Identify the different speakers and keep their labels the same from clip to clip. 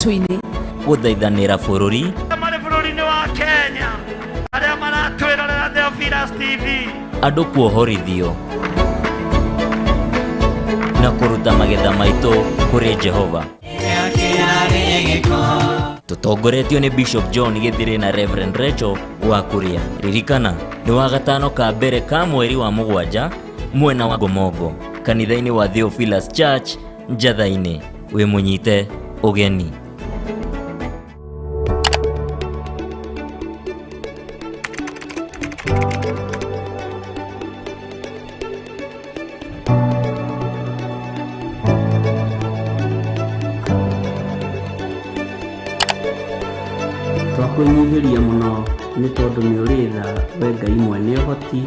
Speaker 1: Moritũ-inĩ.
Speaker 2: Gũthaithanĩra bũrũri.
Speaker 3: Marĩ bũrũri-inĩ wa Kenya arĩa maratwĩrorera Theophilus TV.
Speaker 2: Andũ kuohorithio na kũruta magetha maitũ kũrĩ Jehova. Tũtongoretio nĩ Bishop John Gĩthirĩ na Reverend Rachel wa Kuria. Ririkana nĩ wa gatano ka mbere ka mweri wa mũgwanja mwena wa Ngomongo kanitha-inĩ wa Theophilus Church Njatha-inĩ. Wĩ mũnyite ũgeni.
Speaker 4: Twakwĩnyihĩria mũno nĩ tondũ nĩ ũrĩ tha we Ngai mwene ũhoti.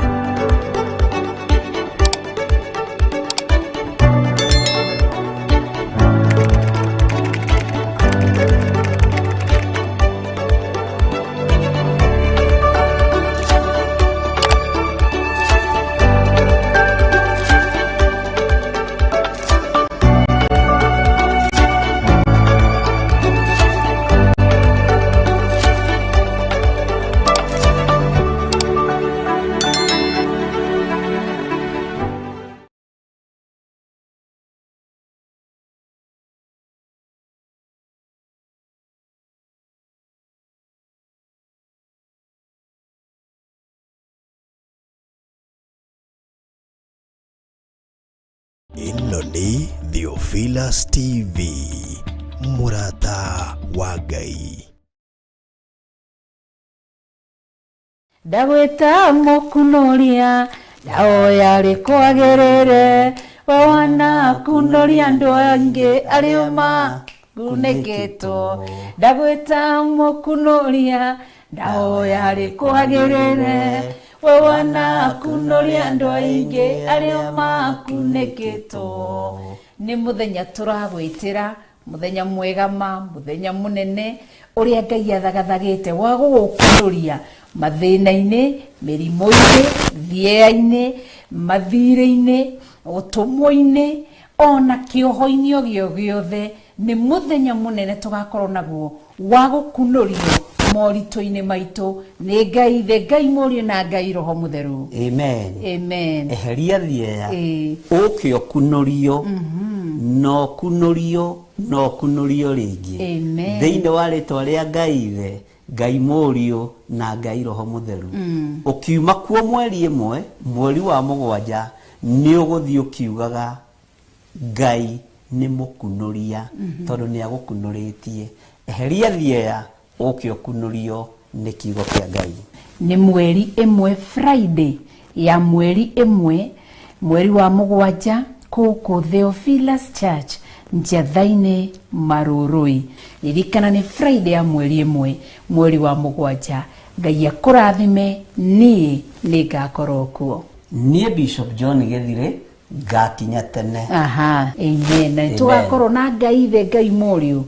Speaker 5: Ĩno nĩ Theophilus TV, mũrata wa Ngai.
Speaker 1: Ndagwĩta mũkunoria ndahoya rĩkwagĩrĩre we wanakunoria andũ angĩ arĩa makunĩkĩtwo. Ndagwĩta mũkunoria ndahoya rĩkwagĩrĩre we wanakunoria andũ aingĩ arĩa makunĩkĩtwo. Nĩ mũthenya tũragwĩtĩra, mũthenya mwega ma, mũthenya mũnene ũrĩa Ngai athagathagĩte wa gũgũkunoria mathĩna-inĩ, mĩrimũ-inĩ, thieya-inĩ, mathirĩ-inĩ, ũtũmwo-inĩ, ona kĩoho-inĩ o gĩothe. Nĩ mũthenya mũnene tũgakorwo naguo wa gũkunorio moritũ-inĩ maitũ nĩ Ngai Ithe, Ngai Mũriũ na Ngai Roho Mũtheru.
Speaker 4: Amen.
Speaker 1: Amen.
Speaker 4: Eheria thieya
Speaker 1: Ĩĩ.
Speaker 4: ũke ũkunorio na ũkunorio na ũkunorio rĩngĩ.
Speaker 1: Amen.
Speaker 4: Thĩinĩ wa rĩtwa rĩa Ngai Ithe, Ngai Mũriũ na Ngai Roho Mũtheru. Ũkiuma kuo mweri ĩmwe, mweri wa mũgwanja, nĩ ũgũthiĩ ũkiugaga Ngai nĩ mũkunoria tondũ nĩ agũkunorĩtie. Eheria thieya ũke ũkunorio nĩ kiugo kĩa Ngai.
Speaker 1: Nĩ mweri ĩmwe, Friday ya mweri ĩmwe, mweri wa mũgwanja, kũkũ Theophilus Church Njatha-inĩ Marũrũi. Ririkana nĩ Friday ya mweri ĩmwe, mweri wa mũgwanja. Ngai akũrathime, niĩ nĩ ngakorwo kuo.
Speaker 4: Niĩ Bishop John Gĩthirĩ ngakinya tene.
Speaker 1: Aha, amen. Na
Speaker 4: Amen.
Speaker 1: tũgakorwo na Ngai Ithe, Ngai Mũriũ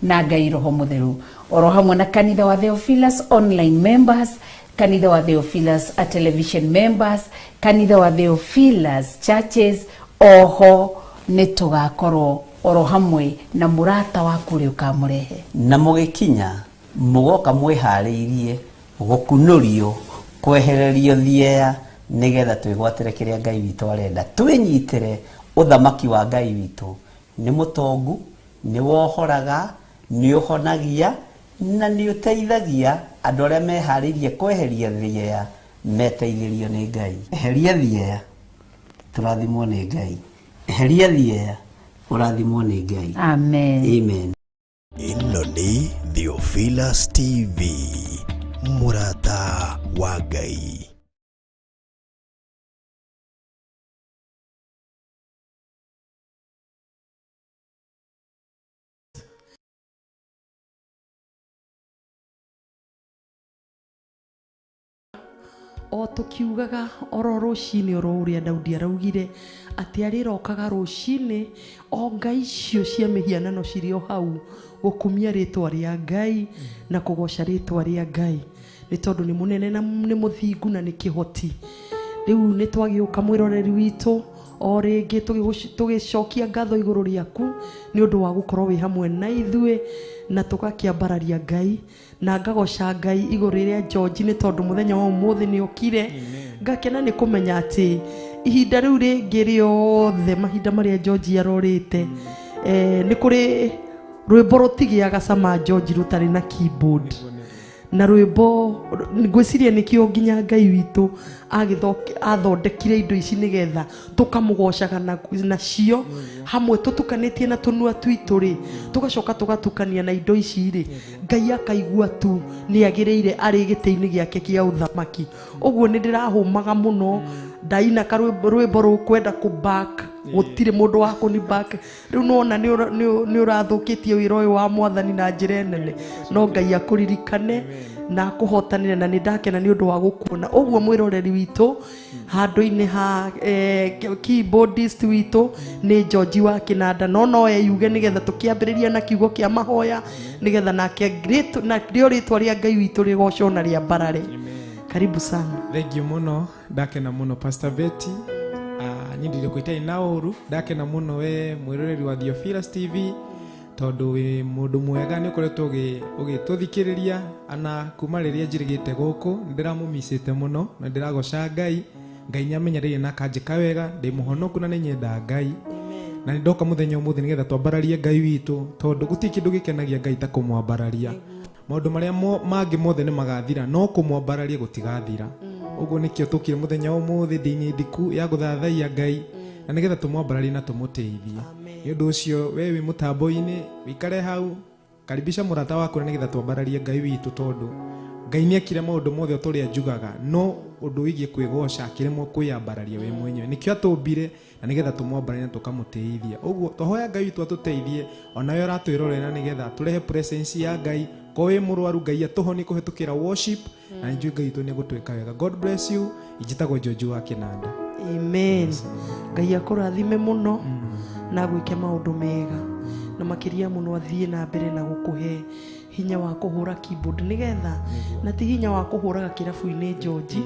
Speaker 1: na Ngai Roho Mũtheru, oro hamwe na kanitha wa Theophilus online members, kanitha wa Theophilus a television members, kanitha wa Theophilus churches. Oho nĩ tũgakorwo oro hamwe na mũrata waku ũrĩa ũkamũrehe.
Speaker 4: Na mũgĩkinya mũgoka mwĩharĩirie gũkunorio, kwehererio thieya, nĩgetha twĩgwatĩre kĩrĩa Ngai witũ arenda. Twĩnyitĩre ũthamaki wa Ngai witũ. Nĩ mũtongu, nĩ wohoraga, nĩ ũhonagia na nĩ ũteithagia andũ arĩa meharĩirie kweheria thieya meteithĩrio nĩ Ngai. Eheria thieya tũrathimwo nĩ Ngai. Eheria thieya ũrathimwo nĩ Ngai.
Speaker 1: Amen.
Speaker 4: Amen.
Speaker 5: Ĩno nĩ Theophilus TV, mũrata wa Ngai.
Speaker 6: O tũkiugaga oro rũcinĩ oro ũrĩa Daudi araugire atĩ arĩrokaga rũcinĩ o ngai icio cia mĩhianano cirĩ o hau gũkumia rĩtwa rĩa Ngai na kũgoca rĩtwa rĩa Ngai nĩ tondũ nĩ mũnene na nĩ mũthingu na nĩ kĩhoti. Rĩu nĩ twagĩũka mwĩroreri witũ O rĩngĩ tũgĩcokia ngatho igũrũ rĩaku nĩ ũndũ wa gũkorwo wĩ hamwe na ithuĩ na tũgakĩambararia Ngai na ngagoca Ngai igũrũ rĩa George nĩ tondũ mũthenya wa ũmũthĩ nĩ okire. Ngakena nĩ kũmenya atĩ ihinda rĩu rĩngĩ rĩothe mahinda marĩa George arorĩte nĩ kũrĩ rwĩmbo rũtigĩaga cama George rũtarĩ na keyboard na rwĩmbo ngwĩciria nĩkĩo nginya Ngai witũ athondekire indo ici nĩgetha tũkamũgocaga nacio hamwe tũtukanĩtie na tũnua twitũ rĩ tũgacoka tũgatukania na indo ici rĩ Ngai akaigua tu nĩ agĩrĩire arĩ gĩtĩ-inĩ gĩake kĩa ũthamaki. Ũguo nĩ ndĩrahũmaga mũno ndaina karwĩmbo rũkwenda kũ back gũtirĩ mũndũ wa kũni back rĩu nona nĩ ũrathũkĩtie wĩra ũyũ wa mwathani na njĩra nene no Ngai akũririkane na akũhotanĩre na nĩ ndakena nĩ ũndũ wa gũkuona. Ũguo mwĩroreri witũ handũ-inĩ ha keyboardist witũ nĩ George wa Kĩnanda no eyuge nĩgetha tũkĩambĩrĩria na kiugo kĩa mahoya nĩgetha nake na rĩo rĩtwa rĩa Ngai witũ rĩgocwo na rĩambarare. Karibu sana.
Speaker 7: Thank you muno, ndakena muno Pastor Betty. Niĩ ndirĩ kwĩta na ũru, ndakena muno we mwĩroreri wa Theophilus TV tondũ wĩ mũndũ mwega nĩ ũkoretwo ũgĩtũthikĩrĩria ana kuma rĩrĩa njirigĩte gũkũ nĩndĩramũmicĩte mũno na ndĩragoca Ngai. Ngai nĩamenyereire na akanjĩka wega, ndĩ mũhonoku na nĩnyenda Ngai na nĩndoka mũthenya ũmũthĩ nĩgetha twambararie Ngai witũ tondũ gũtirĩ kĩndũ gĩkenagia Ngai ta kũmwambararia. Maũndũ marĩa mangĩ mothe nĩ magathira no kũmwambararia gũtigathira. Ũguo nĩkĩo tũkire mũthenya ũmũthĩ ndini ndiku ya gũthathaiya Ngai na nĩgetha tũmwambararie na tũmũteithie. Nĩ ũndũ ũcio we wĩ mũtambo-inĩ wĩikare hau karibisha mũrata waku na nĩgetha twambararie Ngai witũ tondũ Ngai nĩekire maũndũ mothe o ta ũrĩa njugaga no ũndũ wĩgiĩ kwĩgoca akĩremwo kwĩyambararia we mwenyewe nĩkĩo atũmbire na nĩgetha tũmwambararie na tũkamũteithia. Ũguo twahoya Ngai witũ atũteithie onawe ũratwĩrorera nĩgetha tũrehe presence ya Ngai ko wĩ mũrwaru Ngai atũhonie kũhetũkĩra worship na nĩnjũĩ Ngai witũ nĩegũtwĩka wega. God bless you. Njĩtagwo George wa Kĩnanda.
Speaker 6: Amen. Ngai akũrathime mũno na agwĩke maũndũ mega na makĩria mũno athiĩ na mbere na gũkũhe hinya wa kũhũra keyboard nĩgetha na ti hinya wa kũhũraga kĩrabu-inĩ George,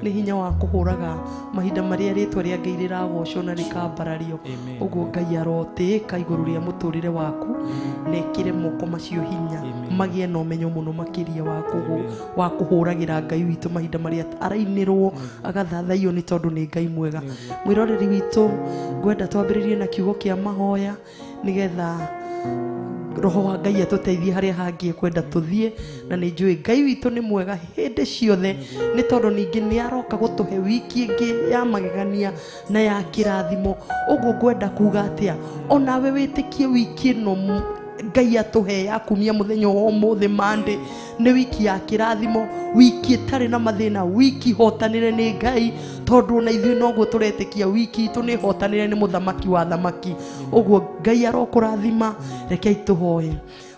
Speaker 6: nĩ hinya wa kũhũraga mahinda marĩa rĩtwa rĩa Ngai rĩragocwo na rĩkambarario. Ũguo Ngai arotĩĩka igũrũ rĩa mũtũrĩre waku na ekĩre moko macio hinya magĩe na ũmenyo mũno makĩria wa kũhũragĩra Ngai witũ mahinda marĩa arainĩrwo agathathaiyo nĩ tondũ nĩ Ngai mwega. Mwĩroreri witũ ngwenda twambĩrĩrie na kiugo kĩa mahoya nĩgetha roho wa Ngai atũteithie harĩa hangĩ kwenda tũthiĩ na nĩ njũĩ Ngai witũ nĩ mwega hĩndĩ ciothe nĩ tondũ ningĩ nĩ aroka gũtũhe wiki ĩngĩ ya magegania na ya kĩrathimo. Ũguo ngwenda kuga atĩa onawe wĩtĩkie wiki ĩno Ngai atũhe ya kumia mũthenya wa ũmũthĩ Monday nĩ wiki ya kĩrathimo, wiki ĩtarĩ na mathĩna, wiki hotanĩre nĩ Ngai tondũ ona ithuĩ noguo tũretĩkia wiki itũ nĩ hotanĩre nĩ mũthamaki wa thamaki. Ũguo Ngai arokũrathima. Rekei tũhoe.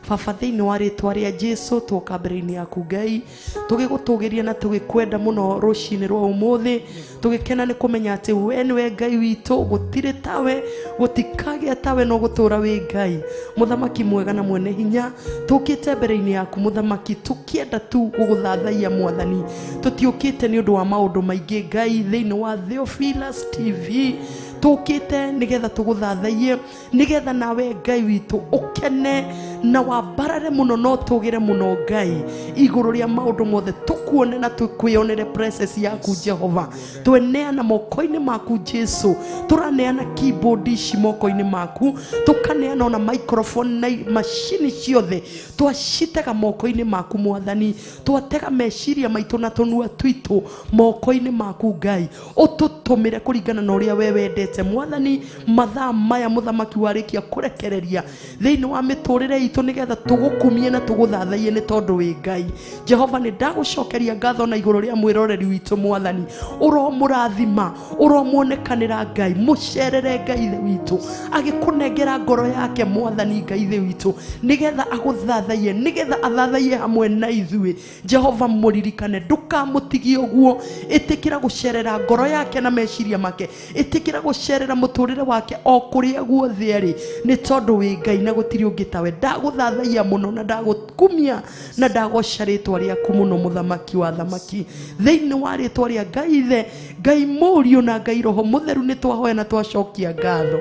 Speaker 6: Baba thĩinĩ wa rĩtwa rĩa Jesu twoka mbere-inĩ yaku Ngai tũgĩgũtũgĩria na tũgĩkwenda mũno rũcinĩ rwa ũmũthĩ tũgĩkena nĩ kũmenya atĩ we nĩwe Ngai witũ gũtirĩ tawe gũtikagĩa tawe no gũtũra wĩ Ngai mũthamaki mwega na mwene hinya. Tũkĩte mbere-inĩ yaku mũthamaki tũkĩenda tu gũgũthathaiya mwathani tũtiũkĩte nĩ ũndũ wa maũndũ maingĩ Ngai thĩinĩ wa Theophilus TV tũkĩte nĩgetha tũgũthathaiye nĩgetha nawe Ngai witũ ũkene na wambarare mũno no tũgĩre mũno Ngai igũrũ rĩa maũndũ mothe tũkuone na tũkwĩonere presence yaku Jehova. Tweneana moko-inĩ maku Jesu, tũraneana keyboard ici moko-inĩ maku, tũkaneana ona microphone na macini ciothe twacitega moko-inĩ maku mwathani, twatega meciria maitũ na tũnua twitũ moko-inĩ maku Ngai ũtũtũmĩre kũringana na ũrĩa we wendete mwathani. Mathaa maya mũthamaki warĩkia kũrekereria thĩinĩ wa mĩtũrĩre itũ nĩgetha tũgũkumie na tũgũthathaiye nĩ tondũ wĩ Ngai. Jehova nĩ ndagũcokeria ngatho na igũrũ rĩa mwĩroreri witũ mwathani, ũromũrathima ũromuonekanĩra Ngai, mũcerere Ngai ithe witũ agĩkũnengera ngoro yake mwathani Ngai ithe witũ nĩgetha agũthathaiye nĩgetha athathaiye hamwe na ithuĩ. Jehova mũririkane ndũkamũtigie ũguo, ĩtĩkĩra gũcerera ngoro yake na meciria make, ĩtĩkĩra gũcerera mũtũrĩre wake o kũrĩa guothe arĩ nĩ tondũ wĩ Ngai na gũtirĩ ũngĩ tawe. Ndagũthathaiya mũno na ndagũkumia na ndagoca rĩtwa rĩaku mũno mũthamaki. Mũthamaki wa athamaki. Thĩinĩ wa rĩtwa rĩa Ngai Ithe, Ngai Mũriũ na Ngai Roho Mũtheru nĩ twahoya na twacokia ngatho.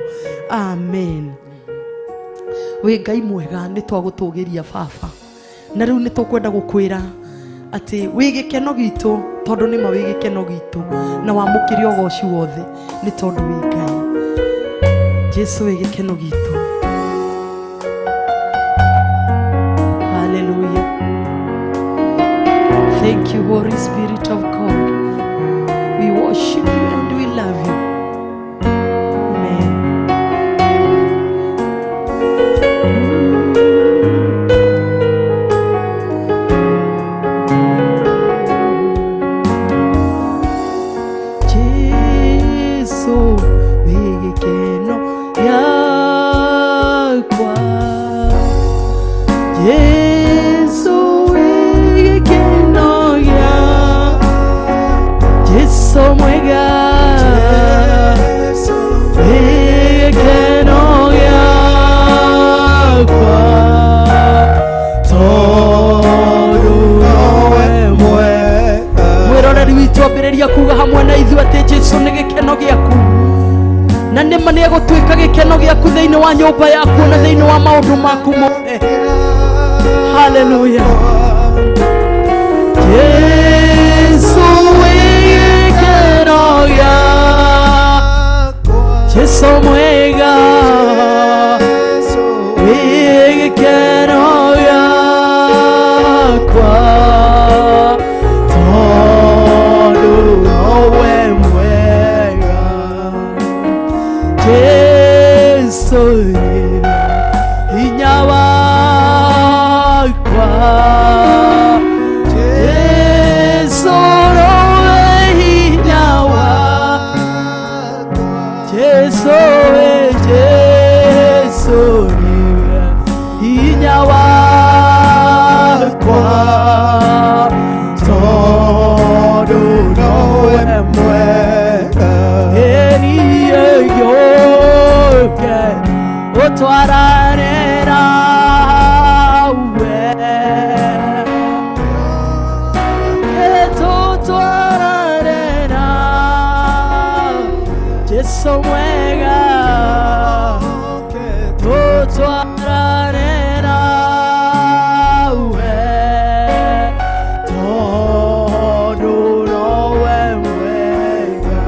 Speaker 6: Amen. Wĩ Ngai mwega, nĩ twagũtũgĩria Baba, na rĩu nĩ tũkwenda gũkwĩra atĩ wĩ gĩkeno gitũ, tondũ nĩma wĩ gĩkeno gitũ, na wamũkĩre ũgoci wothe nĩ tondũ wĩ Ngai. Jesu wĩ gĩkeno gitũ. Hallelujah. Thank you, Holy Spirit of God. We worship you and we love you. Amen. Jesu wĩ gĩkeno gĩakwa. Jesu wĩ gĩkeno gĩakwa. Jesu mwega wĩ gĩkeno gĩakwa, tondũ nowe mwega. Mwĩroreri witũ, ambĩrĩria kuga hamwe na ithuĩ atĩ Jesu nĩ gĩkeno gĩaku, na nĩma nĩ egũtuĩka gĩkeno gĩaku thĩinĩ wa nyũmba yaku na thĩinĩ wa maũndũ maku mothe. Haleluya. Jesu wĩ gĩkeno gĩakwa. Jesu mwega wĩ gĩkeno gĩakwa, tondũ nowe mwega. Jesu nĩwe hinya wakwa. Jesu nowe hinya wakwa. Jesu we, Jesu niwe hinya wakwa, tondũ nowe mwega. Ĩniĩ gĩũke ũtwarane nawe, tũtwarane nawe, Jesu mwega, tũtwarane nawe, tondũ nowe mwega.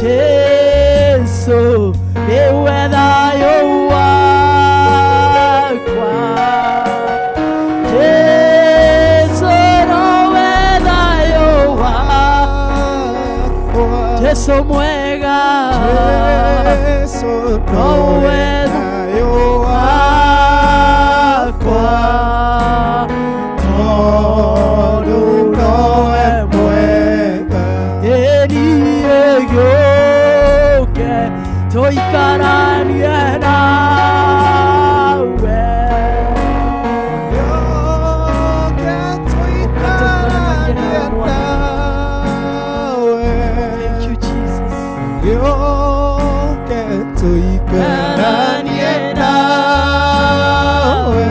Speaker 6: Jesu nĩwe thayũ wakwa. Jesu nowe thayũ wakwa. Jesu mwega nowe thayũ wakwa, tondũ nowe mwega. Ĩniĩ gĩũke tũikaranie nawe. Thank you, Jesus. Tuikaranie nawe,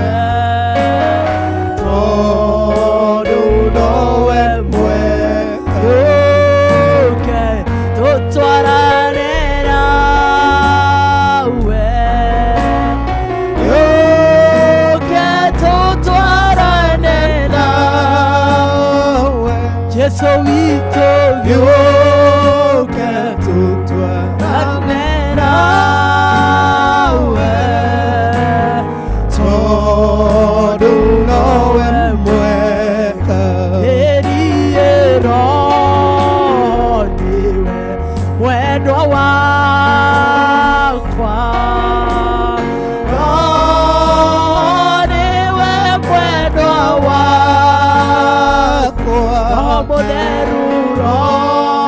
Speaker 6: tondũ nowe mwega. Yũke tũtwarane nawe. Yũke tũtwarane nawe. Jesu witũ gĩũke tũtwarane nawe, tondũ nowe mwega. Ĩniĩ Roho nĩwe mwendwa wakwa. Roho nĩwe mwendwa wakwa. Roho Mũtheru, Roho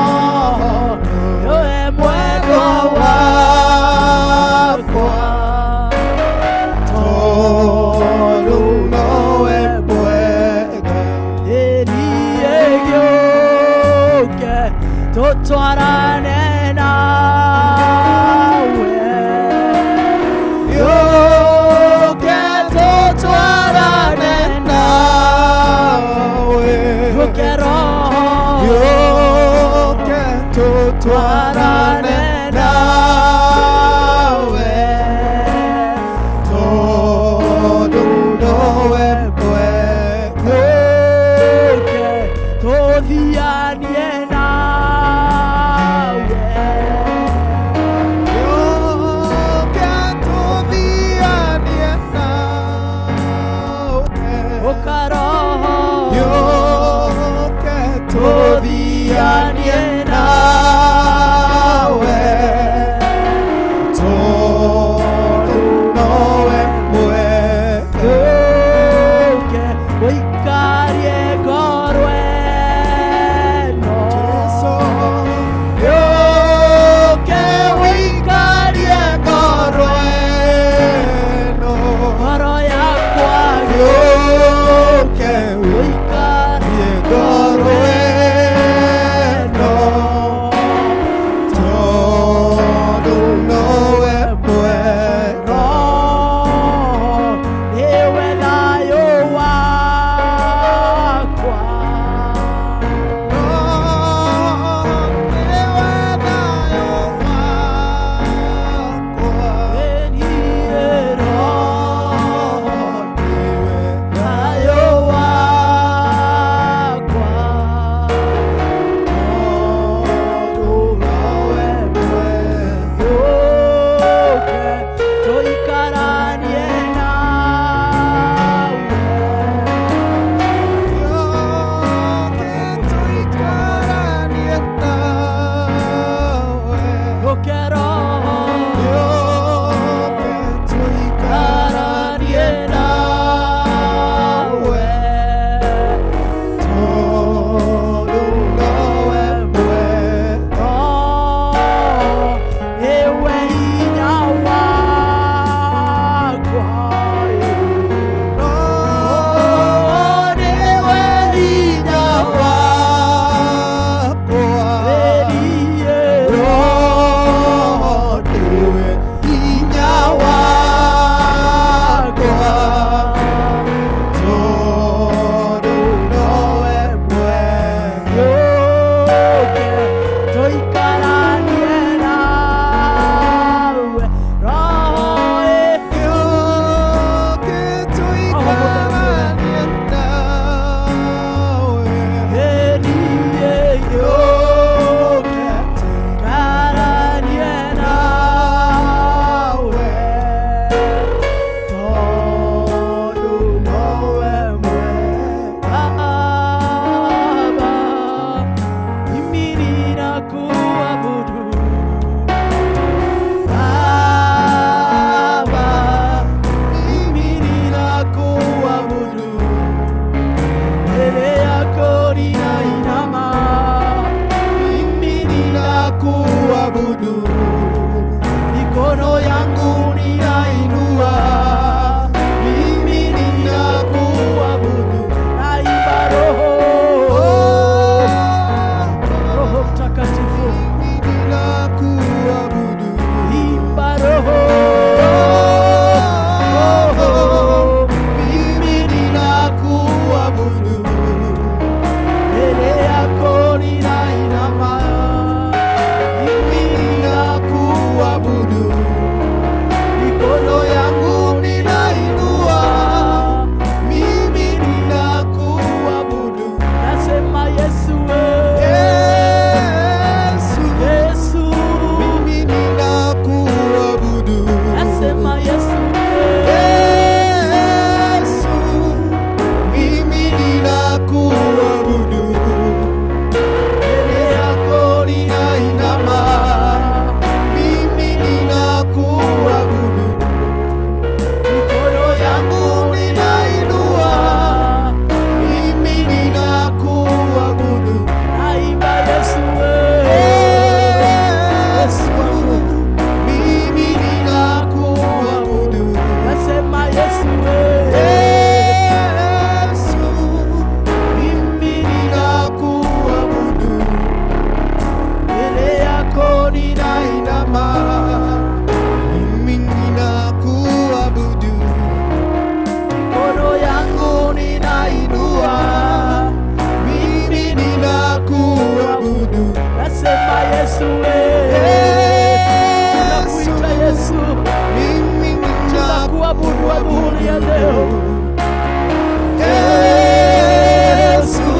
Speaker 7: Yesu,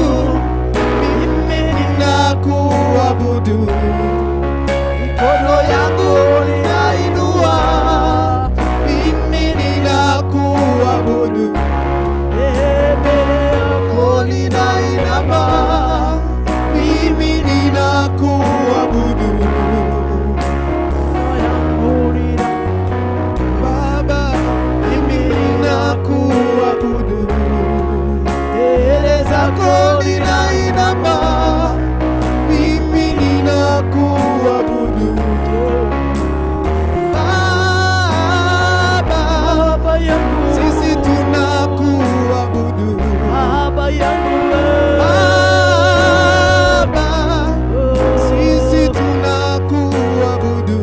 Speaker 7: mimi ninakuabudu, mikono yangu ninainua, mimi ninakuabudu, mbele yako ninainama, mimi ninakuabudu. Baba, mimi ninakuabudu, mbele zako ninainama, mimi ninakuabudu. Baba, sisi tunakuabudu. Baba, sisi tunakuabudu,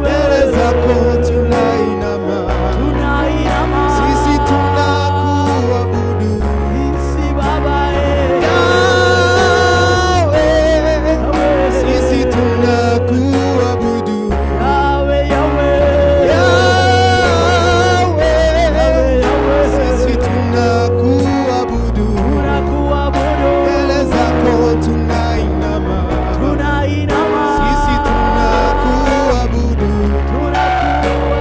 Speaker 7: mbele zako tunainama, sisi tunakuabudu. Yahweh, sisi tunakuabudu. Yahweh, sisi tunakuabudu, mbele zako tunainama, sisi tunakuabudu,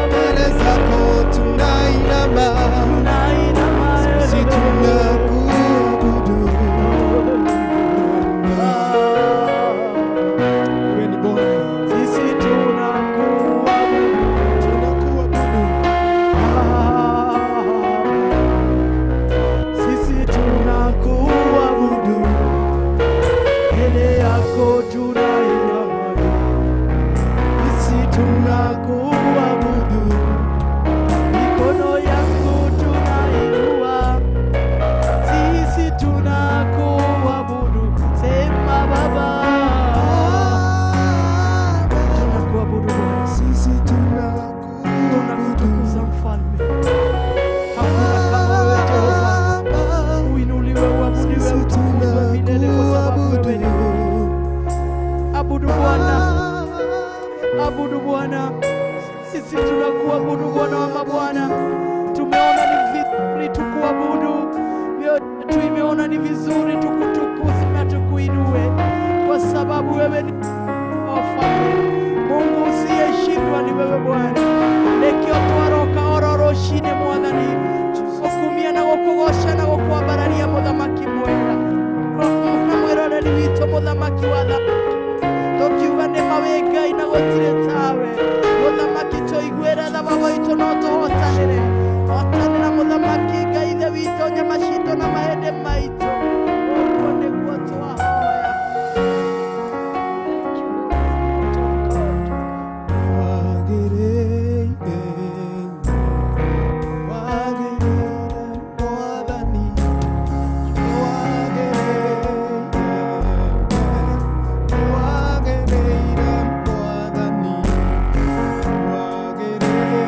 Speaker 7: mbele zako tunainama, sisi tunakuabudu. Wewe ni Bwana,
Speaker 3: Sisi tunakuabudu.
Speaker 7: tunakuabudu.
Speaker 3: Sisi tunakuabudu, mbele yako tunainama. Sisi tunakuabudu, mikono yangu tunainua. Sisi tunakuabudu, sema Baba, tunakuabudu Bwana.
Speaker 7: Sisi tunakuabudu.
Speaker 6: Tunakutukuza Mfalme, hakuna kama wewe Jehova. Uinuliwe, uabudiwe, utukuzwe milele, kwa sababu wewe ni Mungu. Abudu Bwana, abudu Bwana. Sisi tunakuabudu Bwana wa mabwana. Tumeona ni vizuri tukuabudu, mioyo yetu imeona ni vizuri tukutukuze na tukuinue, kwa sababu wewe ni wafalme. Mungu usiyeshindwa ni wewe Bwana. Nekio twaroka ororoshine mwathani gukumia na gukugoca na gukwambararia muthamaki mwega na mwiroreri witũ mũthamaki wa tha tũkiuga nĩ ma wĩ Ngai na gũtirĩ tawe mũthamaki tũiguĩre tha baba witũ no tũhotanĩre hotanĩra mũthamaki Ngai ithe witũ nyama citũ na mahĩndĩ maitũ ũguo nĩguo twahoya. Thank you, Lord of God.
Speaker 7: Wagĩrĩire, wagĩrĩire Mwathani, wagĩrĩire, wagĩrĩire Mwathani, wagĩrĩire.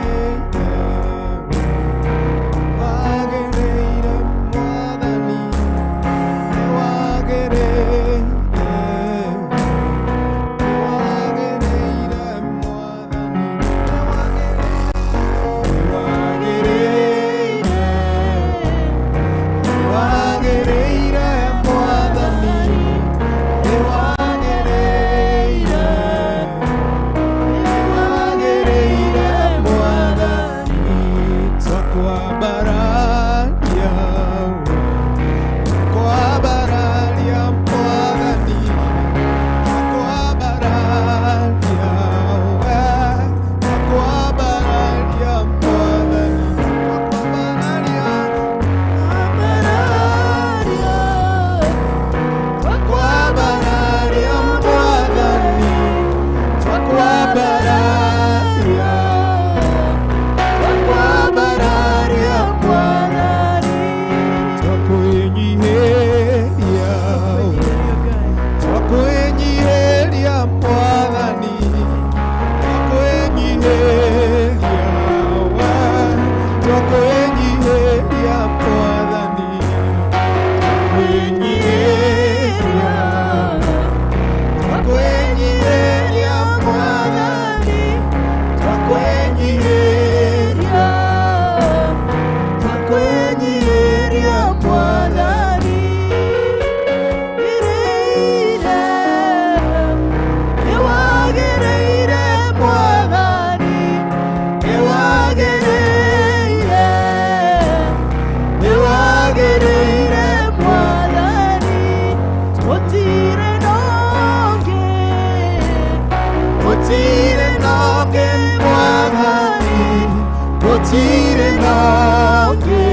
Speaker 8: Ndĩrenyiria Mwathani Ĩrĩire Nĩwagĩrĩire Mwathani Nĩwagĩrĩire Nĩwagĩrĩire Mwathani Gũtirĩ nongĩ Gũtirĩ nongĩ Mwathani Gũtirĩ nongĩ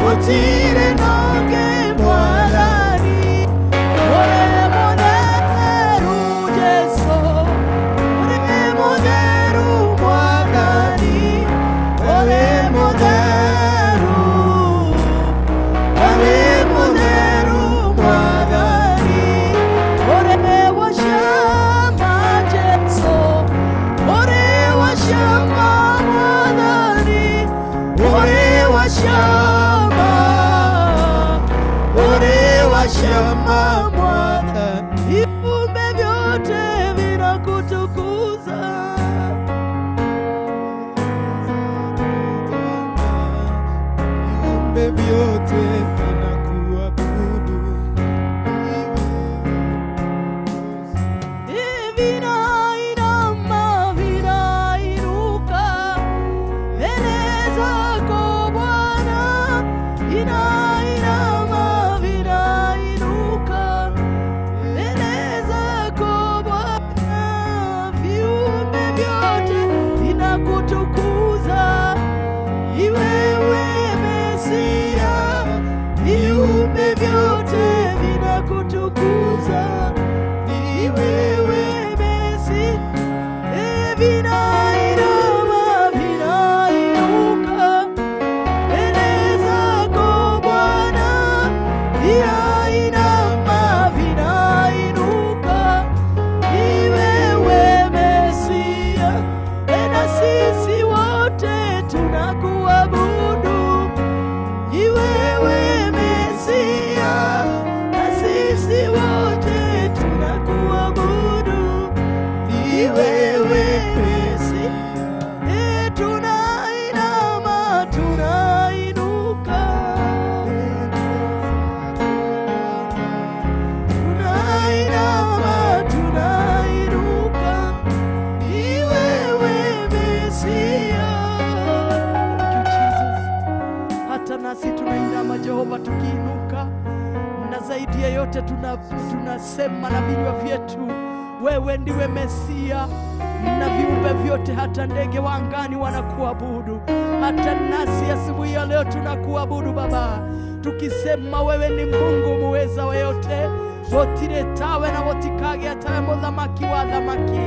Speaker 8: Gũtirĩ nongĩ Mwathani Ũrĩ mũtheru Jesũ Ũrĩ mũtheru Mwathani Ũrĩ mũtheru Ũrĩ mũtheru Mwathani Ũrĩ wa ciama Jesũ Ũrĩ wa ciama Mwathani Ũrĩ wa ciama Ũrĩ wa ciama Mwathani Viumbe vyote vinakutukuza
Speaker 7: Viumbe vyote vinakuabudu.
Speaker 8: Vinainama, vinainuka mbele zako Bwana, inainama, vinainuka mbele zako Bwana, viumbe vyote vinakutukuza. Iwewe Mesia, viumbe vyote vinakutukuza. Ni wewe Mesia, vinainama, vinainuka mbele zako Bwana, vinainama, vinainuka. Ni wewe Mesia, na sisi wote tunakuabudu. Ni wewe Mesia, na sisi wote tunakuabudu. Ni wewe Mesia, tunainama, tunainuka. Tunainama, tunainuka. Ni wewe Mesia.
Speaker 6: Thank you, Jesus. Hata nasi tunainama Jehova, tukiinuka na zaidi ya yote tunasema na vinywa vyetu, wewe ndiwe Mesia, na viumbe vyote hata ndege wa angani wanakuabudu. Hata nasi asubuhi ya leo tunakuabudu Baba, tukisema wewe ni Mungu muweza wa yote, gũtirĩ tawe na gũtikagĩa tawe mũthamaki wa thamaki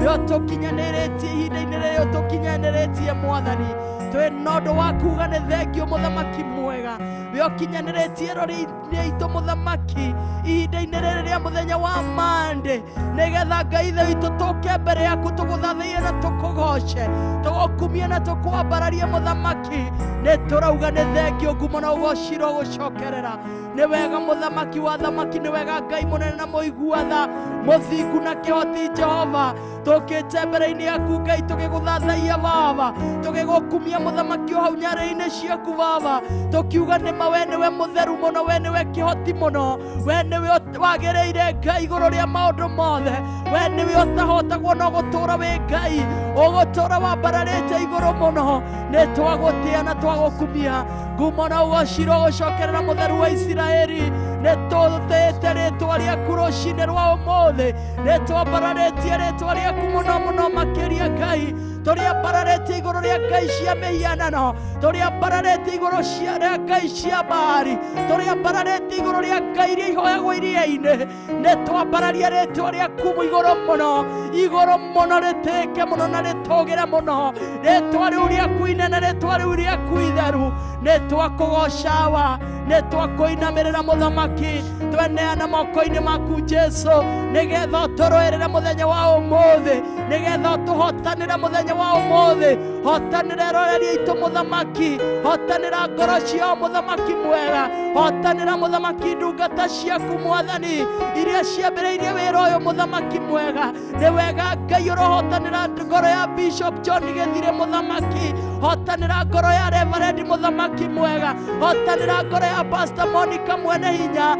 Speaker 6: rĩo tũkinyanĩrĩtie ihinda-inĩ rĩrĩ tũkinyanĩrĩtie Mwathani twĩ na ũndũ wa kuga nĩ thengio mũthamaki mwega rĩo kinyanĩrĩtie rori-inĩ itũ mũthamaki ihinda-inĩ rĩrĩ rĩa mũthenya wa Monday nĩgetha Ngai ithe witũ tũke mbere yaku tũgũthathaiye na tũkũgoce tũgũkumie na tũkwambararie mũthamaki nĩ tũrauga nĩ thengio ngumo na ũgocirwo gũcokerera nĩ wega mũthamaki wa thamaki nĩ wega Ngai mũnene na mũigua tha mũthingu na kĩhoti Jehova tũkĩte mbere-inĩ yaku Ngai tũgĩgũthathaiya Baba tũgĩgũkumia mũthamaki o hau nyarĩrĩ-inĩ ciaku Baba tũkiuga nĩma we nĩwe mũtheru mũno we nĩwe kĩhoti mũno we nĩwe wagĩrĩire Ngai igũrũ rĩa maũndũ mothe we nĩwe ũtahotagwo no gũtũũra wĩ Ngai ũgũtũũra wambararĩte igũrũ mũno nĩ twagũtĩa na twagũkumia ngumo na ũgocirwo gũcokerera mũtheru wa Isiraeli nĩ tũtĩĩte rĩtwa rĩaku rũcinĩ rwa ũmũthĩ nĩ twambararĩtie rĩtwa rĩaku mũno mũno makĩria Ngai tũrĩambararĩtie igũrũ rĩa ngai cia mĩhianano tũrĩambararĩtie igũrũ rĩa ngai cia Baali tũrĩambararĩtie igũrũ rĩa ngai iria ihoyagwo iria-inĩ nĩ twambararia rĩtwa rĩaku igũrũ mũno igũrũ mũno rĩtĩĩke mũno na rĩtũgĩre mũno rĩtwa rĩu rĩaku inene rĩtwa rĩu rĩaku itheru nĩ twakũgocawa nĩ twakũinamĩrĩra mũthamaki tweneana moko-inĩ maku Jesu nĩgetha ũtũrũĩrĩre mũthenya wa ũmũthĩ Nĩgetha ũtũhotanĩre mũthenya wa ũmũthĩ. Hotanĩra eroreri aitũ mũthamaki, hotanĩra ngoro ciao mũthamaki mwega, hotanĩra mũthamaki ndungata ciaku mwathani iria ciambĩrĩirie wĩra ũyũ mũthamaki mwega. Nĩ wega Ngai ũrohotanĩra ngoro ya Bishop John Gĩthire mũthamaki, hotanĩra ngoro ya Reverend mũthamaki mwega, hotanĩra ngoro ya Pastor Monica mwene hinya,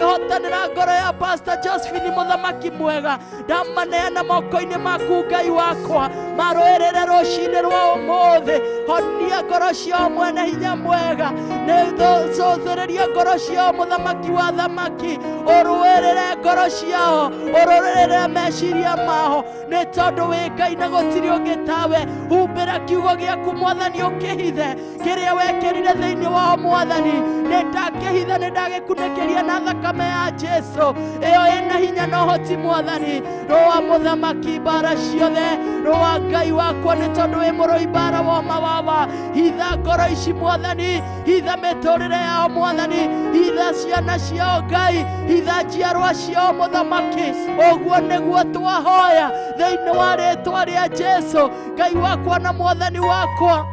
Speaker 6: hotanĩra ngoro ya Pastor Josephine mũthamaki mwega. Ndamaneana moko-inĩ maku Ngai wakwa, marũĩrĩre rũcinĩ rwa ũmũthĩ. Honia ngoro ciao mwene hinya mwega, nĩcũthĩrĩria ngoro ciao mũthamaki wa thamaki, ũrũĩrĩre ngoro ciao, ũrũĩrĩre meciria mao, nĩ tondũ wĩ Ngai na gũtirĩ ũngĩ tawe. Humbĩra kiugo gĩaku mwathani ũkĩhithe kĩrĩa wekĩrire thĩinĩ wao mwathani. Nĩ ndakĩhitha, nĩ ndagĩkunĩkĩria na thakame ya Jesu ĩyo ĩna hinya na ũhoti mwathani. Rũa mũthamaki mbara ciothe, rũa Ngai wakwa, nĩ tondũ wĩ mũrũi mbara wa mawaba. Hitha ngoro ici mwathani, hitha mĩtũrĩre yao mwathani, hitha ciana ciao Ngai, hitha njiarwa ciao mũthamaki. Ũguo nĩguo twahoya thĩinĩ wa rĩtwa rĩa Jesu. Ngai wakwa na mwathani wakwa,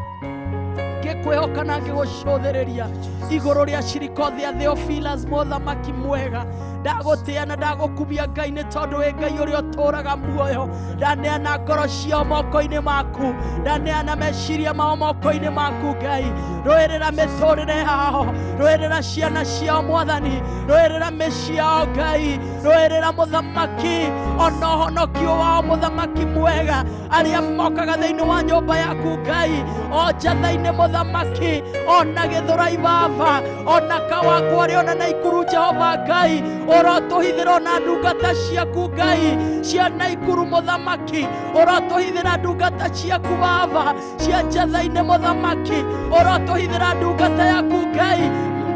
Speaker 6: ngĩkwĩhoka na ngĩgũcũthĩrĩria igũrũ rĩa cirika othe a Theophilus mũthamaki mwega. Ndagũtĩĩa na ndagũkumia Ngai, nĩ tondũ wĩ Ngai ũrĩa ũtũũraga muoyo. Ndaneana ngoro ciao moko-inĩ maku, ndaneana meciria mao moko-inĩ maku Ngai. Rũĩrĩra mĩtũrĩre yao, rũĩrĩra ciana ciao mwathani, rũĩrĩra mĩciĩ yao Ngai, rũĩrĩra mũthamaki ona ũhonokio wao mũthamaki mwega, arĩa mokaga thĩinĩ wa nyũmba yaku Ngai, o njatha-inĩ mũthamaki, ona Gĩthũrai baba, ona Kawangware, ona Naikuru Jehova Ngai, ũrotũhithĩra ona ndungata ciaku Ngai cia Naikuru mũthamaki, ũrotũhithĩra ndungata ciaku baba cia njatha-inĩ mũthamaki, ũrotũhithĩra ndungata yaku Ngai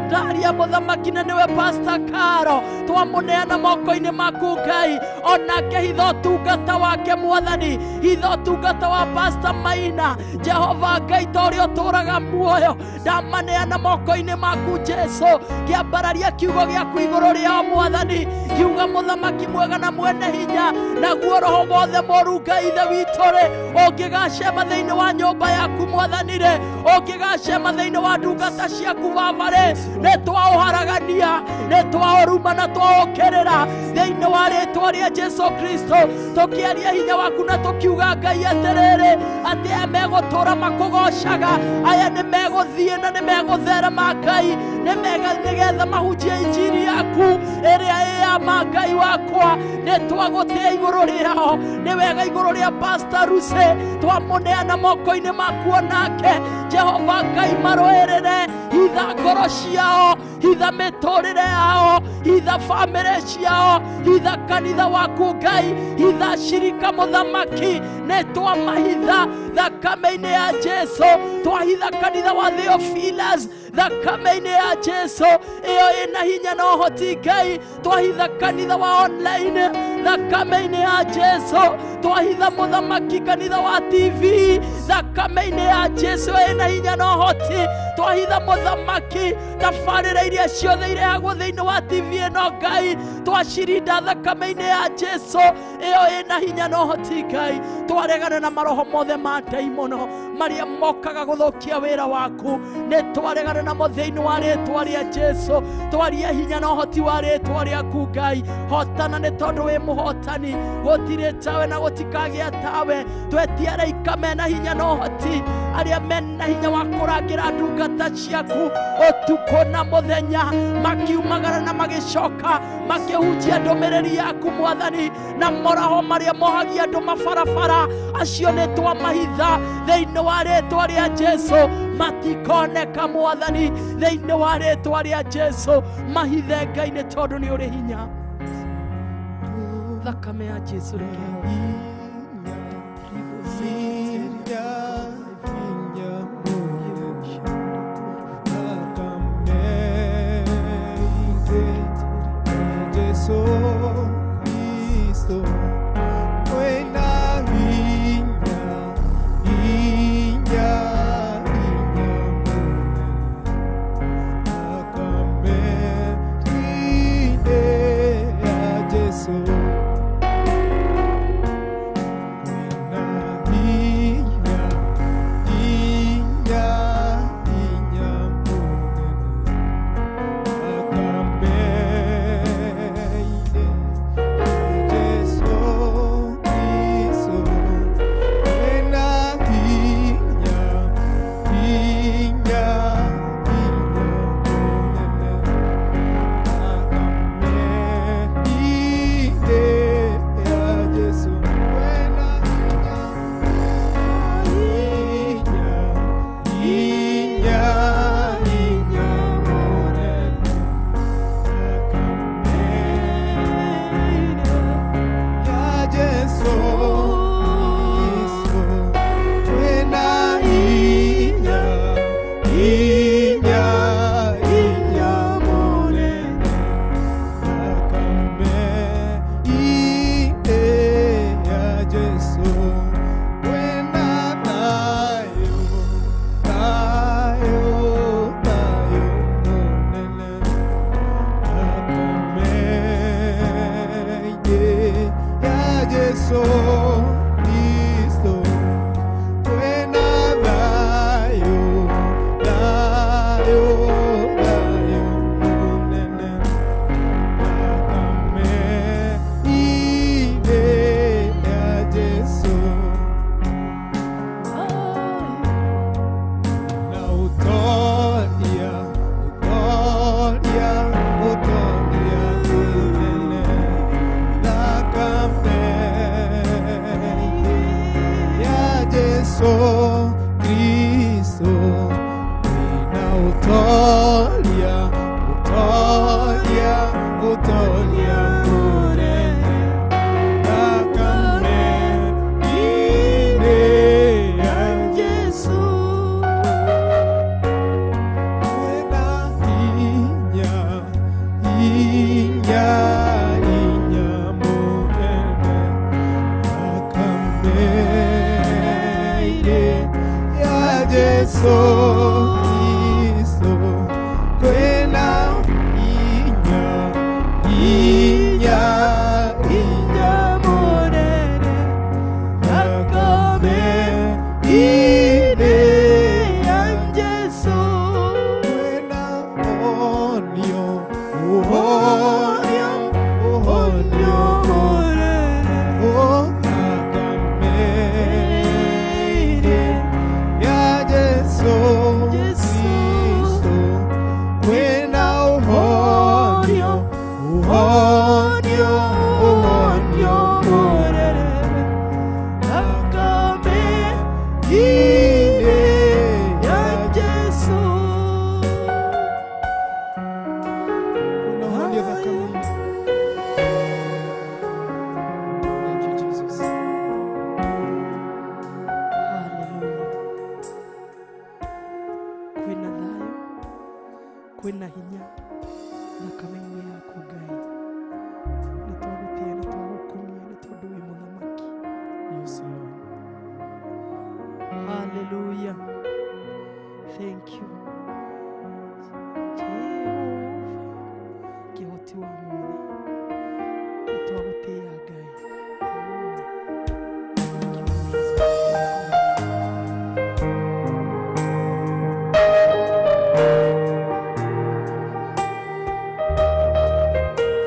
Speaker 6: Ndaria mũthamaki na nĩwe Pastor Caro, twamũneana moko-inĩ maku Ngai, onake hitha ũtungata wake mwathani, hitha ũtungata wa Pastor Maina. Jehova Ngai ta ũrĩa ũtũũraga muoyo, ndamaneana moko-inĩ maku Jesu. Kĩambararia kiugo gĩaku igũrũ rĩao mwathani, kiuga mũthamaki mwega na mwene hinya, naguo roho wothe mũru Ngai Ithe witũ-rĩ, ũngĩgacema thĩinĩ wa nyũmba yaku mwathani-rĩ, ũngĩgacema thĩinĩ wa ndungata ciaku baba-rĩ, nĩ twaũharagania, nĩ twaũruma na twaũkĩrĩra thĩinĩ wa rĩtwa rĩa Jesu Kristo. Tũkĩaria hinya waku na tũkiuga Ngai atĩrĩrĩ, atĩ aya megũtũũra makũgocaga, aya nĩ megũthiĩ na nĩ megũtherema Ngai, nĩgetha mahunjie injiri yaku ĩrĩa ĩ ya ma Ngai wakwa. Nĩ twagũtĩa igũrũ rĩao, nĩ wega igũrũ rĩa Pastor Ruse, twamũneana moko-inĩ maku onake. Jehova Ngai marũĩrĩre, hitha ngoro ciao, hitha mĩtũrĩre yao, hitha bamĩrĩ ciao, hitha kanitha waku Ngai, hitha cirika mũthamaki. Nĩ twamahitha thakame-inĩ ya Jesu, twahitha kanitha wa Theophilus thakame-inĩ ya Jesu ĩyo ĩna hinya na ũhoti Ngai, twahitha kanitha wa online thakame-inĩ ya Jesu, twahitha mũthamaki kanitha wa TV thakame-inĩ ya Jesu ĩna hinya na ũhoti, twahitha mũthamaki tabarĩra iria ciothe irehagwo thĩinĩ wa TV ĩno Ngai, twacirinda thakame-inĩ ya Jesu ĩyo ĩna hinya na ũhoti Ngai. Twaregana na maroho mothe ma ndaimono marĩa mokaga gũthũkia wĩra waku, nĩ twaregana namo thĩinĩ wa rĩtwa rĩa Jesu. Twaria hinya na ũhoti wa rĩtwa rĩaku Ngai. Hotana nĩ tondũ wĩ mũhotani, gũtirĩ tawe na gũtikagĩa tawe. Twetie araika mena hinya na ũhoti, arĩa mena hinya wa kũrangĩra ndungata ciaku ũtukũ na mũthenya, makiumagara na magĩcoka makĩhunjia ndũmĩrĩri yaku mwathani, na moraho marĩa mohagia andũ mabarabara acio nĩ twamahitha thĩinĩ wa rĩtwa rĩa Jesu, matikoneka mwathani thĩinĩ wa rĩtwa rĩa Jesu. Mahithe Ngai nĩ tondũ nĩ ũrĩ hinya. Thakame ya Jesu reke
Speaker 7: Cristo, hinya, hinya, Jesu. inya inya munene thakame ya Jesu Kristo kwĩna hinya hinya hinya munene thakame ya Jesu kwĩna thayũ thayũ thayũ munene thakame ya Jesu Kristo kwĩna thayũ thayũ thayũ munene thakame ya Jesu na utoria utoria utoria munene thakame ya Jesu Kristo na utoria utoria utoria munene thakame ya
Speaker 8: Jesu
Speaker 7: kwĩna hinya hinya hinya munene thakame ya Jesu Kristo kwĩna hinya hinya hinya
Speaker 8: munene
Speaker 7: thakame
Speaker 8: ya Jesu
Speaker 7: kwĩna ũhonio ũhonio ũhonio
Speaker 8: munene
Speaker 7: thakame ya Jesu Kristo kwĩna ũhonio ũhonio ũhonio
Speaker 8: munene thakame
Speaker 7: ya
Speaker 8: ya Jesu
Speaker 7: Kwĩna ũhonio thakame. Thank you, Jesus.
Speaker 6: Hallelujah. Kwĩna thayũ, kwĩna hinya thakame-inĩ yaku Ngai. Nĩ twagũtĩĩa, nĩ twagũkumia nĩ tondũ wĩ mũthamaki.
Speaker 7: Yes, Lord.
Speaker 6: Hallelujah. Thank you. Jehova, kĩhoti wa mothe. Nĩ twagũtĩĩa Ngai. Thank you, Jesus.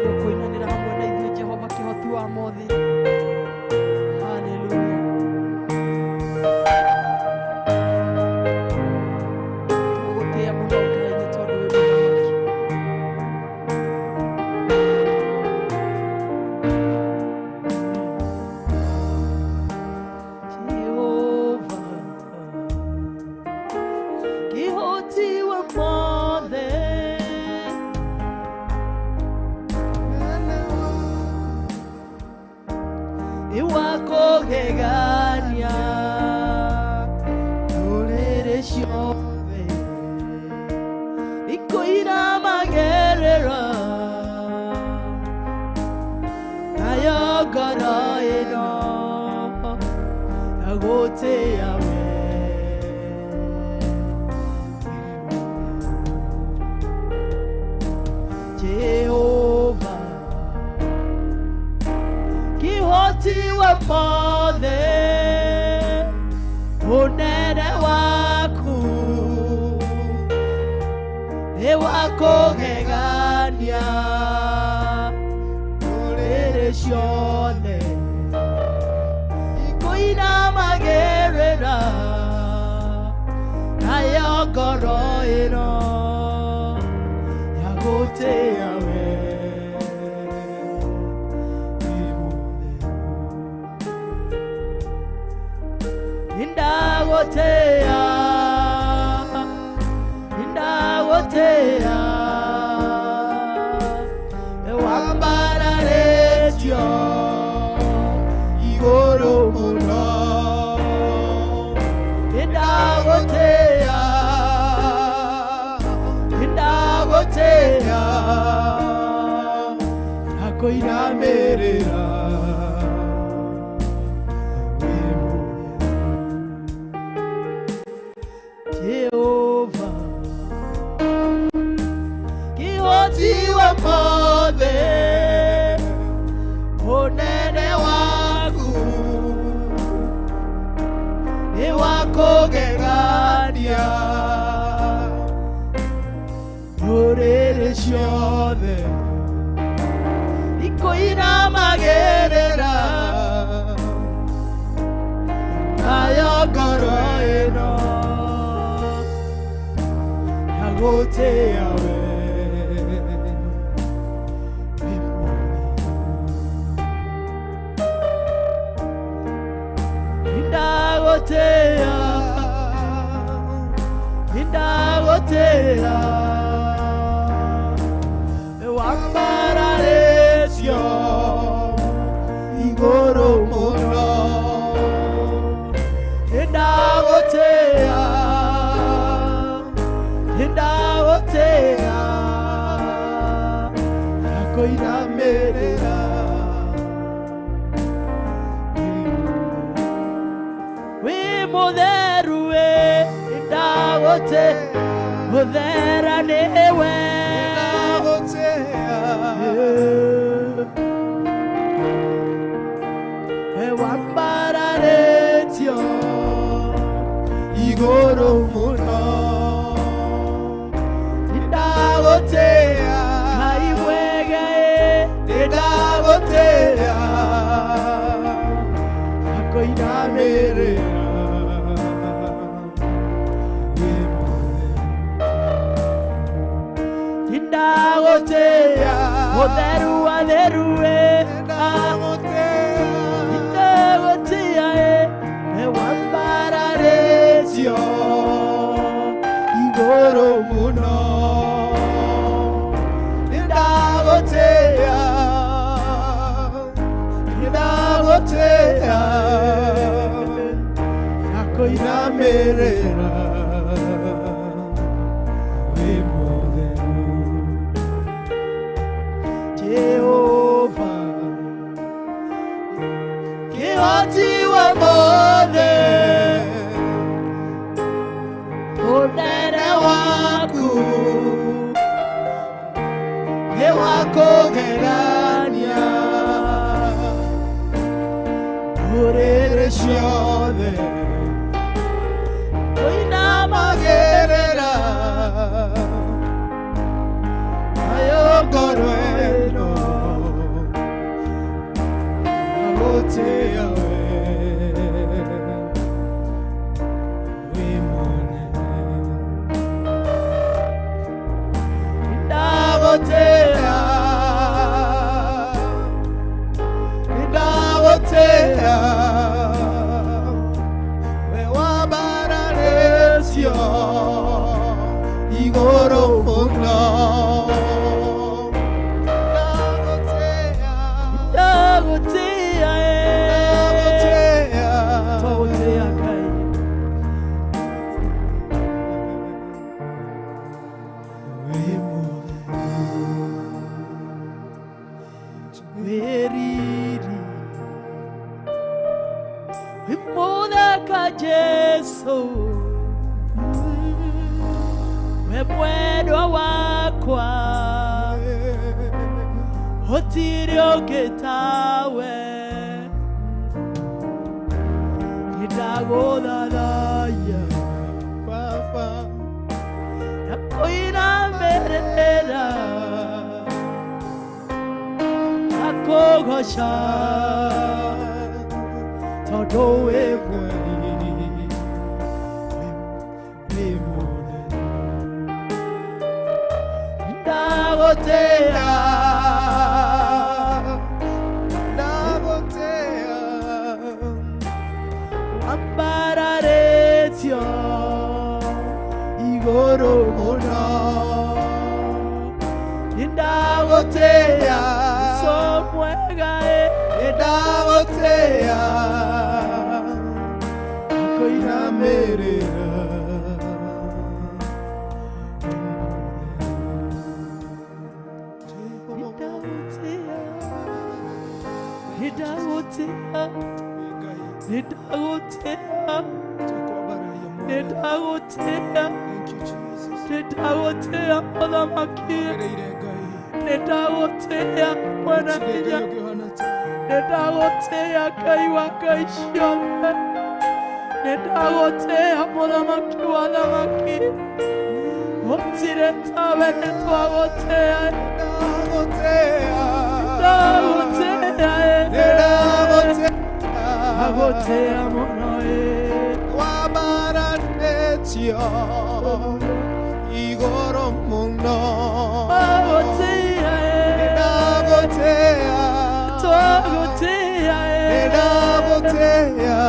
Speaker 6: Nĩũkũinanĩra hamwe na ithuĩ Jehova kĩhoti wa mothe. Hallelujah. Tũgũtĩĩa mũno Ngai nĩ tondũ wĩ mũthamaki. Jehova, kĩhoti wa mothe. Nĩ wa kũgegania ndũrĩrĩ ciothe ikũinamagĩrĩra nayo ngoro ĩno yagũtĩĩa we. Jehova kĩhoti wa mothe ũnene waku nĩ wa kũgegania ndũrĩrĩ ciothe ikũinamagĩrĩra nayo ngoro ĩno yagũtĩĩa we. Wĩ mũtheru. Nĩndagũtĩĩa
Speaker 8: Ndagotea Wambararetio Igoro muno Ndagotea Ndagotea Akoinamerera Jehova Kihoti wa mothe Unene waku Ni wakũgegania Ndũrĩrĩ ciothe Ikũinamagĩrĩra Nayo ngoro ĩno Yagũtĩĩa we Ndagotea Ndagotea Wambararetio Igoro muno Ndagotea Ndagotea Akoinamerera Wi mutheru we ndagote muthera niwe
Speaker 7: Ndagotea
Speaker 8: We wambararetio
Speaker 7: Igoro muno Ndagotea
Speaker 8: Ngai mwega
Speaker 7: Ndagotea Akoinamerera
Speaker 8: Ndagotea Mutheru watheru we
Speaker 7: Ndagotea
Speaker 8: Ndagotea We wambararetio
Speaker 7: Igoro muno Ndagotea Ndagotea Akoinamerera Wi mutheru
Speaker 8: Jehova Kihoti wa mothe Unene waku
Speaker 7: Ni wakũgegania Ndũrĩrĩ ciothe Ũinamagĩrĩra Nayo ngoro ĩno Yagũtĩĩa we Wĩ mũnene Ndagotea Ndagotea We wambararetio Igoro muno Ndagotea
Speaker 8: Ndagotea
Speaker 7: Ndagotea
Speaker 8: Twagotea Ngai
Speaker 7: Wĩ mũtheru
Speaker 8: Wĩ riri Wĩ mũthaka Jesu We mwendwa wakwa Gũtirĩ ũngĩ tawe Nĩndagũthathaiya
Speaker 7: Baba
Speaker 8: Na kũinamĩrĩra Na kũgoca Tondũ wĩ mweri
Speaker 7: Wĩ mũnene
Speaker 8: Ndagotea
Speaker 7: Ndagotea
Speaker 8: Wambararetio Igoro Igoro muno Nindagũtĩĩa So mwega Nindagũtĩĩa Kũinamĩrĩra Nindagũtĩĩa Nindagũtĩĩa Nindagũtĩĩa Nindagũtĩĩa mũthamaki Nindagũtĩĩa mwene hinya Nindagũtĩĩa Ngai wa ngai ciothe Nindagũtĩĩa mũthamaki wa athamaki Gũtirĩ tawe nĩtwagũtĩĩa Nindagũtĩĩa Nindagũtĩĩa mũno
Speaker 7: Wambaranĩtio igoro muno
Speaker 8: Twagũtĩĩa
Speaker 7: Nindagũtĩĩa
Speaker 8: Twagũtĩĩa
Speaker 7: Nindagũtĩĩa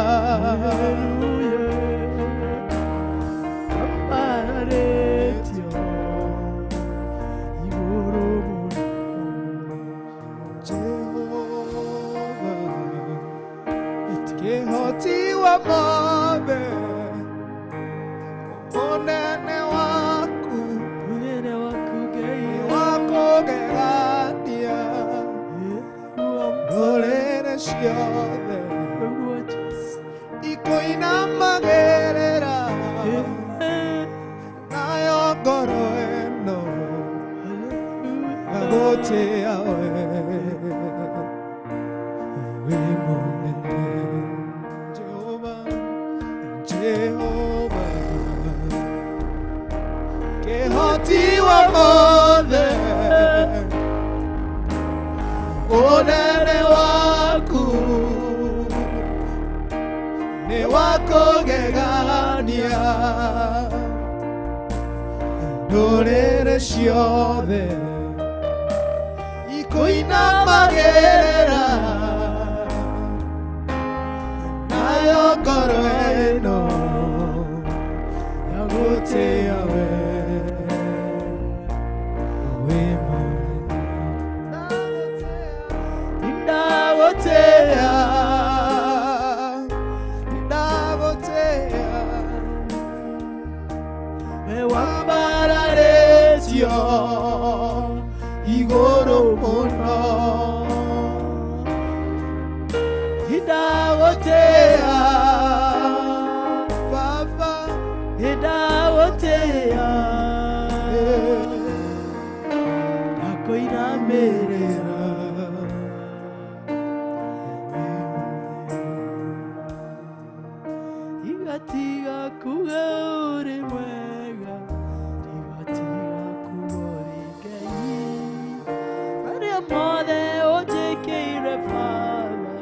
Speaker 8: Wambaranĩtio igoro mũno
Speaker 7: Jehova Kĩhoti wa mothe Ũnene waku
Speaker 8: Ũnene waku Ngai
Speaker 7: wa kũgegania Ndũrĩrĩ ciothe
Speaker 8: Ũguo Jesũ
Speaker 7: ikũinamagĩrĩra Nayo ngoro ĩno yagũtĩĩa we Wĩ mũnene Jehova Jehova Kĩhoti wa mothe Ũnene waku nĩ wa kũgegania Ndũrĩrĩ ciothe ikũinamagĩrĩra Nayo ngoro ĩno yagũtĩĩa we Wĩ mũnene Nindagũtĩĩa Nindagũtĩĩa
Speaker 8: We
Speaker 7: Wambararĩtio igũrũ mũno
Speaker 8: Nindagũtĩĩa
Speaker 7: Baba
Speaker 8: Nindagũtĩĩa Ndakũinamĩrĩra Tigatiga kuga ũrĩ mwega Tigatiga kuga ũrĩ Ngai Marĩa mothe ũnjĩkĩire Baba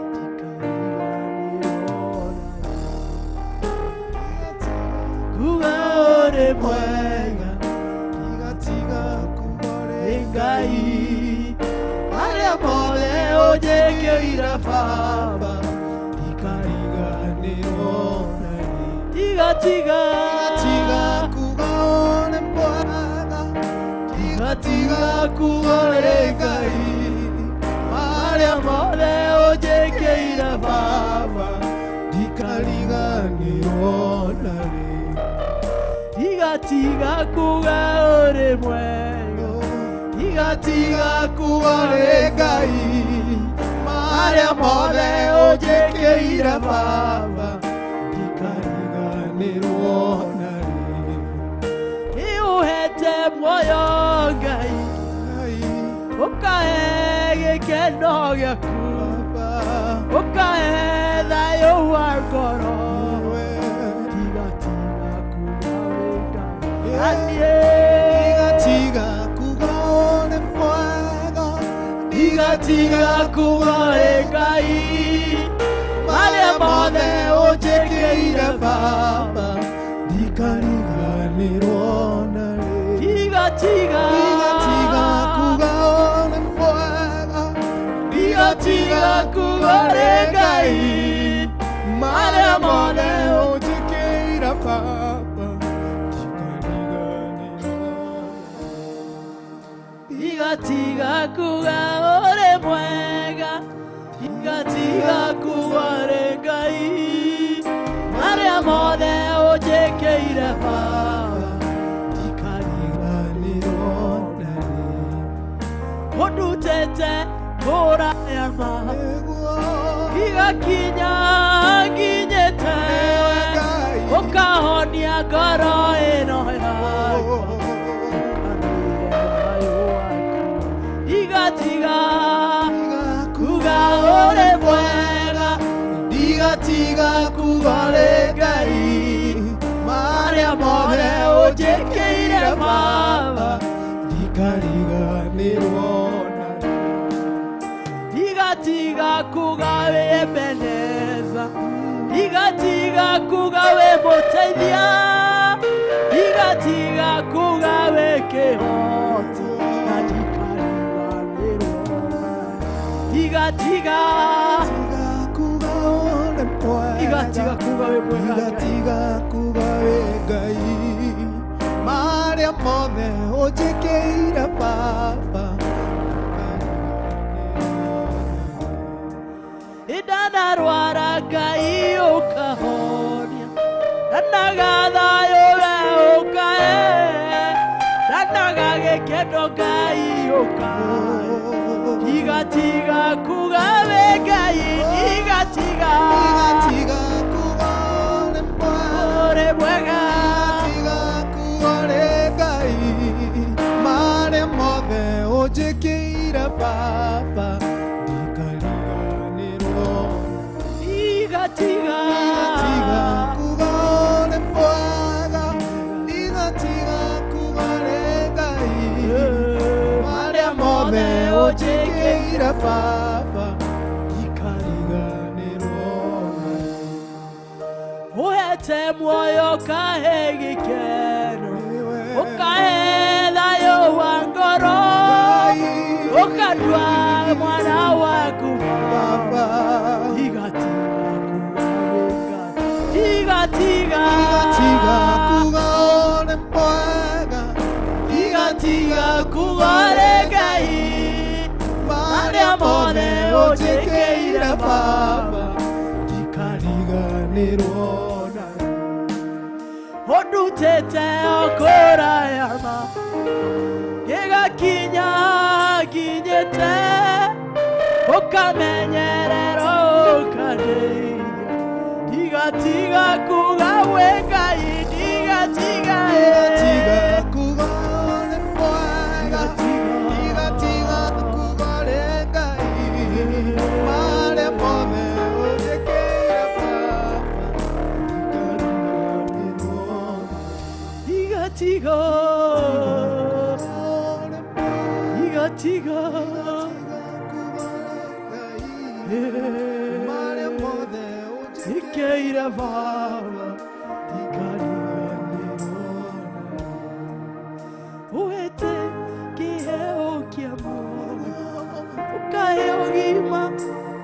Speaker 8: Ndikariganĩrwo Kuga ũrĩ mwega
Speaker 7: Tigatiga kuga ũrĩ
Speaker 8: Ngai Marĩa mothe ũnjĩkĩire Baba
Speaker 7: Ndikariganĩrwo
Speaker 8: Tigatiga
Speaker 7: Tigatiga kuga ũrĩ mwega
Speaker 8: Tigatiga kuga ũrĩ Ngai Marĩa mothe ũnjĩkĩire Baba
Speaker 7: Ndikariganĩrwo narĩ
Speaker 8: Tigatiga kuga ũrĩ mwega
Speaker 7: Tigatiga kuga ũrĩ Ngai Marĩa mothe ũnjĩkĩire Baba Ndikariganĩrwo narĩ
Speaker 8: Nĩũhete muoyo Ngai Ũkahe gĩkeno gĩaku Ũkahe thayũ wa ngoro Tigatiga kuga ũrĩ Ngai
Speaker 7: Tigatiga kuga ũrĩ mwega
Speaker 8: Tigatiga kuga ũrĩ Ngai Marĩa mothe ũnjĩkĩire Baba
Speaker 7: Ndikariganĩrwo narĩ
Speaker 8: Tigatiga
Speaker 7: Tigatiga kuga ũrĩ mwega
Speaker 8: Tigatiga kuga ũrĩ Ngai
Speaker 7: Marĩa mothe ũnjĩkĩire Baba
Speaker 8: Ndigatiga kuga uri mwega, ndigatiga kuga uri Ngai, maria mothe unjĩkĩire Baba, ndikariganĩrwo narĩ. Ũndutĩte kũraya ma, igakinya nginyĩte, ũkahonia ngoro ĩno yakwa. Ndigatiga kuga uri mwega, ndigatiga kuga uri Ngai, maria mothe unjĩkĩire Baba,
Speaker 7: ndikariganĩrwo narĩ.
Speaker 8: Ndigatiga kuga wĩ Ebeneza, ndigatiga kuga wĩ mũteithia, ndigatiga kuga wĩ kĩhoti, na ndikariganĩrwo narĩ. Ndigatiga
Speaker 7: kuga uri mwega,
Speaker 8: ndigatiga kuga wĩ mwega,
Speaker 7: ndigatiga kuga wĩ Ngai, maria mothe unjĩkĩire Baba,
Speaker 8: ndanarwara Ngai ũkahonia, ndanaga thayũ we ũkahe, ndanaga gĩkeno Ngai ũkahe. Ndigatiga kuga wĩ Ngai, ndigatiga
Speaker 7: ndigatiga kuga uri mwega,
Speaker 8: uri mwega,
Speaker 7: ndigatiga kuga uri Ngai, maria mothe unjĩkĩire Baba, ndikariganĩrwo.
Speaker 8: Ndigatiga
Speaker 7: Ndigatiga kuga uri mwega, ndigatiga kuga uri Ngai, maria mothe unjĩkĩire Baba, ndikariganĩrwo.
Speaker 8: Ũhete muoyo ũkahe gĩkeno, ũkahe thayũ wa ngoro, ũkandua mwana waku
Speaker 7: Baba,
Speaker 8: ndigatiga kuga wĩ Ngai, ndigatiga
Speaker 7: ndigatiga kuga uri mwega,
Speaker 8: ndigatiga kuga uri Ngai,
Speaker 7: maria mothe unjĩkĩire Baba, ndikariganĩrwo narĩ.
Speaker 8: Ũndutĩte o kũraya ma, gĩgakinya nginyĩte, ũkamenyerera ũkandeithia, ndigatiga kuga wĩ Ngai, ndigatiga
Speaker 7: Ndigatiga kuga uri mwega, ndigatiga kuga uri Ngai, maria mothe unjĩkĩire Baba, ndikariganĩrwo.
Speaker 8: Ndigatiga ndigatiga
Speaker 7: Maria mothe
Speaker 8: unjĩkĩire Baba, ndikariganĩrwo. Ũhete kĩheo kĩa muoyo, ũkahe ũgima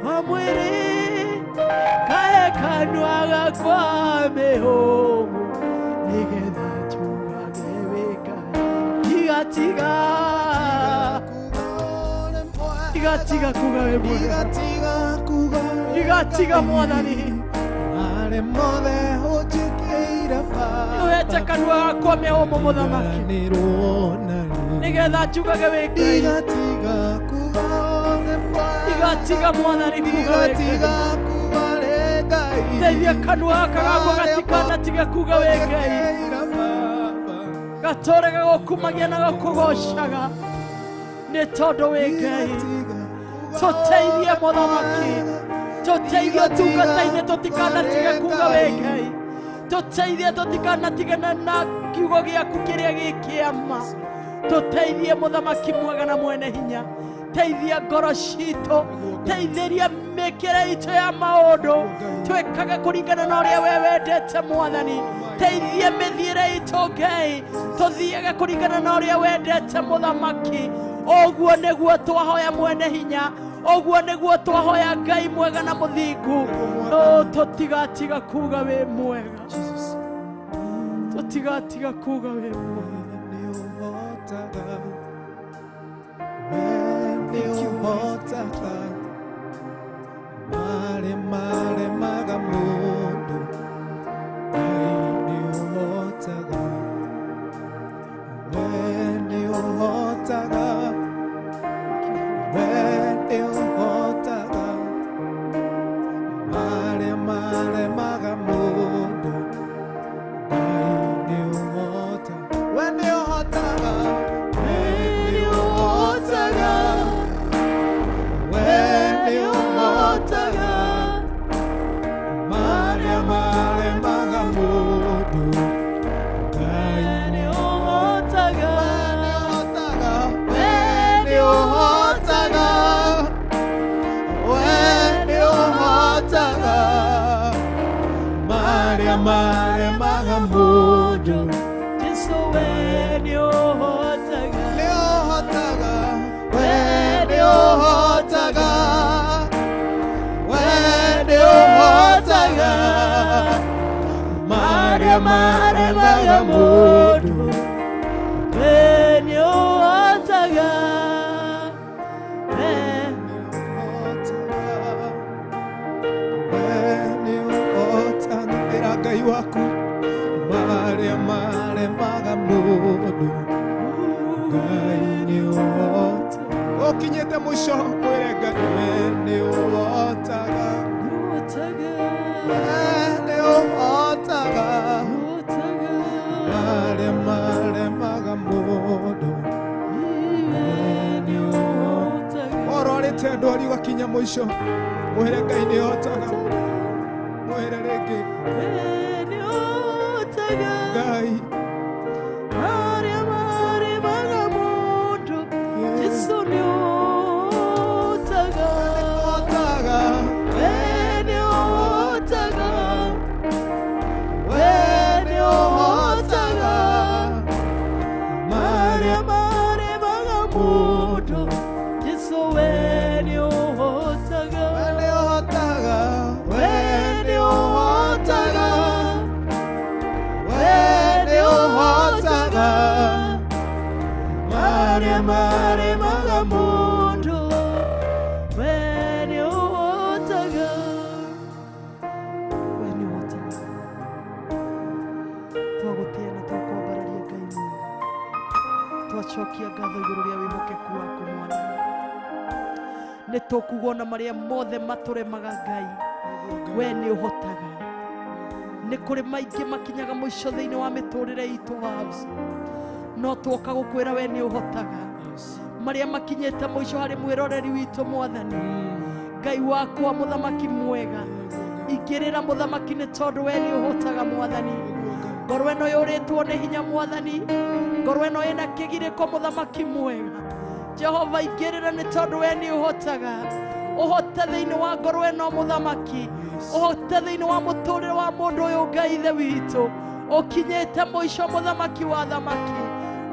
Speaker 8: wa mwĩrĩ, kahe kanua gakwa mĩhũmũ, nĩgetha njugage wĩ Ngai. Ndigatiga ndigatiga kuga wĩ mwega, ndigatiga Mwathani,
Speaker 7: Maria mothe unjĩkĩire Baba,
Speaker 8: ũhete kanua gakwa mĩhũmũ mũthamaki, nĩgetha njugage wĩ Ngai.
Speaker 7: Ndigatiga kuga uri mwega,
Speaker 8: Ndigatiga Mwathani kuga wĩ Ngai.
Speaker 7: ndigatiga kuga uri Ngai,
Speaker 8: Teithia kanua gaka gakwa gatikanatige kuga wĩ Ngai,
Speaker 7: unjĩkĩire Baba,
Speaker 8: gatũre gagũkumagia na gakũgocaga, nĩ tondũ wĩ Ngai. Tũteithie mũthamaki, tũteithie ũtungata-inĩ tũtikanatige kuga wĩ Ngai, tũteithie tũtikanatigane na kiugo gĩaku kĩrĩa gĩ kĩama. Tũteithie mũthamaki mwega na mwene hinya, teithia ngoro citũ, teithĩria mĩkĩre itũ ya maũndũ, twĩkage kũringana na ũrĩa we wendete Mwathani. Teithia mĩthiĩre itũ Ngai, tũthiage kũringana na ũrĩa wendete mũthamaki. Ũguo nĩguo twahoya mwene hinya, ũguo nĩguo twahoya Ngai mwega na mũthingu. No tũtigatiga kuga wĩ mwega, tũtigatiga kuga wĩ mwega.
Speaker 7: Nĩ ũhotaga ũhotaga, we nĩ ũhotaga marĩa maremaga mũndũ. Ngai nĩ ũhotaga, we nĩ ũhotaga, we nĩ ũhotaga, we nĩ ũhotaga marĩa maremaga mũndũ. Ngai nĩ ũhotaga, we nĩ ũhotaga, we nĩ ũhotaga marĩa maremaga mũndũ.
Speaker 8: Jesu we nĩ ũhotaga,
Speaker 7: Nĩ ũhotaga, we nĩ ũhotaga, we nĩ ũhotaga marĩa maremaga mũndũ.
Speaker 8: We nĩ ũhotaga, we
Speaker 7: Ĩra Ngai waku marĩa maremaga mũndũ. Ngai nĩ ũhotaga. Ũkinyĩte mũico mwĩre Ngai we nĩ ũhotaga,
Speaker 8: ũhotaga,
Speaker 7: we nĩ ũhotaga
Speaker 8: ũhotaga,
Speaker 7: marĩa maremaga mũndũ.
Speaker 8: we nĩ ũhotaga.
Speaker 7: Ũrorĩte ndwari ũgakinya mũico, mwĩre Ngai nĩ ũhotaga, mwĩre rĩngĩ
Speaker 8: We nĩ ũhotaga
Speaker 7: Ngai.
Speaker 8: marĩa maremaga mũndũ. Jesu nĩ ũhotaga,
Speaker 7: Ũhotaga,
Speaker 8: we nĩ ũhotaga,
Speaker 7: we nĩ ũhotaga marĩa
Speaker 8: marĩa maremaga mũndũ. Jesu we nĩ ũhotaga,
Speaker 7: we nĩ ũhotaga,
Speaker 8: we nĩ ũhotaga,
Speaker 7: we nĩ ũhotaga
Speaker 8: marĩa maremaga mũndũ. We nĩ ũhotaga, we nĩ ũhotaga. Twagũtĩa na twakwambararia Ngai mwega, twacokia ngatho igũrũ rĩa wĩhokeku waku Mwathani. Nĩ tũkuga ona marĩa mothe matũremaga Ngai, we nĩ ũhotaga. Nĩ kũrĩ maingĩ makinyaga mũico thĩinĩ wa mĩtũrĩre itũ Baba, no twoka gũkwĩra we nĩ ũhotaga. Marĩa makinyĩte mũico harĩ mwĩroreri witũ Mwathani, Ngai wakwa mũthamaki mwega, ingĩrĩra mũthamaki nĩ tondũ we nĩ ũhotaga Mwathani. Ngoro ĩno yũrĩtwo nĩ hinya Mwathani, ngoro ĩno ĩna kĩgirĩko mũthamaki mwega. Jehova ingĩrĩra nĩ tondũ we nĩ ũhotaga. Ũhote thĩinĩ wa ngoro ĩno mũthamaki, ũhote thĩinĩ wa mũtũrĩre wa mũndũ ũyũ Ngai ithe witũ ũkinyĩte mũico mũthamaki wa thamaki,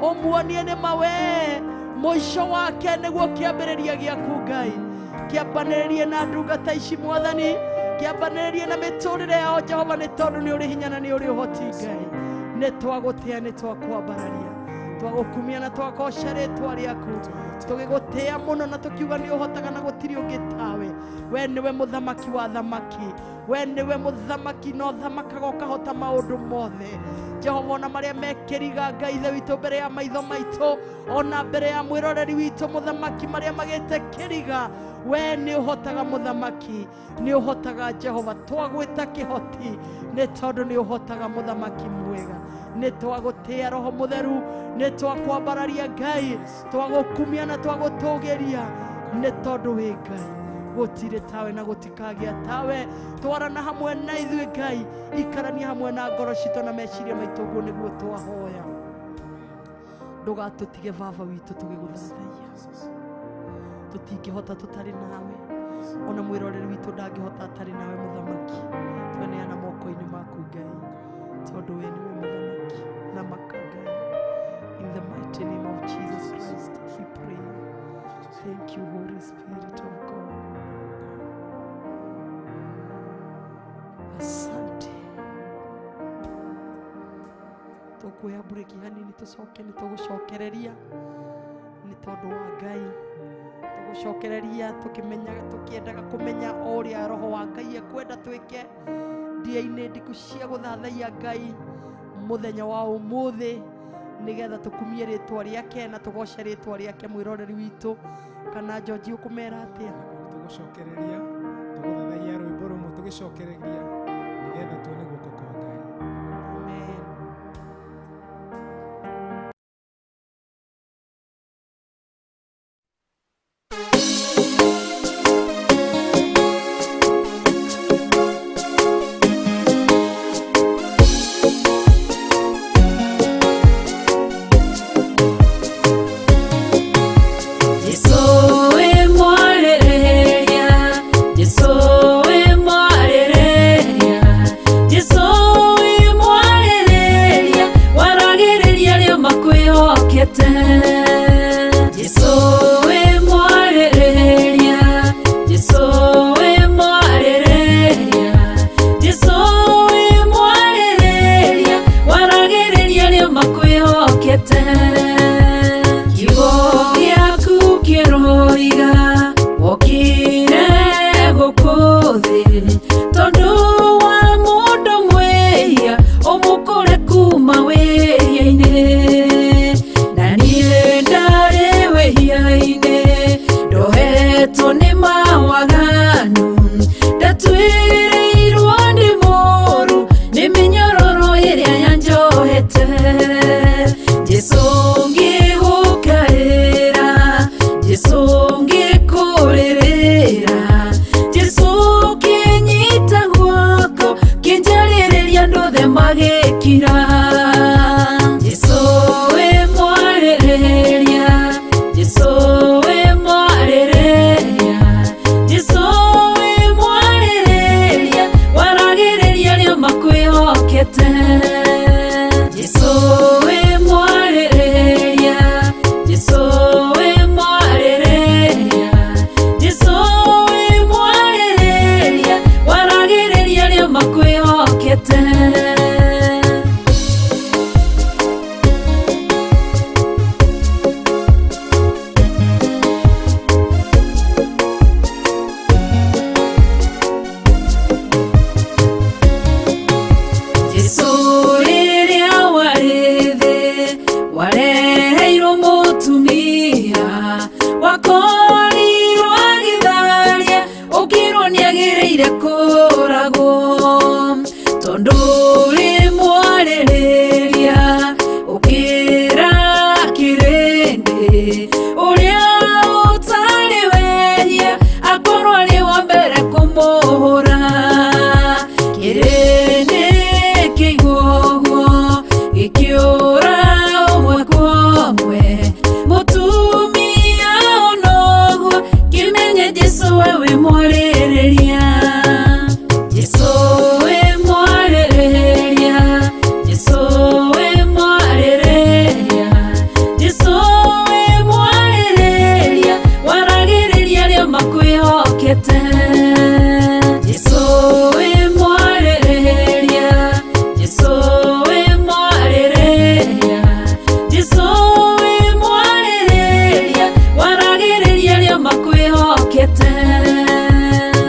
Speaker 8: ũmuonie nĩ ma we mũico wake nĩguo kĩambĩrĩria gĩaku Ngai. Kĩambanĩrĩrie na ndungata ici Mwathani, kĩambanĩrĩrie na mĩtũrĩre yao Jehova, nĩ tondũ nĩ ũrĩ hinya na nĩ ũrĩ ũhoti Ngai. Nĩ twagũtĩa, nĩ twakwambararia, twagũkumia na twagoca rĩtwa rĩaku, tũgĩgũtĩa mũno na tũkiuga nĩ ũhotaga na gũtirĩ ũngĩ tawe. We nĩwe mũthamaki wa thamaki, we nĩwe mũthamaki na ũthamakaga ũkahota maũndũ mothe Jehova. Ona marĩa mekĩriga Ngai ithe witũ mbere ya maitho maitũ, ona mbere ya mwĩroreri witũ mũthamaki, marĩa magĩte kĩriga, we nĩ ũhotaga mũthamaki, nĩ ũhotaga Jehova. Twagwĩta kĩhoti nĩ tondũ nĩ ũhotaga mũthamaki mwega. Nĩ twagũtĩa Roho Mũtheru, nĩ twakwambararia Ngai, twagũkumia na twagũtũgĩria nĩ tondũ wĩ Ngai. Gũtirĩ tawe na gũtikagĩa tawe. Twarana hamwe na ithuĩ Ngai, ikarania hamwe na ngoro citũ na meciria maitũ, ũguo nĩguo twahoya. Ndũgatũtige Baba witũ tũgĩgũthathaiya, tũtingĩhota tũtarĩ nawe, ona mwĩroreri witũ ndangĩhota atarĩ nawe mũthamaki. Tweneana moko-inĩ maku Ngai, tondũ we nĩwe mũthamaki na maka Ngai. In the mighty name of Jesus Christ we pray. Thank you, Holy Spirit of God. Asante. Tũkuoya mburĩki hanini tũcoke nĩ tũgũcokereria nĩ tondũ wa Ngai. Tũgũcokereria tũkĩmenyaga tũkĩendaga kũmenya o ũrĩa Roho wa Ngai ekwenda twĩke ndia-inĩ ndiku cia gũthathaiya Ngai mũthenya wa ũmũthĩ.
Speaker 6: Nĩgetha tũkumie rĩtwa rĩake na tũgoce rĩtwa rĩake. Mwĩroreri witũ kana George, ũkũmera atĩa?
Speaker 7: Tũgũcokereria tũgũthathaia rwĩmbo rũmwe tũgĩcokereria nĩgetha tuone guoko kwa Ngai.
Speaker 6: Amen.
Speaker 9: Jesu we mwarĩrĩria, Jesu we mwarĩrĩria, Jesu we mwarĩrĩria, waragĩrĩria arĩa makwĩhokete. Jesu we mwarĩrĩria, Jesu we mwarĩrĩria, Jesu we mwarĩrĩria, waragĩrĩria arĩa makwĩhokete. Kiugo gĩaku kĩroiga wokire gũkũ thĩ tondũ wa mũndũ mwĩhia ũmũkũre kuma wĩhia-inĩ, na niĩ ndarĩ wĩhia-inĩ ndohetwo nĩ mawaganu, ndatwĩrĩirwo nĩ mũru nĩ mĩnyororo ĩrĩa yanjohete. Jesu ngĩgũkaĩra, Jesu ngĩkũrĩrĩra, Jesu kĩnyita guoko kĩnjarĩrĩria andũ othe magĩkira. Jesu we mwarĩrĩria, Jesu we mwarĩrĩria, Jesu we mwarĩrĩria, waragĩrĩria arĩa makwĩhokete. Jesu we mwarĩrĩria, Jesu we mwarĩrĩria, Jesu we mwarĩrĩria, waragĩrĩria arĩa makwĩhokete. Jesu rĩrĩa warĩ thĩ wareheirwo mũtumia wakorirwo agĩtharia, ũkĩrwo nĩagĩrĩire kũragwo tondũ ũrĩ mwarĩrĩria, ũkĩra kĩrĩndĩ ũrĩa ũtarĩ wehia akorwo arĩ wa mbere kũmũhũra. Kĩrĩndĩ kĩigua ũguo gĩkĩũra ũmwe kwa ũmwe, mũtumia ona ũguo kĩmenye Jesu wewe mwarĩrĩria, Jesu we mwarĩrĩria, Jesu we mwarĩrĩria, Jesu we mwarĩrĩria, waragĩrĩria arĩa makwĩhokete. Jesu we mwarĩrĩria, Jesu we mwarĩrĩria, Jesu we mwarĩrĩria, waragĩrĩria arĩa makwĩhokete.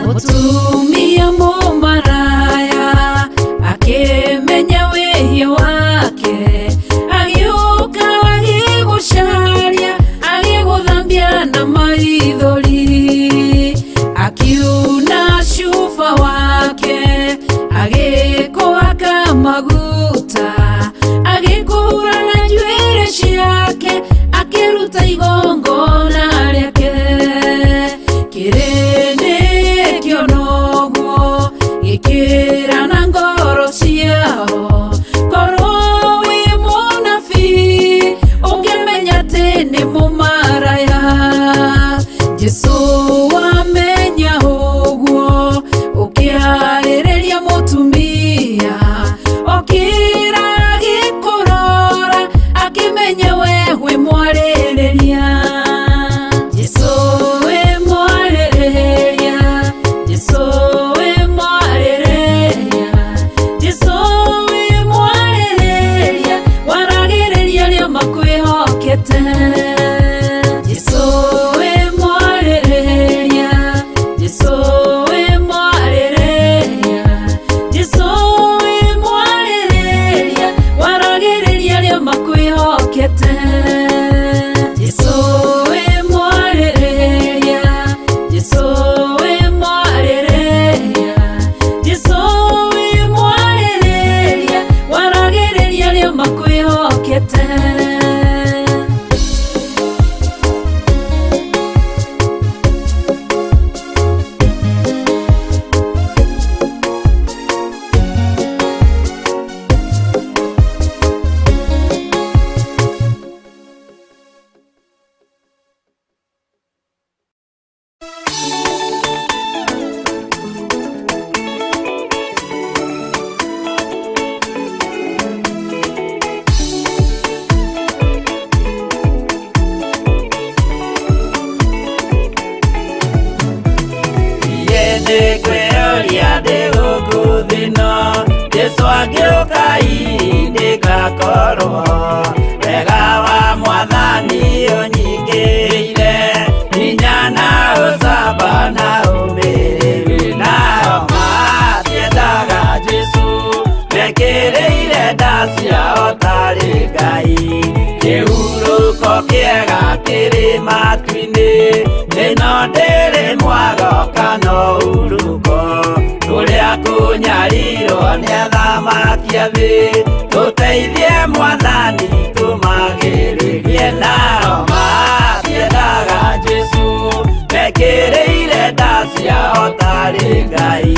Speaker 9: Mũtumia mũmaraya akĩmenya wĩhia wake, agĩũka agĩgũcaria, agĩgũthambia na maithori, akiuna cuba wake, agĩkũhaka maguta, agĩkũhura na njuĩrĩ ciake, akĩruta igongona rĩake. Kĩrĩndĩ kĩona ũguo gĩkĩra na ngoro ciao, korwo wĩ mũnabii ũngĩmenya atĩ nĩ mũmaraya. Jesu wamenya ũguo ũkĩarĩrĩria mũtumia, okĩra agĩkũrora akĩmenya we wĩ mwarĩrĩria. Jesu we mwarĩrĩria, Jesu we mwarĩrĩria, Jesu we mwarĩrĩria, waragĩrĩria arĩa makwĩhokete. Jesu we mwarĩrĩria, Jesu we mwarĩrĩria, Jesu we mwarĩrĩria, waragĩrĩria arĩa makwĩhokete.
Speaker 10: kĩega kĩrĩ matu-inĩ ĩno ndĩrĩ mwago kana ũhurũko kũrĩa kũnyarirwo nĩ athamaki a thĩ tũteithie mwathani tũmagĩrĩrie nao matiendaga Jesũ mekĩrĩire nda ciao tarĩ Ngai.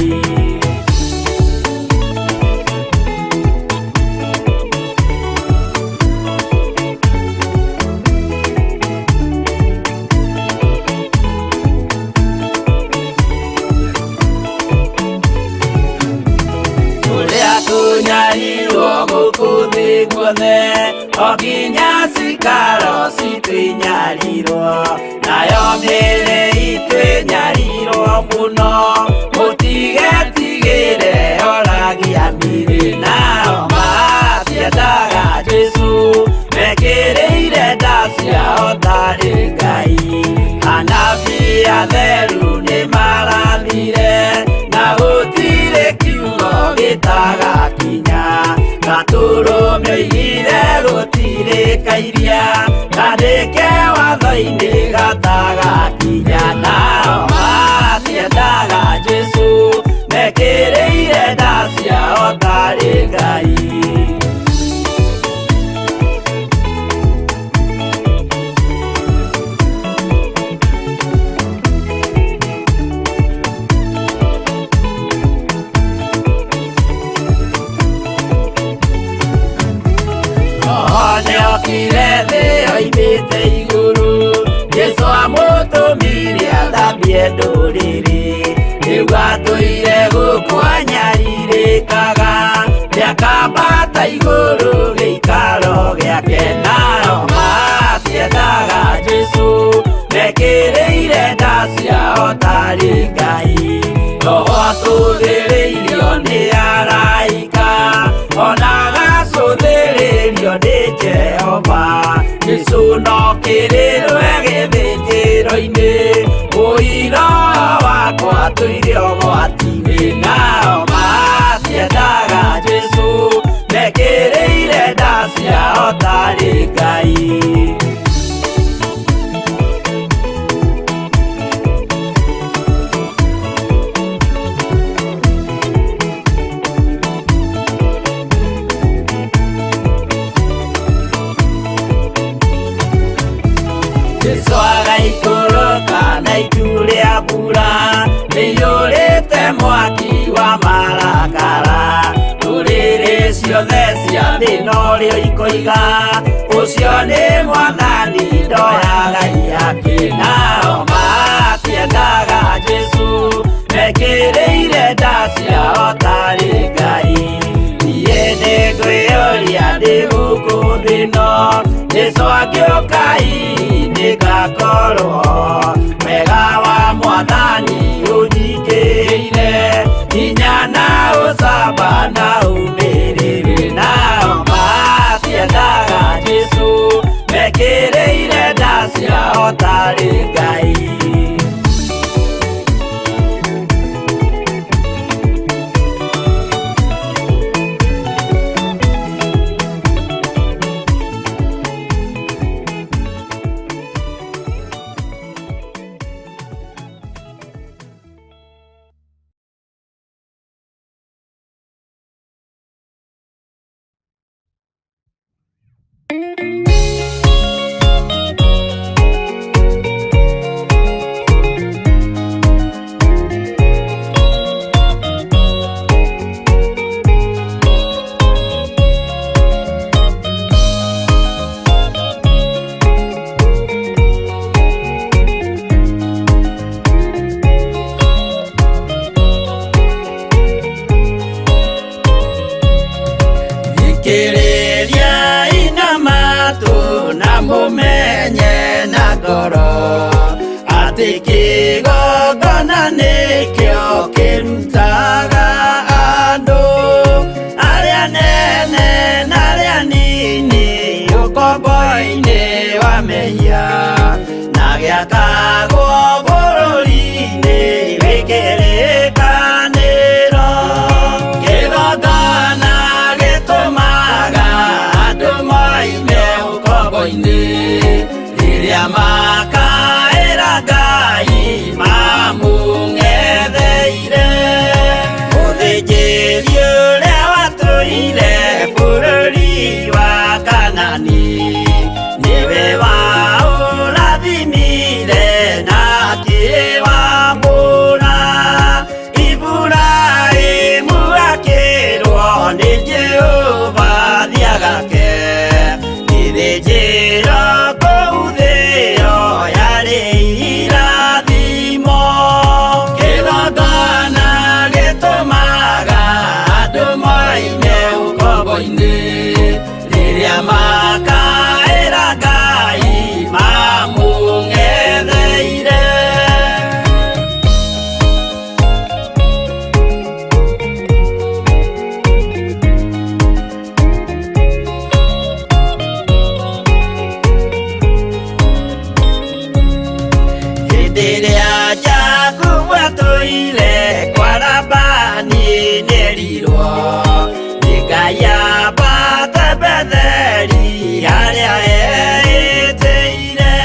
Speaker 10: Kunyarirwo gũkũ thĩ guothe o nginya cikaro citũ inyarirwo nayo mĩĩrĩ itũ ĩnyarirwo mũno mũtigetigĩre oragia mĩĩrĩ nao matiendaga Jesũ mekĩrĩire nda ciao tarĩ Ngai. Anabii atheru nĩmarathire na gũtirĩ kiugo gĩtagakinya gatũrũme oigire gũtirĩ kairia kandĩke watho-inĩ gatagakinya nao matiendaga Jesũ mekĩrĩire nda ciao tarĩ Ngai. Nĩokire thĩ oimĩte igũrũ Jesũ amũtũmire athambie ndũrĩrĩ rĩu atũire gũkũ anyarirĩkaga nĩakambata igũrũ gĩikaro gĩake nao matiendaga Jesũ mekĩrĩire nda ciao tarĩ Ngai. Roho atũthĩrĩirio nĩ araika ona agacũthĩrĩrio nĩ Jehova Jesũ no kĩrĩrwe gĩthĩnjĩro-inĩ ũira wakwa tũire ũgwati-inĩ nao matiendaga Jesũ mekĩrĩire nda ciao tarĩ Ngai. Jesũ agaikũrũka na itu rĩa mbura rĩiyũrĩte mwaki wa marakara ndũrĩrĩ ciothe cia thĩ norĩo ikoiga ũcio nĩ mwathani ndoyaga ihaki nao matiendaga Jesũ mekĩrĩire nda ciao tarĩ Ngai. Niĩ nĩngwĩyũria ndĩ gũkũ thĩ ĩno Jesũ angĩũka hihi nĩngakorwo wega wa mwathani ũnyingĩrĩire hinya na ũcamba na ũmĩrĩru nao matiendaga Jesũ mekĩrĩire nda ciao tarĩ Ngai. Mumenye na ngoro atĩ kĩgongona nĩkĩo kĩrutaga andũ arĩa nene na arĩa nini ũkombo-inĩ wa mehia na gĩakagwo bũrũri-inĩ wĩ kĩrĩkanĩro. Kĩgongona gĩtũmaga andũ moime ũkombo-inĩ Rĩrĩa makaĩra Ngai mamũng'etheire. Mũthĩnjĩri ũrĩa watũire bũrũri wa Kanani nĩwe waũrathimire na akĩwamũra. Iburahĩmu akĩrwo nĩ Jehova thiagake gĩthĩnjĩro kũu thĩo yarĩ irathimo. Kĩgongona gĩtũmaga andũ moime ũkombo-inĩ rĩrĩa makaĩra Ngai mamũng'etheire. Hĩndĩ ĩrĩa Jakubu atũire kwa Labani nĩerirwo nĩ Ngai ambate Betheli harĩa eĩtĩire.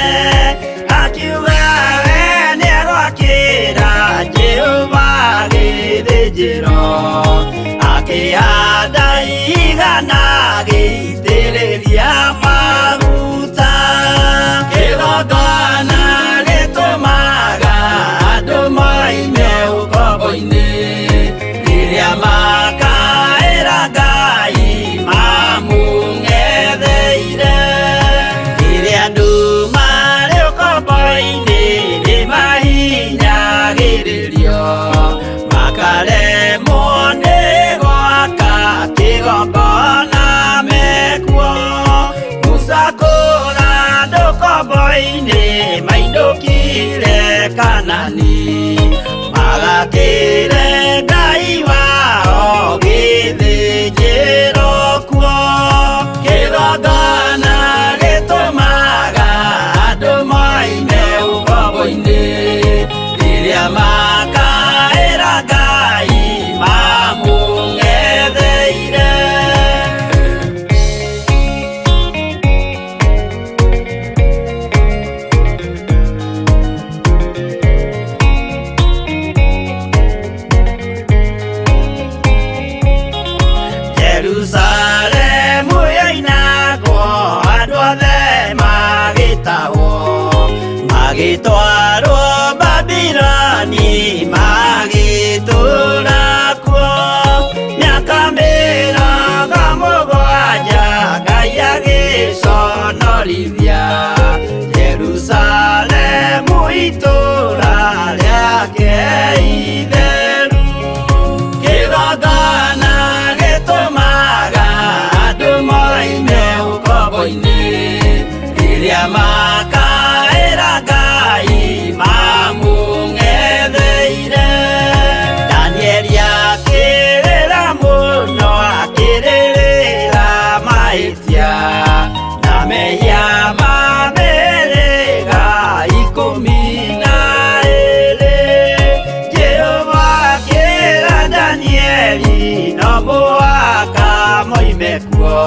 Speaker 10: Akiuga we nĩegwakĩra Jehova gĩthĩnjĩro, akĩhanda igana agĩitĩrĩria maguta. Kĩgongona gĩtũmaga andũ moime ũkombo-inĩ rĩrĩa makaĩra Ngai mamũng'etheire. Rĩrĩa andũ marĩ ũkombo-inĩ nĩmahinyagĩrĩrio, makaremwo nĩ gwaka kĩgongona mekuo. Musa kũra andũ ũkombo-inĩ mainũkire Kanani, magakĩre Ngai wao gĩthĩnjĩro kuo. Kĩgongona gĩtũmaga andũ moime ũkombo-inĩ rĩrĩa makaĩra Ngai mamũng'etheire. Jerusalemu yoinagwo andũ othe magĩtahwo, magĩtwarwo Babiloni magĩtũũra kuo. Mĩaka 70 Ngai agĩconorithia Jerusalemu itũũra rĩake itheru. Kĩgongona gĩtũmaga andũ moime ũkombo-inĩ rĩrĩa makaĩra Ngai mamũng'etheire. Danieli akĩrĩra mũno akĩrĩrĩra mahĩtia na mehia ma mĩhĩrĩga 12. Jehova akĩra Danieli no mũhaka moime kuo,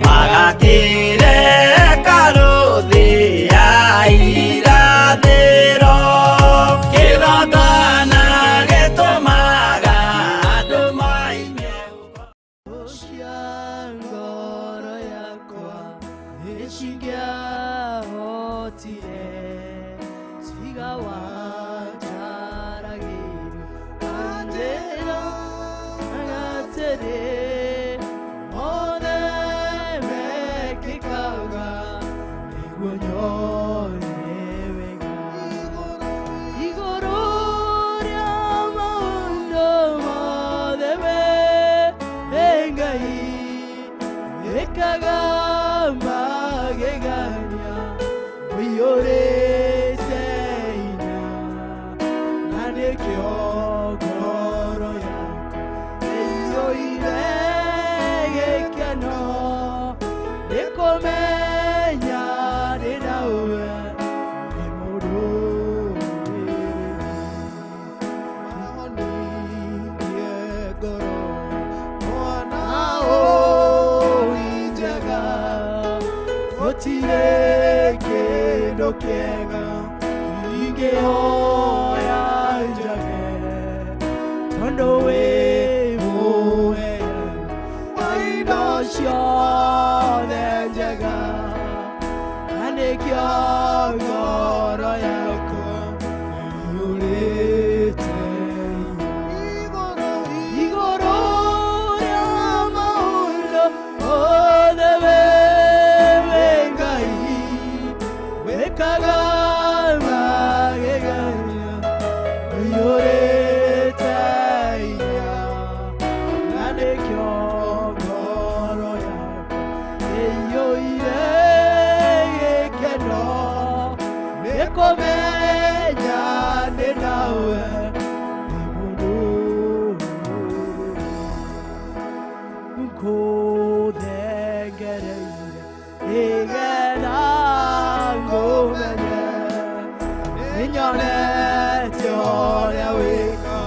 Speaker 10: magakĩre hekarũ thĩ ya irathĩro. Kĩgongona gĩtũmaga andũ moime
Speaker 8: Cia ngoro yakwa nĩcingĩahotire tiga wanjaragĩria anjĩra atĩrĩ mothe mekĩkaga nĩguo nyone wega. Igũrũ rĩa maũndũ mothe we Ngai wĩkaga magegania ũiyũrĩte hinya, na nĩkĩo ngoro yakwa ĩiyũire gĩkeno nĩkũmenya ndĩ nawe. kĩndũ kĩega ingĩhoya njage tondũ wĩ mũheani wa indo ciothe njega na nĩkĩo ngoro yakwa ĩiyũrĩte igũrũ rĩa maũndũ mothe we Ngai wĩkaga magegania ũiyũrĩte hinya na nĩkĩo ngoro yakwa ĩiyũire gĩkeno nĩ kũmenya ndĩ nawe wĩ mũndũ nkũthengereire nĩgetha ngũmenye nĩnyonete ũrĩa wĩkaga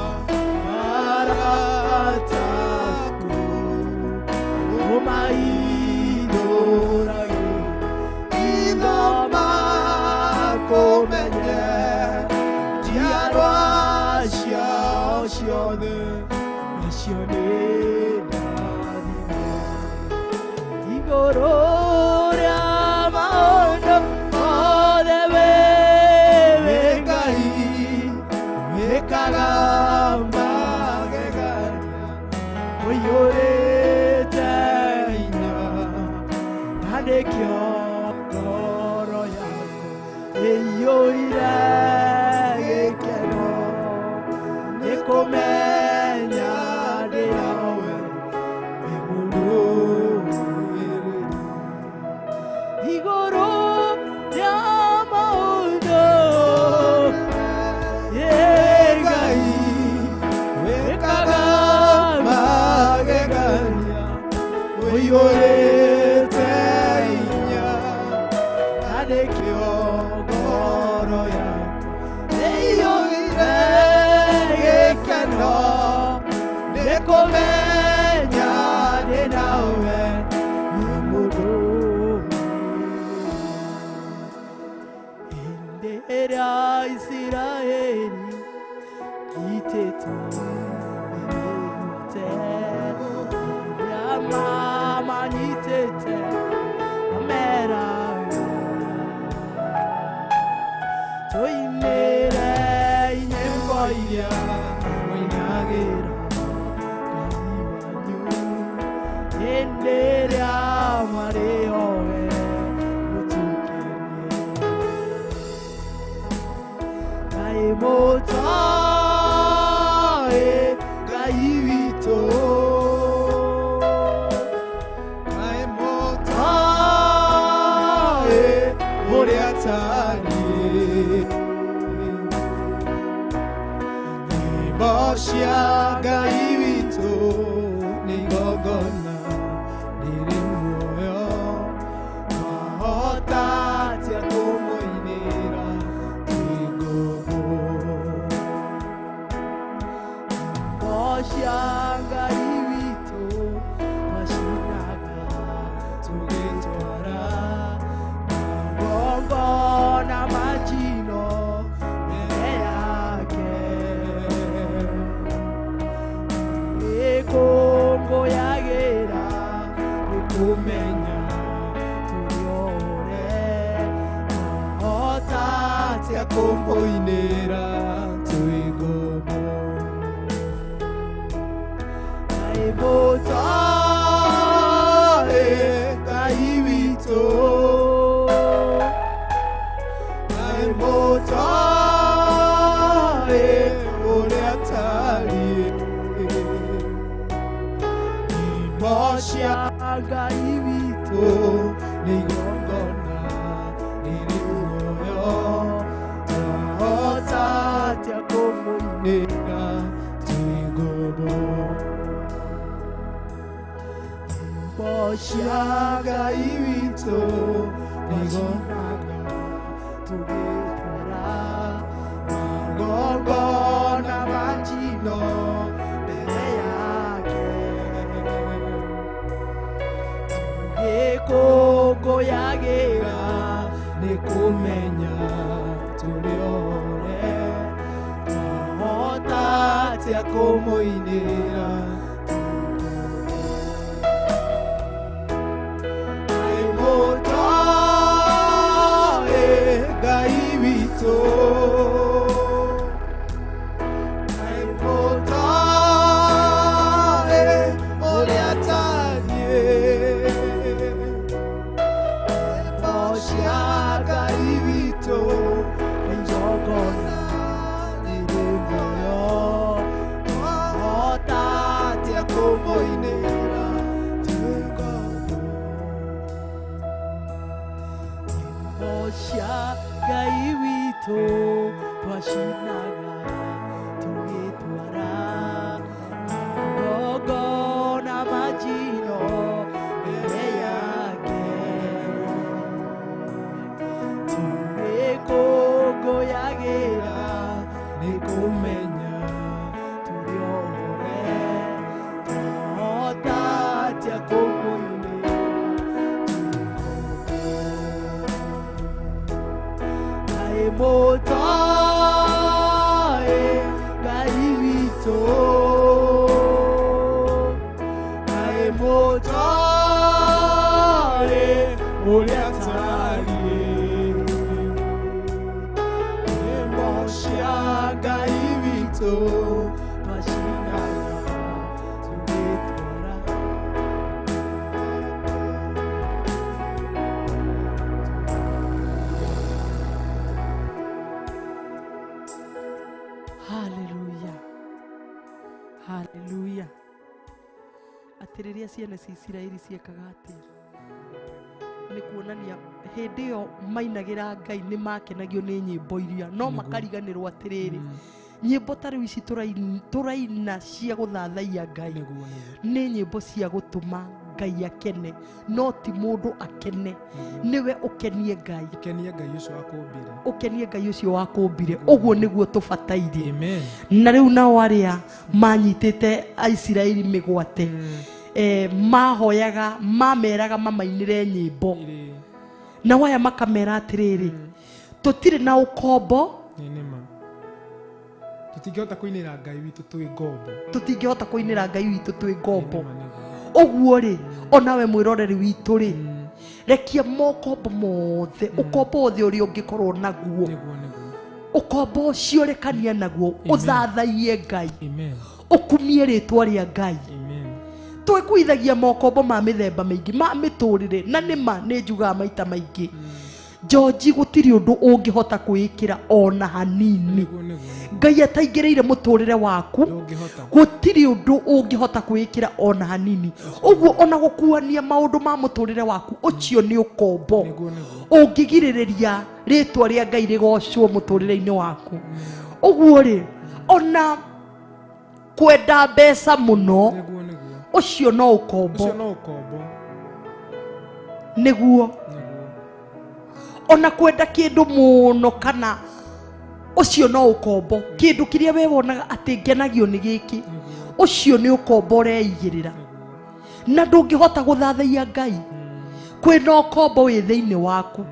Speaker 8: arata aku ũmaihũragia itho makũmenye njiarwa ciao ciothe nacio nĩ ndathime igũrũ rĩa maũndũ mothe we Ngai wĩkaga magegania ũiyũrĩte hinya na nĩkĩo ngoro yakwa ĩiyũire gĩkeno nĩ kũmenya ndĩ nawe wĩ mũndũ igũrũ rĩa maũndũ Ngai wĩkaga magegania ũiyũrĩte hinya na nĩkĩo ngoro yakwa ĩiyũire gĩkeno nĩ kũmenya ndĩ nawe wĩ mũndũ hĩndĩ ĩrĩa Isiraeli itĩtwo mĩgwate rĩrĩa mamanyitĩte mameraga tũinĩre nyĩmbo iria mũinagĩra Ngai wanyu hĩndĩ ĩrĩa marĩ oe mũtũkenie Ngai mũtoĩ Ngai witũ
Speaker 7: Ngai mũtoĩ ũrĩa atariĩ nyĩmbo cia Ngai witũ nĩ igongona rĩrĩ muoyo twahota atĩa kũmũinĩra twĩ ngombo
Speaker 8: Nyĩmbo cia Ngai witũ twacinaga tũgĩtwara magongona ma njino mbere yake ĩkũngũyagĩra nĩ kũmenya tũrĩ ore twahota atĩa
Speaker 7: kũmũinĩra twĩ ngombo
Speaker 8: Ngai mũtoĩ Ngai witũ
Speaker 7: Ngai mũtoĩ ũrĩa atariĩ nyĩmbo cia
Speaker 8: Ngai witũ
Speaker 7: nĩ igongona rĩrĩ muoyo twahota atĩa kũmũinĩra twĩ ngombo
Speaker 8: nyĩmbo cia
Speaker 7: Ngai witũ nĩ
Speaker 8: twacinaga tũgĩtwara
Speaker 7: magongona ma njino
Speaker 8: mbere yake tũgĩkũngũyagĩra nĩ kũ
Speaker 7: kũmenya tũrĩ ore twahota atĩa kũmũinĩra Kaĩ mũtoĩ Ngai witũ Kaĩ mũtoĩ ũrĩa atariĩ Nyĩmbo cia Ngai witũ nĩ igongona rĩrĩ muoyo twahota atĩa kũmũinĩra twĩ ngombo
Speaker 8: Nyĩmbo cia Ngai witũ twacinaga tũgĩtwara magongona ma njino mbere yake tũgĩkũngũyagĩra
Speaker 7: nĩ kũmenya
Speaker 8: tũrĩ ore twahota atĩa kũmũinĩra Kaĩ mũtoĩ Ngai witũ Kaĩ mũtoĩ
Speaker 7: ũrĩa atariĩ Nyĩmbo cia Ngai witũ
Speaker 8: twacinaga tũgĩtwara Haleluya haleluya atĩ rĩrĩa ciana cia Isiraeli ciekaga atĩa nĩ kuonania hĩndĩ ĩyo mainagĩra Ngai nĩ makenagio nĩ nyĩmbo iria no makariganĩrwo atĩrĩrĩ nyĩmbo ta rĩu ici tũraina cia gũthathaiya Ngai
Speaker 7: nĩguo nĩguo
Speaker 6: nĩ nyĩmbo cia gũtũma Ngai akene no ti mũndũ akene nĩwe ũkenie Ngai
Speaker 7: ũkenie Ngai ũcio wakũmbire
Speaker 6: ũkenie Ngai ũcio wakũmbire ũguo nĩguo tũbataire
Speaker 7: amen
Speaker 6: na rĩu nao arĩa manyitĩte Aisiraeli mĩgwate mahoyaga mameraga mamainĩre nyĩmbo
Speaker 7: Ĩrĩ
Speaker 6: nao aya makamera atĩrĩrĩ tũtirĩ na ũkombo
Speaker 7: nĩ nĩma tũtingĩhota kũinĩra Ngai witũ twĩ ngombo
Speaker 6: tũtingĩhota kũinĩra Ngai witũ twĩ ngombo
Speaker 7: Nĩ nĩma nĩguo
Speaker 6: ũguo rĩ onawe mwĩroreri witũ rĩ rekia mokombo mothe ũkombo wothe ũrĩa ũngĩkorwo naguo
Speaker 7: nĩguo nĩguo
Speaker 6: ũkombo ũcio rekania naguo ũthathaiye Ngai
Speaker 7: amen
Speaker 6: ũkumie rĩtwa rĩa Ngai
Speaker 7: amen
Speaker 6: twĩkuithagia mokombo ma mĩthemba mĩingĩ ma mĩtũrĩre na nĩma nĩ njugaga maita maingĩ George gũtirĩ ũndũ ũngĩhota kwĩĩkĩra ona hanini
Speaker 7: nĩguo nĩguo
Speaker 6: Ngai ataingĩrĩire mũtũrĩre waku
Speaker 7: ndũngĩhota
Speaker 6: gũtirĩ ũndũ ũngĩhota kwĩĩkĩra ona hanini ũguo ona gũkuania maũndũ ma mũtũrĩre waku ũcio nĩ ũkombo
Speaker 7: nĩguo nĩguo
Speaker 6: ũngĩgirĩrĩria rĩtwa rĩa Ngai rĩgocwo mũtũrĩre-inĩ waku ũguo rĩ ona kwenda mbeca mũno
Speaker 7: nĩguo nĩguo
Speaker 6: ũcio no ũkombo
Speaker 7: ũcio no ũkombo
Speaker 6: nĩguo
Speaker 7: nĩguo
Speaker 6: ona kwenda kĩndũ mũno kana ũcio no ũkombo kĩndũ kĩrĩa we wonaga atĩ ngenagio nĩ gĩkĩ ũcio nĩ ũkombo ũreigĩrĩra na ndũngĩhota gũthathaiya Ngai kwĩna ũkombo wĩ thĩinĩ waku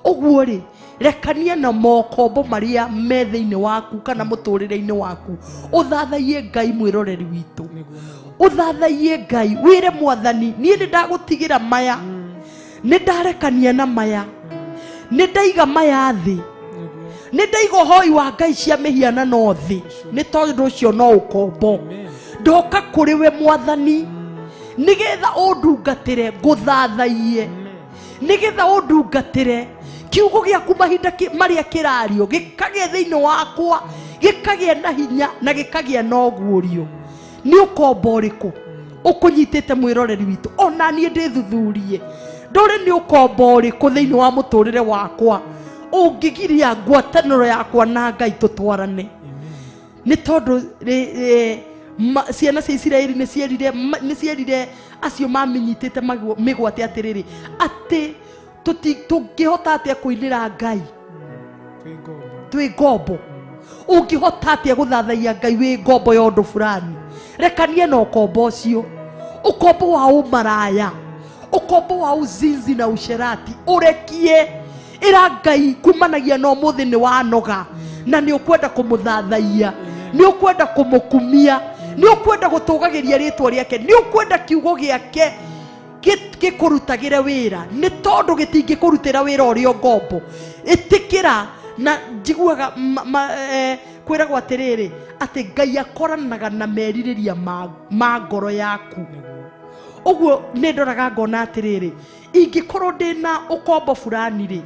Speaker 6: ũguo rĩ rekania na mokombo marĩa me thĩinĩ waku kana mũtũrĩre-inĩ waku ũthathaiye Ngai mwĩroreri witũ
Speaker 7: nĩguo nĩguo
Speaker 6: ũthathaiye Ngai wĩre mwathani niĩ nĩ ndagũtigĩra maya nĩ ndarekania na maya nĩ ndaiga maya thĩ
Speaker 7: nĩguo
Speaker 6: nĩ ndaiga ũhoi wa Ngai cia mĩhianano thĩ nĩ tondũ ũcio no ũkombo ndoka kũrĩ we mwathani nĩgetha ũndungatĩre ngũthathaiye nĩgetha ũndungatĩre kiugo gĩaku mahinda marĩa kĩrario gĩkagĩa thĩinĩ wakwa gĩkagĩa na hinya na gĩkagĩa na ũguũrio nĩ ũkombo ũrĩkũ ũkũnyitĩte mwĩroreri witũ ona niĩ ndĩthuthurie ndũrĩ nĩ ũkombo ũrĩkũ thĩinĩ wa mũtũrĩre wakwa ũngĩgiria ngwatanĩro yakwa na Ngai tũtwarane nĩ tondũ ciana cia Isiraeli nĩ cierire acio mamenyitĩte mĩgwate atĩrĩrĩ atĩ tũngĩhota atĩa kũinĩra Ngai
Speaker 7: twĩ ngombo
Speaker 6: twĩ ngombo ũngĩhota atĩa gũthathaiya Ngai wĩ ngombo ya ũndũ fulani rekania na ũkombo ũcio ũkombo wa ũmaraya ũkombo wa uzinzi na usherati ũrekie Ĩra Ngai kumanagia na ũmũthĩ nĩ wanoga na nĩ ũkwenda kũmũthathaiya, nĩ ũkwenda kũmũkumia, nĩ ũkwenda gũtũgagĩria rĩtwa rĩake, nĩ ũkwenda kiugo gĩake gĩkũrutagĩre wĩra, nĩ tondũ gĩtingĩkũrutĩra wĩra ũrĩ o ngombo. Ĩtĩkĩra na njiguaga kwĩragwo atĩrĩrĩ atĩ Ngai akoranaga na merirĩria ma ngoro yaku. Ũguo nĩ ndoraga ngona atĩrĩrĩ, ingĩkorwo ndĩna ũkombo fulani rĩ,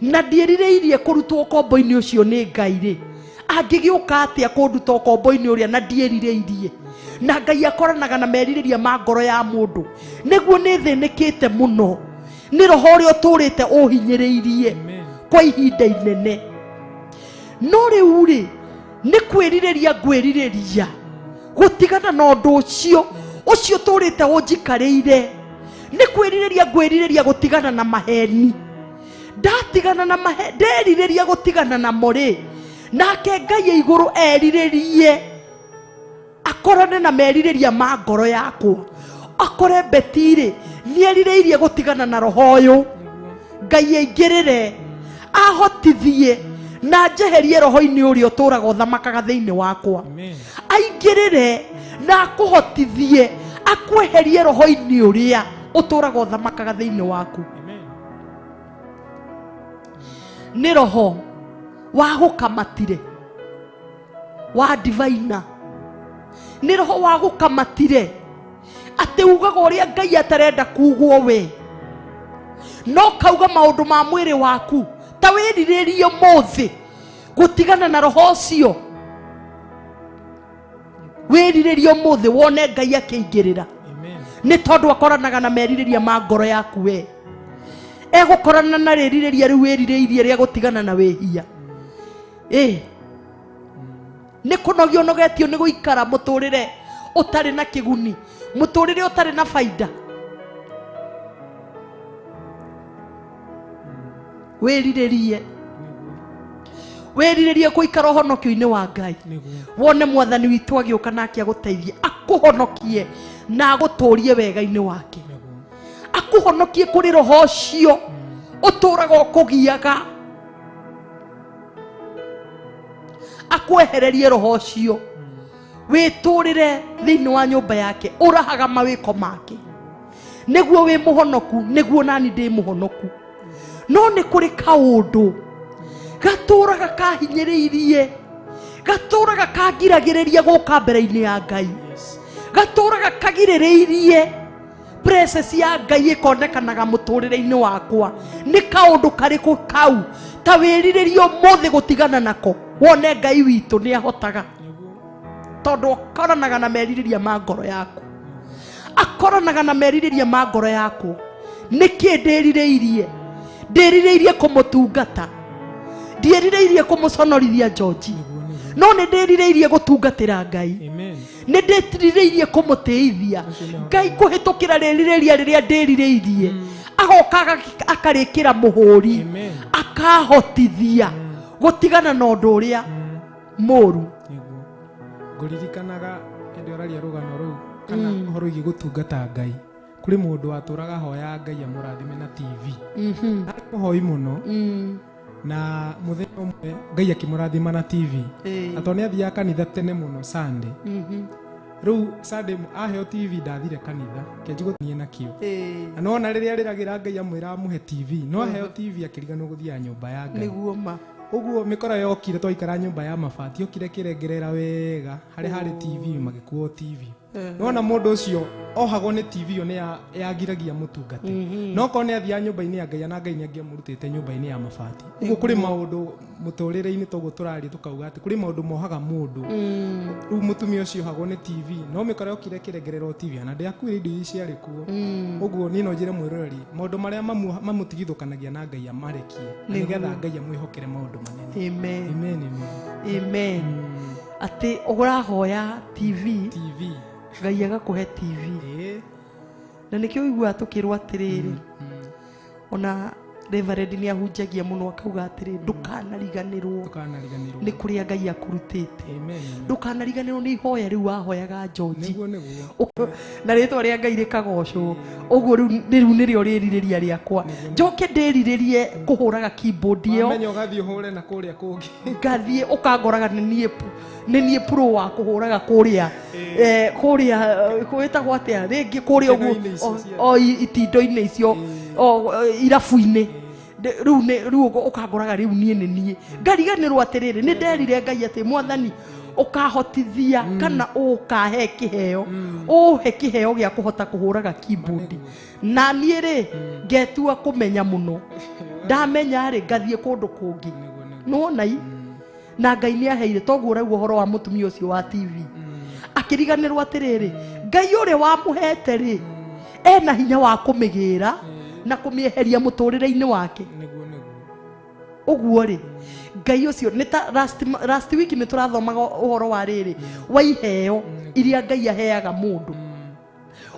Speaker 6: na ndierirĩirie kũrutwo ũkombo-inĩ ũcio nĩ Ngai rĩ, angĩgĩũka atĩa kũnduta ũkombo-inĩ ũrĩa na ndierirĩirie? Na Ngai akoranaga na merirĩria ma ngoro ya mũndũ. Nĩguo nĩ thĩnĩkĩte mũno nĩ roho ũrĩa ũtũrĩte ũhinyĩrĩirie kwa ihinda inene. No rĩu rĩ, nĩ kwĩrirĩria ngwĩrirĩria gũtigana na ũndũ ũcio ũcio ũtũrĩte ũnjikarĩire. Nĩ kwĩrirĩria ngwĩrirĩria gũtigana na maheni. Ndatigana na maheni, nderirĩria gũtigana namo rĩ, nake Ngai igũrũ erirĩrie akorane na merirĩria ma ngoro yakwa. Akore Beti rĩ, nĩerirĩirie gũtigana na roho ũyũ, Ngai aingĩrĩre ahotithie na njeherie roho-inĩ ũrĩa ũtũraga ũthamakaga thĩinĩ wakwa. Aingĩrĩre na akũhotithie akweherie roho-inĩ ũrĩa ũtũraga ũthamakaga thĩinĩ waku. Nĩ roho wa gũkamatire wa divaina, nĩ roho wa gũkamatire atĩ ugaga ũrĩa Ngai atarenda kugwo we, no kauga maũndũ ma mwĩrĩ waku. Ta wĩrirĩrie ũmũthĩ gũtigana na roho ũcio, wĩrirĩrie ũmũthĩ wone Ngai akĩingĩrĩra, nĩ tondũ akoranaga na merirĩria ma ngoro yaku. We egũkorana na rĩrirĩria rĩu wĩrirĩirie rĩa gũtigana na wĩhia. Nĩ kũnogio ũnogetio nĩ gũikara mũtũrĩre ũtarĩ na kĩguni, mũtũrĩre ũtarĩ na baida. Wĩrirĩrie, wĩrirĩrie gũikara ũhonokio-inĩ wa Ngai, wone mwathani witũ agĩũka nake agũteithie, akũhonokie na agũtũrie wega-inĩ wake, akũhonokie kũrĩ roho ũcio ũtũraga ũkũgiaga, akwehererie roho ũcio wĩtũrĩre thĩinĩ wa nyũmba yake, ũrahaga mawĩko make, nĩguo wĩ mũhonoku, nĩguo nani ndĩ mũhonoku. No nĩ kũrĩ kaũndũ gatũraga kahinyĩrĩirie, gatũraga kangiragĩrĩria gũka mbere-inĩ ya Ngai, gatũraga kagirĩrĩirie presence ya Ngai ĩkonekanaga mũtũrĩre-inĩ wakwa. Nĩ kaũndũ karĩkũ kau? Ta wĩrirĩrie ũmũthĩ gũtigana nako, wone Ngai witũ nĩ ahotaga, tondũ akoranaga na merirĩria ma ngoro yaku, akoranaga na merirĩria ma ngoro yaku. Nĩkĩ ndĩrirĩirie? Ndĩrirĩirie kũmũtungata, ndierirĩirie kũmũconorithia George, no nĩ ndĩrirĩirie gũtungatĩra Ngai, nĩ ndĩrirĩirie kũmũtĩithia Ngai kũhĩtũkĩra rĩrirĩria rĩrĩa ndĩrirĩirie. Agoka akarĩkĩra mũhũri, akahotithia gũtigana na ũndũ ũrĩa mũru.
Speaker 7: Ngũririkanaga hĩndĩ ũraria rũgano rũu kana ũhoro wĩgiĩ gũtungata Ngai, kũrĩ mũndũ watũraga hoya Ngai amũrathime na TV. Arĩ mũhoi mũno, na mũthenya ũmwe Ngai akĩmũrathima na TV. Na tondũ nĩ athiaga kanitha tene mũno Sunday, rĩu Sunday aheo TV ndathire kanitha kĩanji gũthiĩ nakĩo. Na nona rĩrĩa arĩragĩra Ngai amwĩra amũhe TV, no aheo TV akĩriganĩrwo gũthiaga nyũmba ya Ngai.
Speaker 6: Nĩguo ma.
Speaker 7: Ũguo mĩkora yokire twaikara nyũmba ya mabati, yokire kĩrengerera wega harĩa harĩ TV, magĩkuo TV. Nona mũndũ ũcio ohagwo nĩ TV ĩyo nĩ yagiragia mũtungate, no korwo nĩ athiaga nyũmba-inĩ ya Ngai, na Ngai nĩ angĩamũrutĩte nyũmba-inĩ ya mabati. Ũguo kũrĩ maũndũ mũtũrĩre-inĩ toguo tũraria tũkauga atĩ kũrĩ maũndũ mohaga mũndũ. Rĩu mũtumia ũcio ohagwo nĩ TV, no mĩkora yokire kĩrengererwo TV, ona ndĩakuire indo iria ciarĩ kuo. Ũguo niĩ no njĩre mwĩroreri maũndũ marĩa mamũtigithũkanagia na Ngai amarekie, na nĩgetha Ngai amwĩhokere maũndũ manene.
Speaker 6: Amen.
Speaker 7: Amen, amen.
Speaker 6: Amen. Atĩ ũrahoya TV,
Speaker 7: TV,
Speaker 6: Ngai agakũhe TV. Na nĩkĩo ũiguaga tũkĩrwo atĩrĩrĩ, ona Reverend nĩ ahunjagia mũno akauga atĩrĩ ndũkanariganĩrwo nĩ kũrĩa Ngai akũrutĩte. Ndũkanariganĩrwo nĩ ihoya rĩu wahoyaga George. Na rĩtwa rĩa Ngai rĩkagocwo. Ũguo rĩu nĩrĩo rĩrirĩria rĩakwa. Njoke ndĩrirĩrie kũhũraga keyboard ĩyo.
Speaker 7: Wamenya ũgathiĩ ũhũre na kũrĩa kũngĩ.
Speaker 6: Ngathiĩ ũkangoraga nĩ niĩ pro wa kũhũraga kũrĩa kũrĩa kwĩtagwo atĩa rĩngĩ kũrĩa ũguo o itindo-inĩ icio o irabu-inĩ. Rĩu ũkangoraga rĩu niĩ nĩ niĩ. Ngariganĩrwo atĩrĩrĩ nĩ nderire Ngai atĩ Mwathani ũkahotithia kana ũkahe kĩheo ũhe kĩheo gĩa kũhota kũhũraga keyboard. Na niĩ rĩ ngetua kũmenya mũno. Ndamenya rĩ ngathiĩ kũndũ kũngĩ. Nĩwona i? Na Ngai nĩ aheire toguo ũraigua ũhoro wa mũtumia ũcio wa TV. Akĩriganĩrwo atĩrĩrĩ Ngai ũrĩa wamũhete rĩ ena hinya wa kũmĩgĩra na kũmĩeheria mũtũrĩre-inĩ wake. Ũguo rĩ Ngai ũcio nĩ ta last week nĩ tũrathomaga ũhoro wa rĩrĩ wa iheo iria Ngai aheaga mũndũ.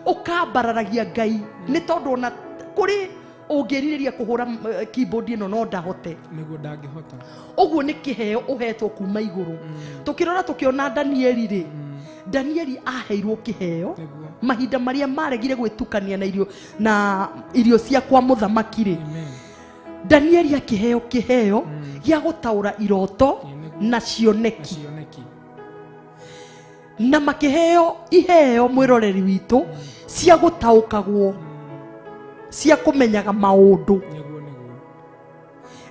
Speaker 6: Ũkambararagia Ngai nĩ tondũ ona kũrĩ ũngĩrirĩria kũhũra keyboard ĩno no ndahote.
Speaker 7: Nĩguo ndangĩhota.
Speaker 6: Ũguo nĩ kĩheo ũhetwo kuma igũrũ. Tũkĩrora tũkĩona Danieli rĩ, Danieli aheirwo kĩheo mahinda marĩa maregire gwĩtukania na irio cia kwa mũthamaki rĩ. Danieli akĩheo kĩheo gĩa gũtaũra iroto na cioneki. Na makĩheo iheo mwĩroreri witũ cia gũtaũkagwo cia kũmenyaga maũndũ.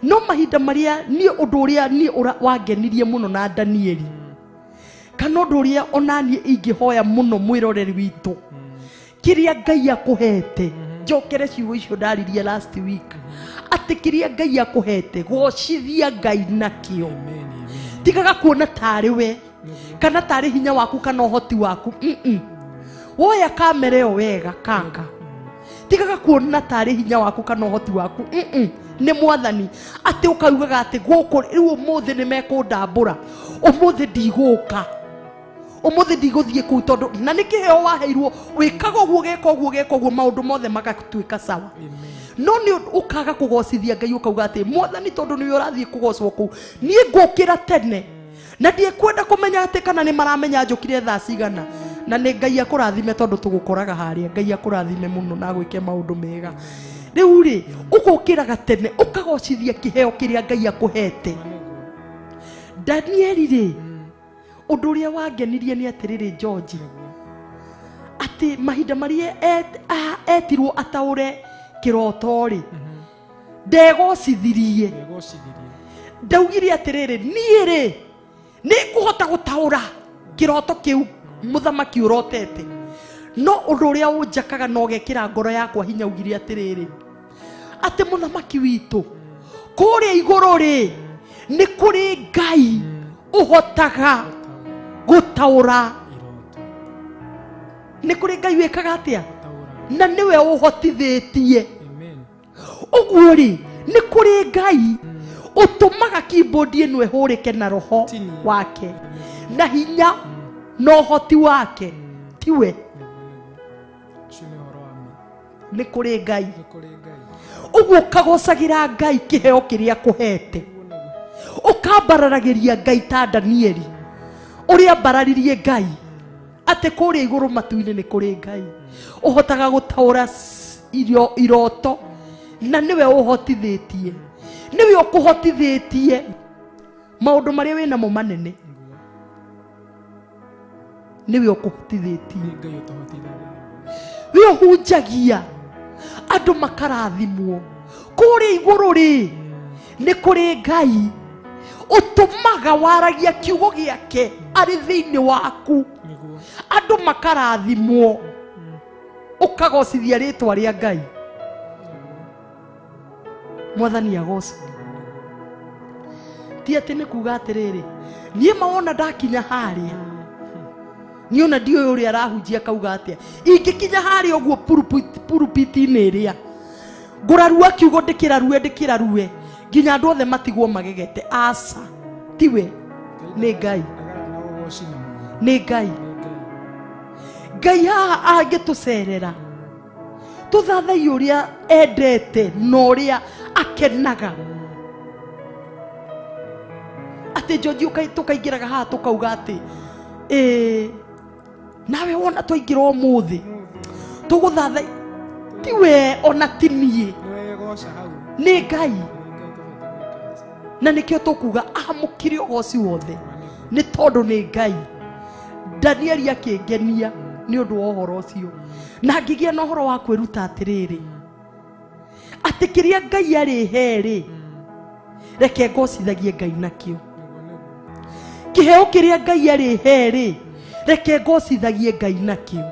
Speaker 6: No mahinda marĩa niĩ ũndũ ũrĩa niĩ wangenirie mũno na Danieli kana ũndũ ũrĩa ona niĩ ingĩhoya mũno mwĩroreri witũ kĩrĩa Ngai akũhete njokere ciugo icio ndaririe last week atĩ kĩrĩa Ngai akũhete gocithia Ngai nakĩo. Tigaga kuona tarĩ we kana tarĩ hinya waku kana ũhoti waku. Woya kamera ĩyo wega kaka. Tigaga kuona tarĩ hinya waku kana ũhoti waku. Nĩ Mwathani atĩ ũkaugaga atĩ gũkũ rĩu ũmũthĩ nĩ mekũndambũra, ũmũthĩ ndigũka, ũmũthĩ ndigũthiĩ kũu tondũ na nĩ kĩheo waheirwo wĩkaga ũguo geka ũguo geka ũguo maũndũ mothe magatuĩka sawa. No nĩ ũkaga kũgocithia Ngai ũkauga atĩ Mwathani tondũ nĩwe ũrathiĩ kũgocwo kũu niĩ ngũkĩra tene na ndikwenda kũmenya atĩ kana nĩ maramenya njũkire thaa cigana. Na nĩ Ngai akũrathime tondũ tũgũkoraga harĩa. Ngai akũrathime mũno na agwĩke maũndũ mega. Rĩu rĩ ũgũkĩraga tene ũkagocithia kĩheo kĩrĩa Ngai akũhete. Danieli rĩ ũndũ ũrĩa wangenirie nĩ atĩrĩrĩ George atĩ mahinda marĩa etirwo ataũre kĩroto rĩ ndegocithirie. Ndaugire atĩrĩrĩ niĩ rĩ nĩ ngũhota gũtaũra kĩroto kĩu mũthamaki ũrotete. No ũndũ ũrĩa ũnjakaga na ũgekĩra ngoro yakwa hinya ugire atĩrĩrĩ atĩ mũthamaki witũ kũrĩa igũrũ rĩ nĩ kũrĩ Ngai ũhotaga gũtaũra. Nĩ kũrĩ Ngai wĩkaga atĩa na nĩwe ũhotithĩtie. Ũguo rĩ nĩ kũrĩ Ngai ũtũmaga keyboard ĩno ĩhũrĩke na roho wake na hinya na ũhoti wake tiwe. Nĩ kũrĩ Ngai. Ũguo ũkagocagĩra Ngai kĩheo kĩrĩa akũhete. Ũkambararagĩria Ngai ta Danieli ũrĩa ambararirie Ngai atĩ kũrĩa igũrũ matu-inĩ nĩ kũrĩ Ngai ũhotaga gũtaũra iroto na nĩwe ũhotithĩtie, nĩwe ũkũhotithĩtie maũndũ marĩa wĩnamo manene nĩwe ũkũhotithĩtie. We ũhunjagia andũ makarathimwo kũrĩa igũrũ rĩ nĩ kũrĩ Ngai ũtũmaga waragia kiugo gĩake arĩ thĩinĩ waku andũ makarathimwo ũkagocithia rĩtwa rĩa Ngai. Mwathani agocwo. Ti atĩ nĩ kuga atĩrĩrĩ niĩ mawona ndakinya harĩa niĩ ona ndiũĩ ũrĩa arahunjia akauga atĩa ingĩkinya harĩa ũguo pulpit-inĩ ĩrĩa ngũrarua kiugo ndĩkĩrarue nginya andũ othe matigwo magegete. Aca tiwe, nĩ Ngai, nĩ Ngai. Ngai haha angĩtũcerera tũthathaiye ũrĩa endete na ũrĩa Akenaga. Atĩ George tũkaingĩraga haha tũkauga atĩ nawe wona twaingĩra ũmũthĩ tũgũthatha ti we ona ti niĩ nĩ Ngai na nĩkĩo tũkuga amũkire ũgoci wothe nĩ tondũ nĩ Ngai. Danieli akĩngenia nĩ ũndũ wa ũhoro ũcio na ngĩgĩa na ũhoro wa kwĩruta atĩrĩrĩ atĩ kĩrĩa Ngai arĩhe rĩ reke ngocithagie Ngai nakĩo. Kĩheo kĩrĩa Ngai arĩhe rĩ reke ngocithagie Ngai nakĩo.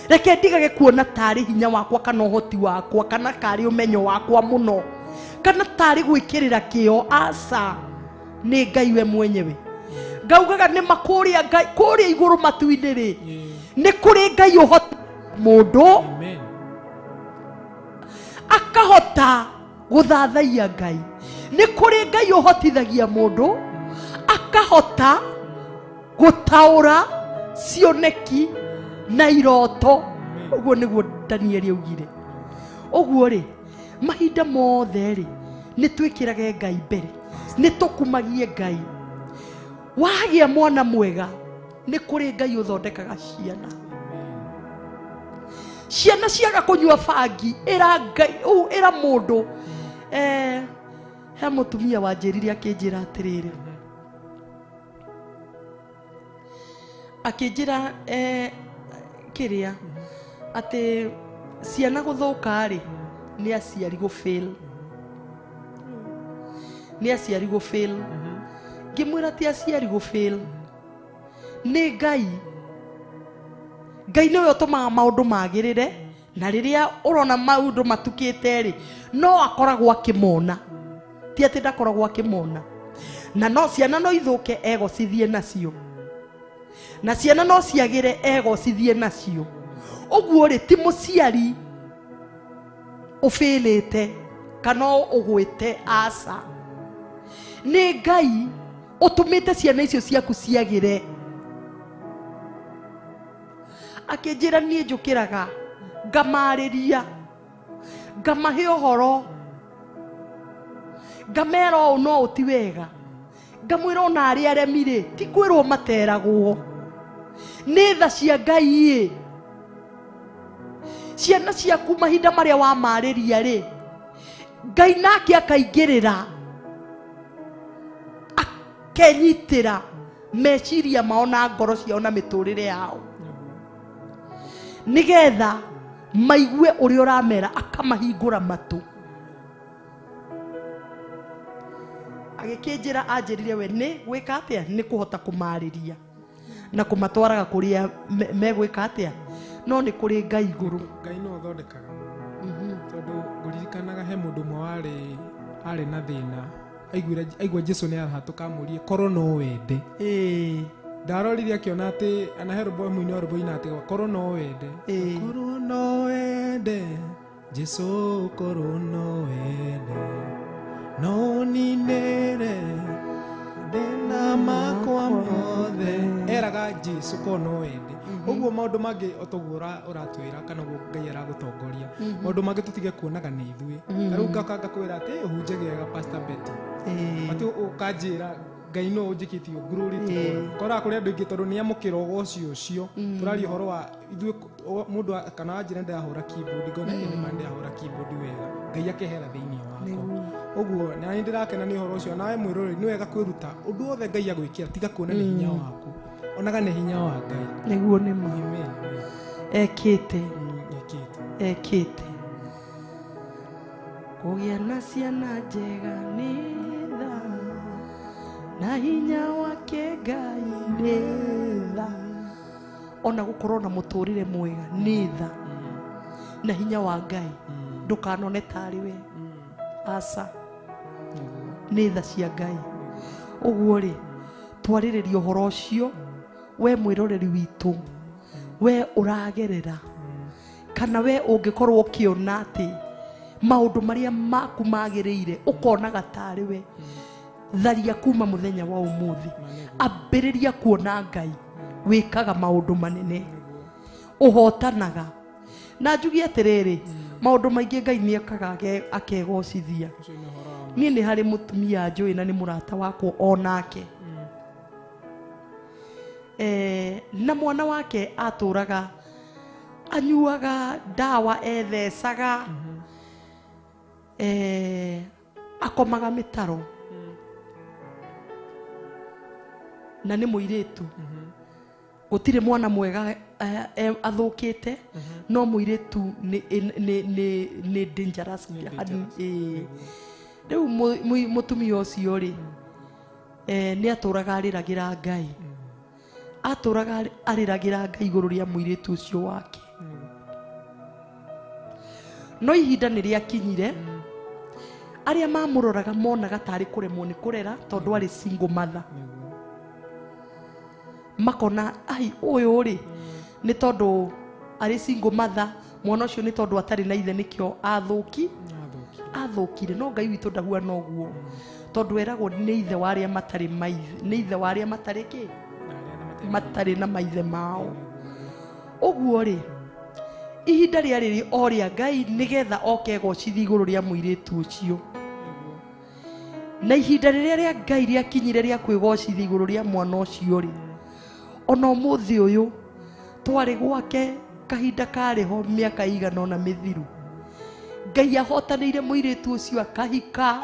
Speaker 6: Reke ndigage kuona tarĩ hinya wakwa kana ũhoti wakwa kana karĩ ũmenyo wakwa mũno kana tarĩ gwĩkĩrĩra kĩo, aca nĩ Ngai we mwenyewe. Ngaugaga nĩ makũrĩa Ngai kũrĩa igũrũ matu-inĩ rĩ nĩ kũrĩ Ngai ũhoti mũndũ akahota gũthathaiya Ngai. Nĩ kũrĩ Ngai ũhotithagia mũndũ akahota gũtaũra cioneki na iroto. Ũguo nĩguo Danieli augire. Ũguo rĩ mahinda mothe rĩ nĩ twĩkĩrage Ngai mbere, nĩ tũkumagie Ngai. Wagĩa mwana mwega nĩ kũrĩ Ngai ũthondekaga ciana. Ciana ciaga kũnyua bangi ĩra Ngai ĩra mũndũ. He mũtumia wanjĩrire akĩnjĩra atĩrĩrĩ, akĩnjĩra kĩrĩa atĩ ciana gũthũka rĩ nĩ aciari gũ fail, nĩ aciari gũ fail. Ngĩmwĩra ti aciari gũ fail, nĩ Ngai. Ngai nĩwe ũtũmaga maũndũ magĩrĩre na rĩrĩa ũrona maũndũ matukĩte rĩ no akoragwo akĩmona, ti atĩ ndakoragwo akĩmona. Na no ciana no ithũke egocithie nacio, na ciana no ciagĩre egocithie nacio. Ũguo rĩ ti mũciari ũbĩlĩte kana ũgwĩte, aca nĩ Ngai ũtũmĩte ciana icio ciaku ciagĩre. Akĩnjĩra niĩ njũkĩraga ngamarĩria ngamahe ũhoro ngamera ũũ no ũti wega, ngamwĩra ona arĩa aremi rĩ ti kwĩrwo materagwo, nĩ tha cia Ngai ĩ. Ciana ciaku mahinda marĩa wamarĩria rĩ Ngai nake akaingĩrĩra akenyitĩra meciria mao na ngoro ciao na mĩtũrĩre yao nĩgetha maigue ũrĩa ũramera, akamahingũra matũ. Agĩkĩnjĩra anjĩrire we nĩ gwĩka atĩa, nĩ kũhota kũmarĩria na kũmatwaraga kũrĩa megwĩka atĩa, no nĩ kũrĩ Ngai igũrũ.
Speaker 7: Ngai no ũthondekaga tondũ ngũririkanaga he mũndũ ũmwe arĩ na thĩna aigua Jesu nĩ arahatũka amũrie korwo no wende. Ndarorire akĩona atĩ ana he rũmbo mũini wa rũmbo ina atĩ korwo no wende, korwo no wende Jesu, korwo no wende no ninĩre thĩna makwa mothe. Eraga Jesu korwo no wende. Ũguo maũndũ mangĩ o toguo ũratwĩra kana ũguo Ngai aragũtongoria, maũndũ mangĩ tũtige kuonaga nĩ ithuĩ. Ta rĩu ngaka ngakwĩra atĩ ũhunje wega Pastor Betty, atĩ ũkanjĩra Ngai no ũnjĩkĩtie glory to God. Koraga kũrĩ andũ aingĩ tondũ nĩ amũkĩra ũgoci ũcio. Tũraria ũhoro wa ithuĩ mũndũ kana wanjĩra ndĩrahũra keyboard ngona ĩ nĩ ma ndĩrahũra keyboard wega, Ngai akehera thĩinĩ wakwa. Ũguo na nĩ ndĩrakena nĩ ũhoro ũcio. Nawe mwĩroreri nĩ wega kwĩruta ũndũ wothe Ngai agwĩkĩra, tiga kuona nĩ hinya waku, onaga nĩ hinya wa Ngai.
Speaker 6: Nĩguo nĩ ma.
Speaker 7: Amen.
Speaker 6: Ekĩte.
Speaker 7: Ekĩte.
Speaker 6: Ekĩte. Kũgĩa na ciana njega nĩ tha na hinya wake Ngai nĩ tha. Ona gũkorwo na mũtũrĩre mwega nĩ tha na hinya wa Ngai, ndũkanone tarĩ we, aca nĩ tha cia Ngai. Ũguo rĩ twarĩrĩria ũhoro ũcio, we mwĩroreri witũ, we ũragerera kana we ũngĩkorwo ũkĩona atĩ maũndũ marĩa maku magĩrĩire ũkonaga tarĩ we, tharia kuma mũthenya wa ũmũthĩ, ambĩrĩria kuona Ngai wĩkaga maũndũ manene, ũhotanaga. Na njugie atĩrĩrĩ, Maũndũ maingĩ Ngai nĩ ekaga akegocithia. Niĩ nĩ harĩ mũtumia njũĩ na nĩ mũrata wakwa onake. Na mwana wake atũraga anyuaga ndawa ethecaga akomaga mĩtaro na nĩ mũirĩtu. Gũtirĩ mwana mwega athũkĩte no mũirĩtu nĩ dangerous. Rĩu mũtumia ũcio rĩ nĩ atũraga arĩragĩra Ngai. Atũraga arĩragĩra Ngai igũrũ rĩa mũirĩtu ũcio wake. No ihinda nĩ rĩakinyire arĩa mamũroraga monaga tarĩ kũremwo nĩ kũrera tondũ arĩ single mother. Makona ai ũyũ rĩ nĩ tondũ arĩ single mother, mwana ũcio nĩ tondũ atarĩ na ithe nĩkĩo athũkire. No Ngai witũ ndahuana ũguo tondũ eragwo nĩ ithe wa arĩa matarĩ maithe, nĩ ithe wa arĩa matarĩ kĩ matarĩ na maithe mao. Ũguo rĩ ihinda rĩarĩ o rĩa Ngai nĩgetha oke egocithie igũrũ rĩa mũirĩtu ũcio. Na ihinda rĩrĩa rĩa Ngai rĩakinyire rĩa kwĩgocithia igũrũ rĩa mwana ũcio rĩ, ona ũmũthĩ ũyũ twarĩ gwake kahinda karĩ ho mĩaka igana ũna mĩthiru, Ngai ahotanĩire mũirĩtu ũcio akahika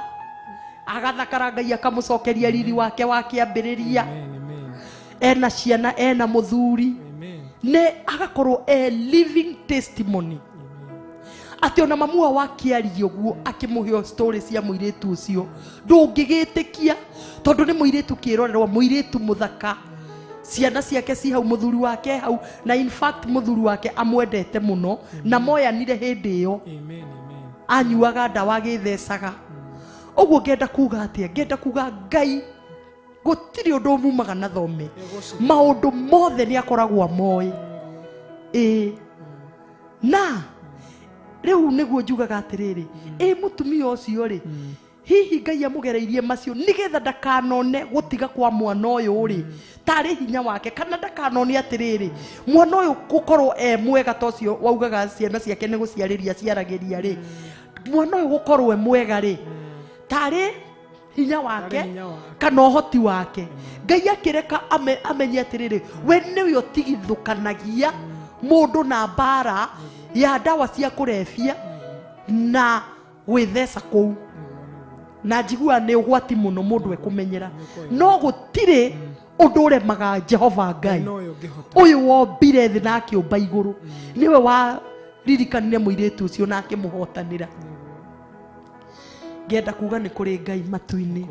Speaker 6: agathakara, Ngai akamũcokeria riri wake wa kĩambĩrĩria, ena ciana ena mũthuri, nĩ agakorwo e living testimony atĩ ona mamu wao akĩaria ũguo akĩmũhe story cia mũirĩtu ũcio ndũngĩgĩtĩkia tondũ nĩ mũirĩtu kĩrorerwa, mũirĩtu mũthaka, ciana ciake ci hau, mũthuri wake hau, na in fact mũthuri wake amwendete mũno na moyanire hĩndĩ ĩyo anyuaga ndawa agĩthecaga. Ũguo ngenda kuga atĩa? Ngenda kuga Ngai gũtirĩ ũndũ ũmumaga na thome, maũndũ mothe nĩ akoragwo amoĩ. Ĩĩ na rĩu nĩguo njugaga atĩrĩrĩ, ĩ mũtumia ũcio rĩ hihi Ngai amũgereirie macio nĩgetha ndakanone gũtiga kwa mwana ũyũ rĩ tarĩ hinya wake, kana ndakanone atĩrĩrĩ mwana ũyũ gũkorwo e mwega ta ũcio waugaga ciana ciake nĩ gũciarĩria ciaragĩria rĩ, mwana ũyũ gũkorwo e mwega rĩ tarĩ hinya wake kana ũhoti wake. Ngai akĩreka amenye atĩrĩrĩ we nĩwe ũtigithũkanagia mũndũ na mbara ya ndawa cia kũrebia na gwĩtheca kũu, na njigua nĩ ũgwati mũno mũndũ ekũmenyera. No gũtirĩ ũndũ ũremaga Jehova Ngai ũyũ wombire thĩ na akĩũmba igũrũ, nĩwe waririkanire mũirĩtu ũcio na akĩmũhotanĩra. Ngenda kuga nĩ kũrĩ Ngai matu-inĩ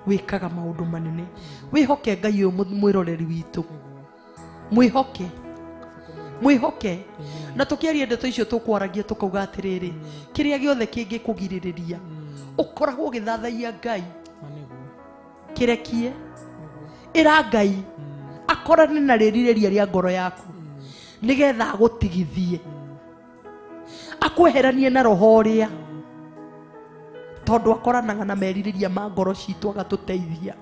Speaker 6: wĩkaga maũndũ manene. Wĩhoke Ngai ũyũ mwĩroreri witũ, mwĩhoke, mwĩhoke. Na tũkĩaria ndeto icio tũkwaragia tũkauga atĩrĩrĩ, kĩrĩa gĩothe kĩngĩkũgirĩrĩria ũkoragwo ũgĩthathaiya Ngai kĩrekie, ĩra Ngai akorane na rĩrirĩria rĩa ngoro yaku nĩgetha agũtigithie akweheranie na roho ũrĩa, tondũ akoranaga na merirĩria ma ngoro citũ agatũteithia.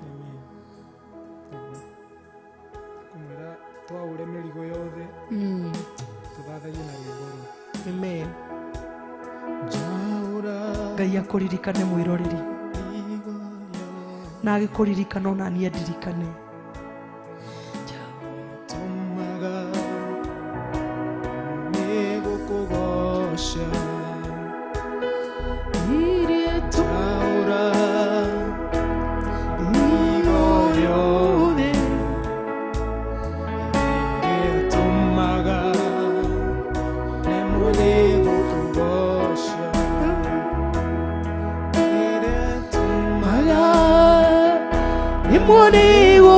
Speaker 7: Kũmwĩra twaũre mĩrigo yothe tũthathaiye na rwĩmbo rũu.
Speaker 6: Amen. Ngai akũririkane mwĩroreri, na agĩkũririkana ona niĩ ndirikane.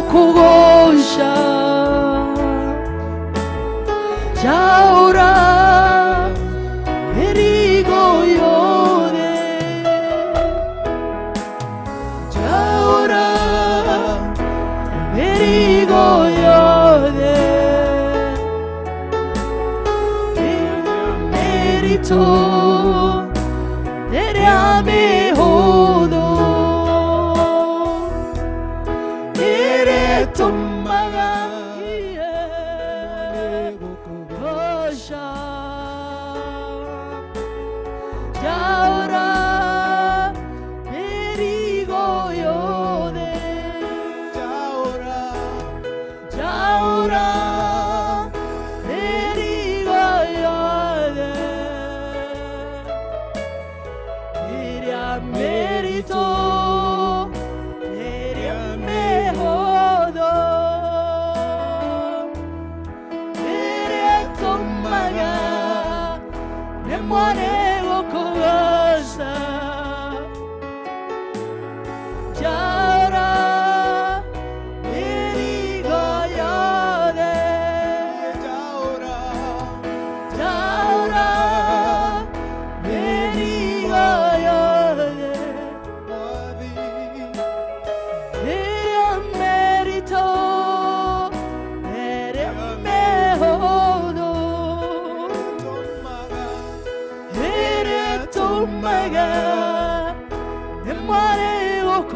Speaker 6: Kugosha Jaura erigo yore Jaura erigo yore Merito Ere hodo Tumaga iye gosha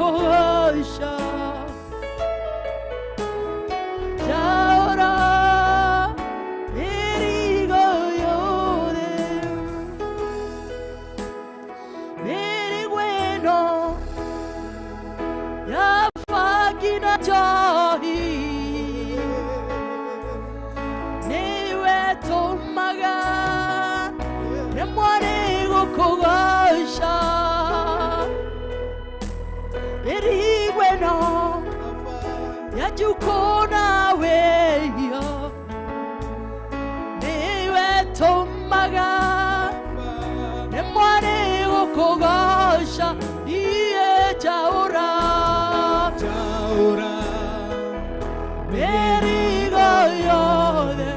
Speaker 8: gũkũgoca Njaũra mĩrigo yothe mĩrigo ĩno ya bangi na njohi nĩwe tũmaga nĩ mwarĩ gũkũgoca mĩrigo ĩno ya njukũ na wĩhia nĩwe tũmaga nĩ mwarĩ gũkũgoca niĩ njaũra
Speaker 7: Njaũra
Speaker 8: mĩrigo yothe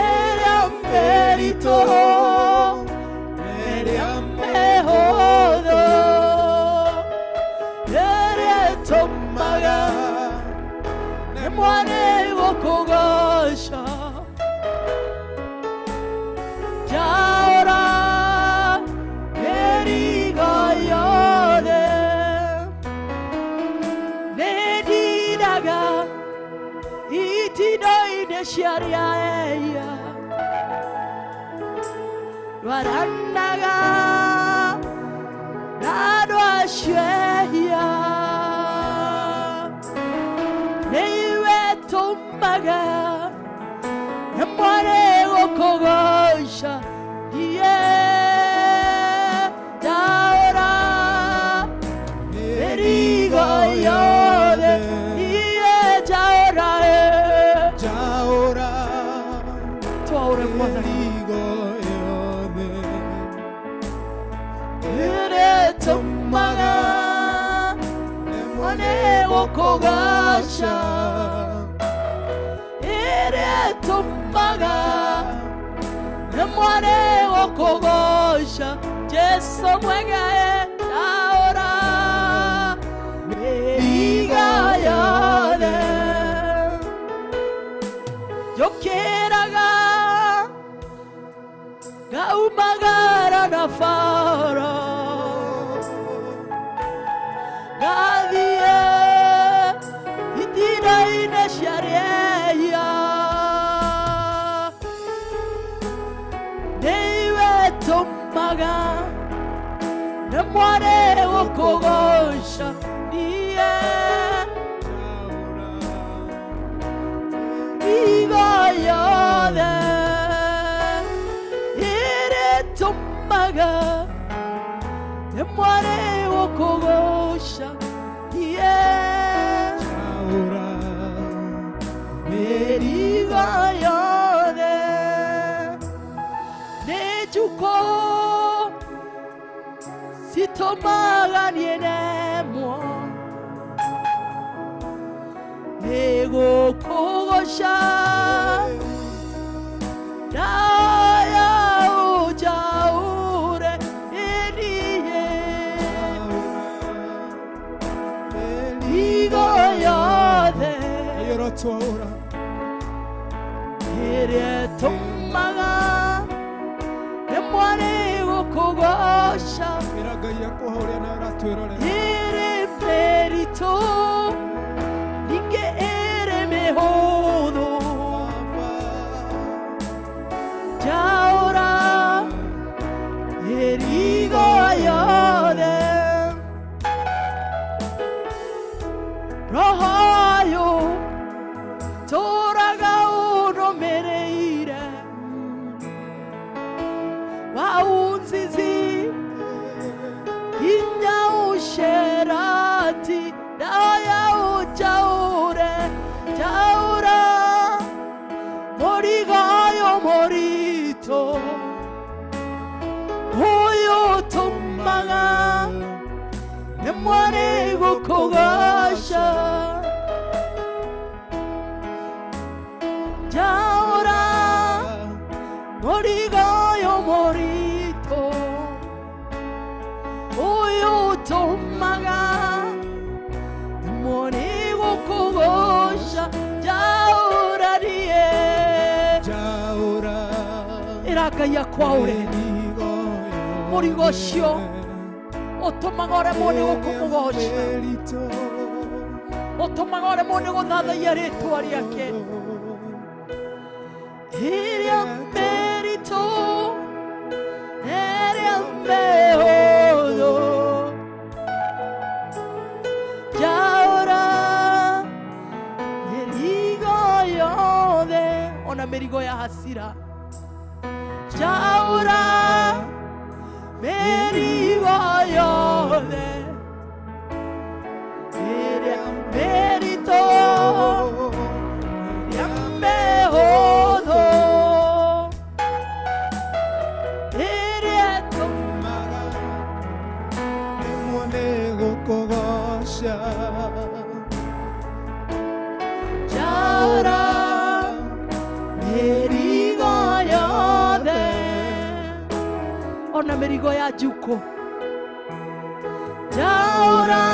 Speaker 8: ĩrĩa mĩritũ ĩrĩa mĩhũthũ ĩrĩa ĩtũmaga nĩ mwarĩ gũkũgoca Njaũra mĩrigo yothe nĩndindaga itindo-inĩ cia arĩa ehia ndwaranaga na andũ acio ehia nĩiwe tũmaga nĩ mwarĩ gũkũgoca ndiĩ ndaũra mĩrigo yothe ndiĩ njaũra
Speaker 7: Njaũra
Speaker 8: twaũre mwathani
Speaker 7: mĩrigo yothe
Speaker 8: ĩrĩa ĩtũmaga mwarĩ gũkũgoca ĩrĩa ĩtũmaga nĩ mwarĩ gũkũgoca Jesũ mwega ndaũra mĩrigo yothe njũkĩraga ngaumagara na bara ngathiĩ itinda-inĩ cia arĩa ehia nĩiwe tũmaga nĩ mwarĩ gũkũgoca niĩ mĩrigo yothe ĩrĩa ĩtũmaga nĩ mwarĩ gũkũgoca niĩ
Speaker 7: Njaũra
Speaker 8: mĩrigo yothe nĩ njukũ citũmaga niĩ nemwo nĩ gũkũgoca ndaoya ũnjaũre ĩniĩ mĩrigo yothe
Speaker 7: Ĩrotwaũra
Speaker 8: ĩrĩa ĩtũmaga nĩ mwarĩ gũkũgoca
Speaker 7: ĩra Ngai akũhe ũrĩa nawe ũratwĩrorera
Speaker 8: ĩrĩ mĩritũ ningĩ ĩrĩ mĩhũthũ njaũra mĩrigo yothe roho ũyũ tũraga ũnũmĩrĩire waunzizi nginya ũcerati ndaoya ũnjaũre njaũra mũrigo ũyũ mũritũ ũyũ ũtũmaga nĩ mwarĩ gũkũgoca njaũra mũrigo ũyũ mũritũ ũyũ ũtũmaga nĩ mwarĩ gũkũgoca njaũra niĩ
Speaker 7: Njaũra
Speaker 8: ĩra Ngai akwaũre
Speaker 7: mĩrigo
Speaker 8: mũrigo ũcio Ũtũmaga ũremwo nĩ gũkũmũgoca. Ũtũmaga ũremwo nĩ gũthathaiya rĩtwa rĩake. Ĩrĩa mĩritũ, ĩrĩa mĩhũthũ, njaũra mĩrigo yothe, ona mĩrigo ya hasira. Njaũra mĩrigo yothe, ĩrĩa mĩritũ, ĩrĩa mĩhũthũ, ĩrĩa ĩtũmaga
Speaker 7: Ndemwo nĩ gũkũgoca.
Speaker 8: Njaũra mĩrigo yothe, ona mĩrigo ya njukũ. Njaũra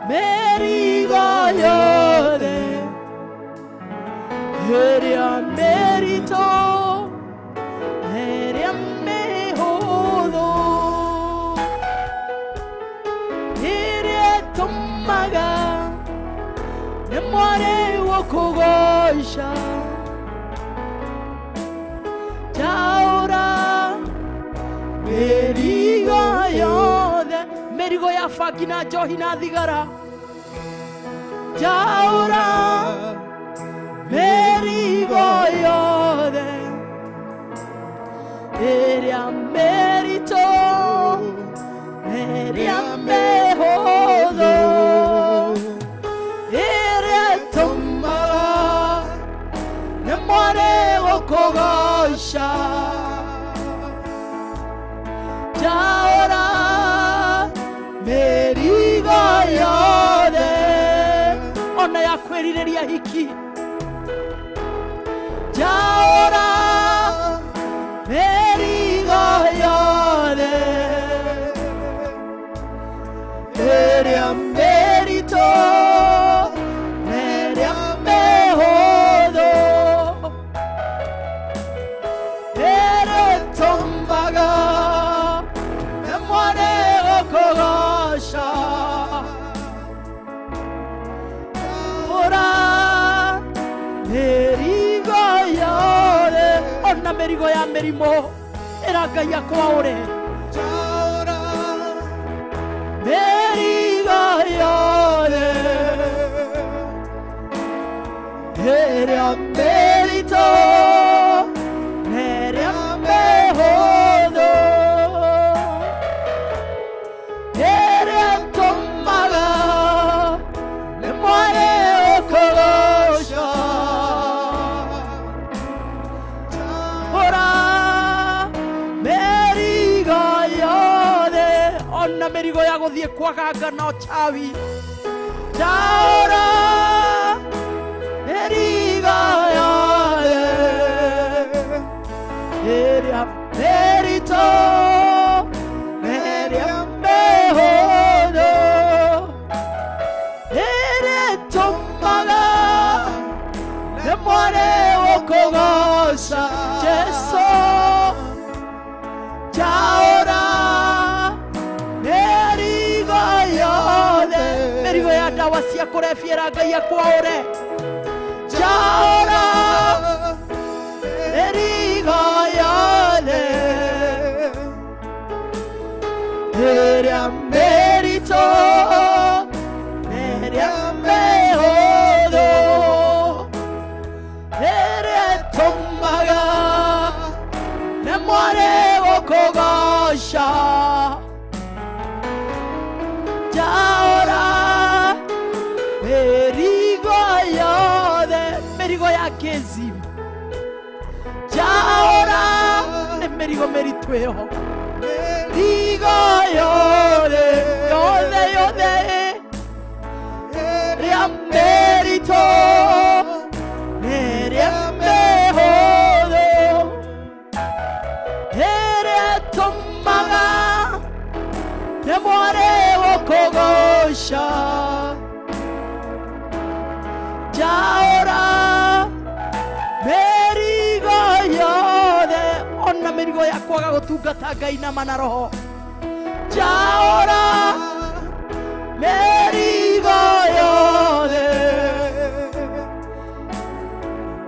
Speaker 8: mĩrigo yothe, ĩrĩa mĩritũ, ĩrĩa mĩhũthũ, ĩrĩa ĩtũmaga ndemwo nĩ gũkũgoca. Njaũra mĩrigo yothe, mĩrigo ya bangi na njohi na thigara. Njaũra mĩrigo yothe, ĩrĩa mĩritũ, ĩrĩa mĩhũthũ, ĩrĩa ĩtũmaga ndemwo nĩ gũkũgoca. Njaũra mĩrigo yothe, ona ya kwĩrirĩria hiki. Njaũra mĩrigo yothe, ĩrĩa mĩritũ, ĩrĩa mĩhũthũ, ĩrĩa ĩtũmaga ndemwo nĩ gũkũgoca. Njaũra mĩrigo yothe, ona mĩrigo ya mĩrimũ, ĩra Ngai akwaũre.
Speaker 7: Njaũra
Speaker 8: Mĩrigo yothe, ĩrĩa mĩritũ, ĩrĩa mĩhũthũ, ĩrĩa ĩtũmaga ndemwo nĩ gũkũgoca. Njaũra mĩrigo yothe, ona mĩrigo ya gũthiĩ kwaganga na ũchawi. Njaũra mĩrigo yothe, ĩrĩa mĩritũ, ĩrĩa mĩhũthũ, ĩrĩa ĩtũmaga ndemwo nĩ gũkũgoca. Jesũ, njaũra mĩrigo yothe, mĩrigo ya ndawa cia kũrebia ĩra Ngai akwaũre. Njaũra mĩrigo yothe, ĩrĩa mĩritũ, ĩrĩa mĩhũthũ, ĩrĩa ĩtũmaga ndemwo nĩ gũkũgoca. Njaũra mĩrigo yothe, mĩrigo ya kĩzimu. Njaũra nĩ mĩrigo mĩritũ ĩyo, mĩrigo yothe, yothe, yothe, ĩrĩa mĩritũ, ĩrĩa mĩhũthũ, ĩrĩa ĩtũmaga ndemwo nĩ gũkũgoca. Njaũra mĩrigo yothe, ona mĩrigo ya kwaga gũtungata Ngai na mana roho. Njaũra mĩrigo yothe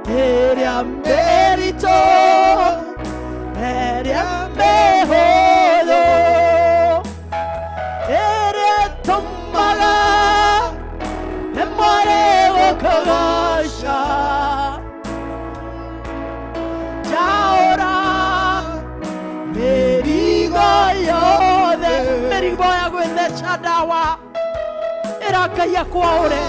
Speaker 8: ĩrĩa mĩritũ ĩrĩa mĩhũthũ ĩrĩa ĩtũmaga ndemwo gũkũgoca. Njaũra mĩrigo yothe, mĩrigo ya gwĩtheca ndawa ĩra Ngai akwaũre.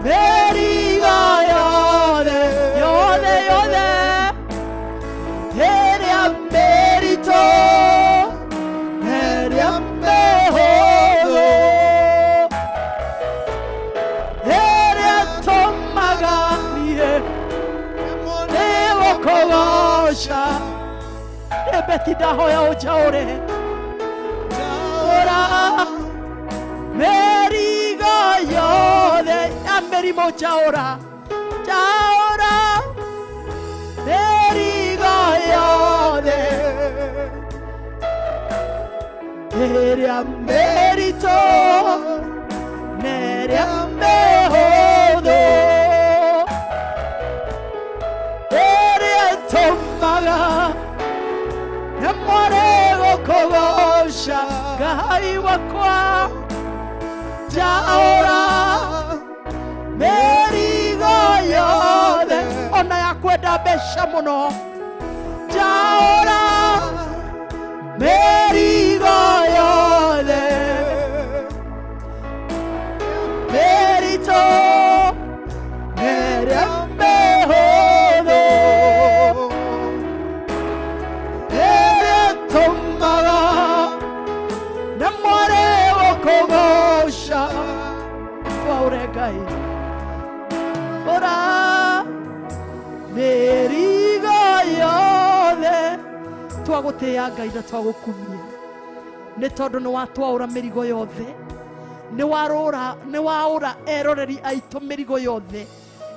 Speaker 8: Mĩrigo yothe yothe yothe ĩrĩa mĩritũ ĩrĩa mĩhũthũ ĩrĩa ĩtũmaga niĩ nĩgũkũgoca. Beti ndahoya ũnjaũre. Njaũra mĩrigo yothe ya mĩrimũ, njaũra, njaũra mĩrigo yothe ĩrĩa mĩritũ na ĩrĩa mĩhũthũ ĩrĩa ĩtũmaga ndemwo gũkũgoca. Ngai wakwa, njaũra mĩrigo yothe ona ya kwenda mbeca mũno. Njaũra mĩrigo yothe mĩritũ ĩrĩa mĩhũthũ ĩrĩa ĩtũmaga ndemwo gũkũgoca. Twaũre Ngai, ũra mĩrigo yothe. Twagũtĩĩa Ngai na twagũkumia nĩ tondũ nĩ watwaũra mĩrigo yothe, nĩ waũra eroreri aitũ mĩrigo yothe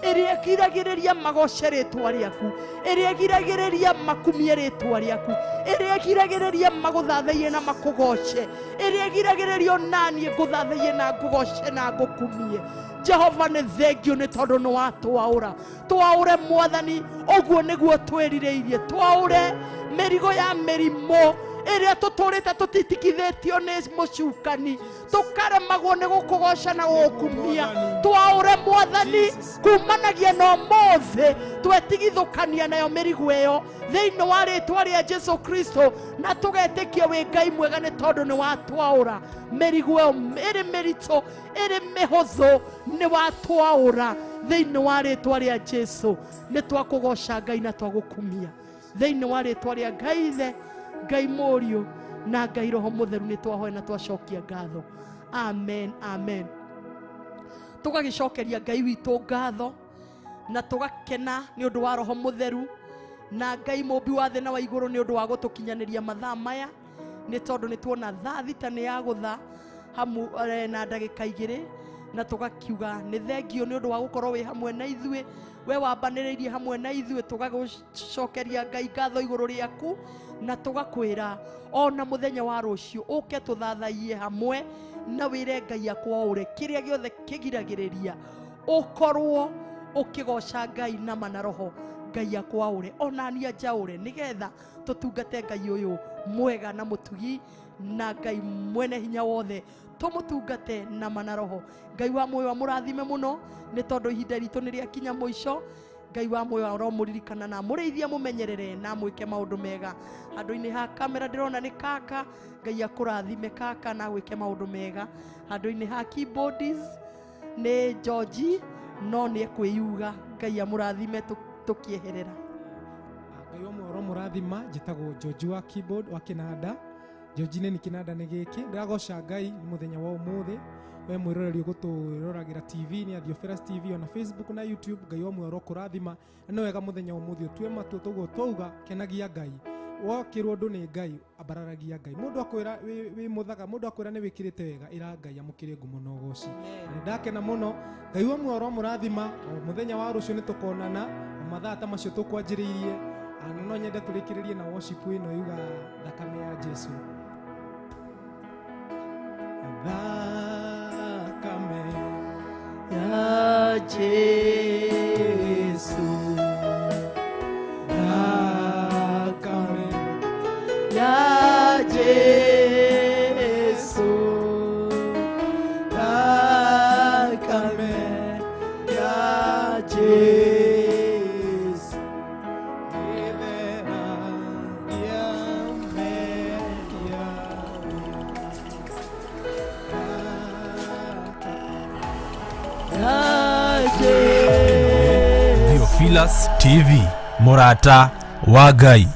Speaker 8: ĩrĩa ĩgiragĩrĩria magoce rĩtwa rĩaku, ĩrĩa ĩgiragĩrĩria makumie rĩtwa rĩaku, ĩrĩa ĩgiragĩrĩria magũthathaiye na makũgoce, ĩrĩa ĩgiragĩrĩria onaniĩ ngũthathaiye na ngũgoce na ngũkumie. Jehova nĩ thengio nĩ tondũ nĩ watwaũra. Twaũre Mwathani, ũguo nĩguo twĩrirĩirie. Twaũre mĩrigo ya mĩrimũ ĩrĩa tũtũrĩte tũtitikithĩtio nĩ mũcukani, tũkaremagwo nĩ gũkũgoca na gũgũkumia. Twaũre Mwathani kumanagia na ũmũthĩ, twetigithũkania nayo mĩrigo ĩyo thĩinĩ wa rĩtwa rĩa Jesu Kristo, na tũgetĩkia wĩ Ngai mwega nĩ tondũ nĩ watwaũra mĩrigo ĩyo ĩrĩ mĩritũ ĩrĩ mĩhũthũ, nĩ watwaũra thĩinĩ wa rĩtwa rĩa Jesu. Nĩ twakũgoca Ngai na twagũkumia thĩinĩ wa rĩtwa rĩa Ngai Ithe, Ngai Mũriũ na Ngai Roho Mũtheru. Nĩ twahoya na twacokia ngatho. Amen, amen. Tũgagĩcokeria Ngai witũ ngatho na tũgakena nĩ ũndũ wa Roho Mũtheru na Ngai mũmbi wa thĩ na wa igũrũ nĩ ũndũ wa gũtũkinyanĩria mathaa maya, nĩ tondũ nĩ tuona thaa thita nĩ yagũtha hamu na ndagĩka igĩrĩ, na tũgakiuga nĩ thengio nĩ ũndũ wa gũkorwo wĩ hamwe na ithuĩ, we wambanĩrĩirie hamwe na ithuĩ. Tũgagũcokeria Ngai ngatho igũrũ rĩaku na tũgakwĩra ona mũthenya wa rũciũ ũke tũthathaiye hamwe na wĩre Ngai akwaũre kĩrĩa gĩothe kĩgiragĩrĩria ũkorwo ũkĩgoca Ngai nama na roho. Ngai akwaũre onania njaũre nĩgetha tũtungate Ngai ũyũ mwega na mũtugi na Ngai mwene hinya wothe, tũmũtungate nama na roho. Ngai wa muoyo amũrathime mũno nĩ tondũ ihinda ritũ nĩ rĩakinya mũico. Ngai wa muoyo aromũririkana na mũrĩithia mũmenyerere na mwĩke maũndũ mega. Handũ-inĩ ha kamera ndĩrona nĩ kaka, Ngai akũrathime kaka na gwĩke maũndũ mega. Handũ-inĩ ha keyboards nĩ George, no nĩ ekwĩyuga. Ngai amũrathime tũkĩeherera.
Speaker 7: Ngai wa muoyo aromũrathima. Njĩtagwo George wa keyboard wa kĩnanda. George nĩ kĩnanda nĩ gĩkĩ. Ndĩragoca Ngai nĩ mũthenya wa ũmũthĩ. We mwĩroreri ũgũtwĩroragĩra TV nĩ Theophilus TV ona Facebook na YouTube. Ngai wa muoyo arokũrathima. Na nĩ wega mũthenya wa ũmũthĩ ũtue matua toguo twauga, kenagia Ngai. Wokĩrwo ũndũ nĩ Ngai, ambararagia Ngai. Mũndũ akwĩra wĩ mũthaka, mũndũ akwĩra nĩ wĩkĩrĩte wega, ĩra Ngai amũkĩre ngumo na ũgoci. Na nĩ ndakena mũno. Ngai wa muoyo aromũrathima. O mũthenya wa rũciũ nĩ tũkonana o mathaa ta macio tũkwanjĩrĩirie. Na no nyende tũrĩkĩrĩrie na worship ĩno yuga thakame ya Jesu. Thakame
Speaker 8: ya Jesu,
Speaker 7: thakame
Speaker 8: ya Jesu,
Speaker 7: thakame ya Jesu itheragia mehia.
Speaker 8: Ya Jesu.
Speaker 11: Theophilus TV, mũrata wa Ngai.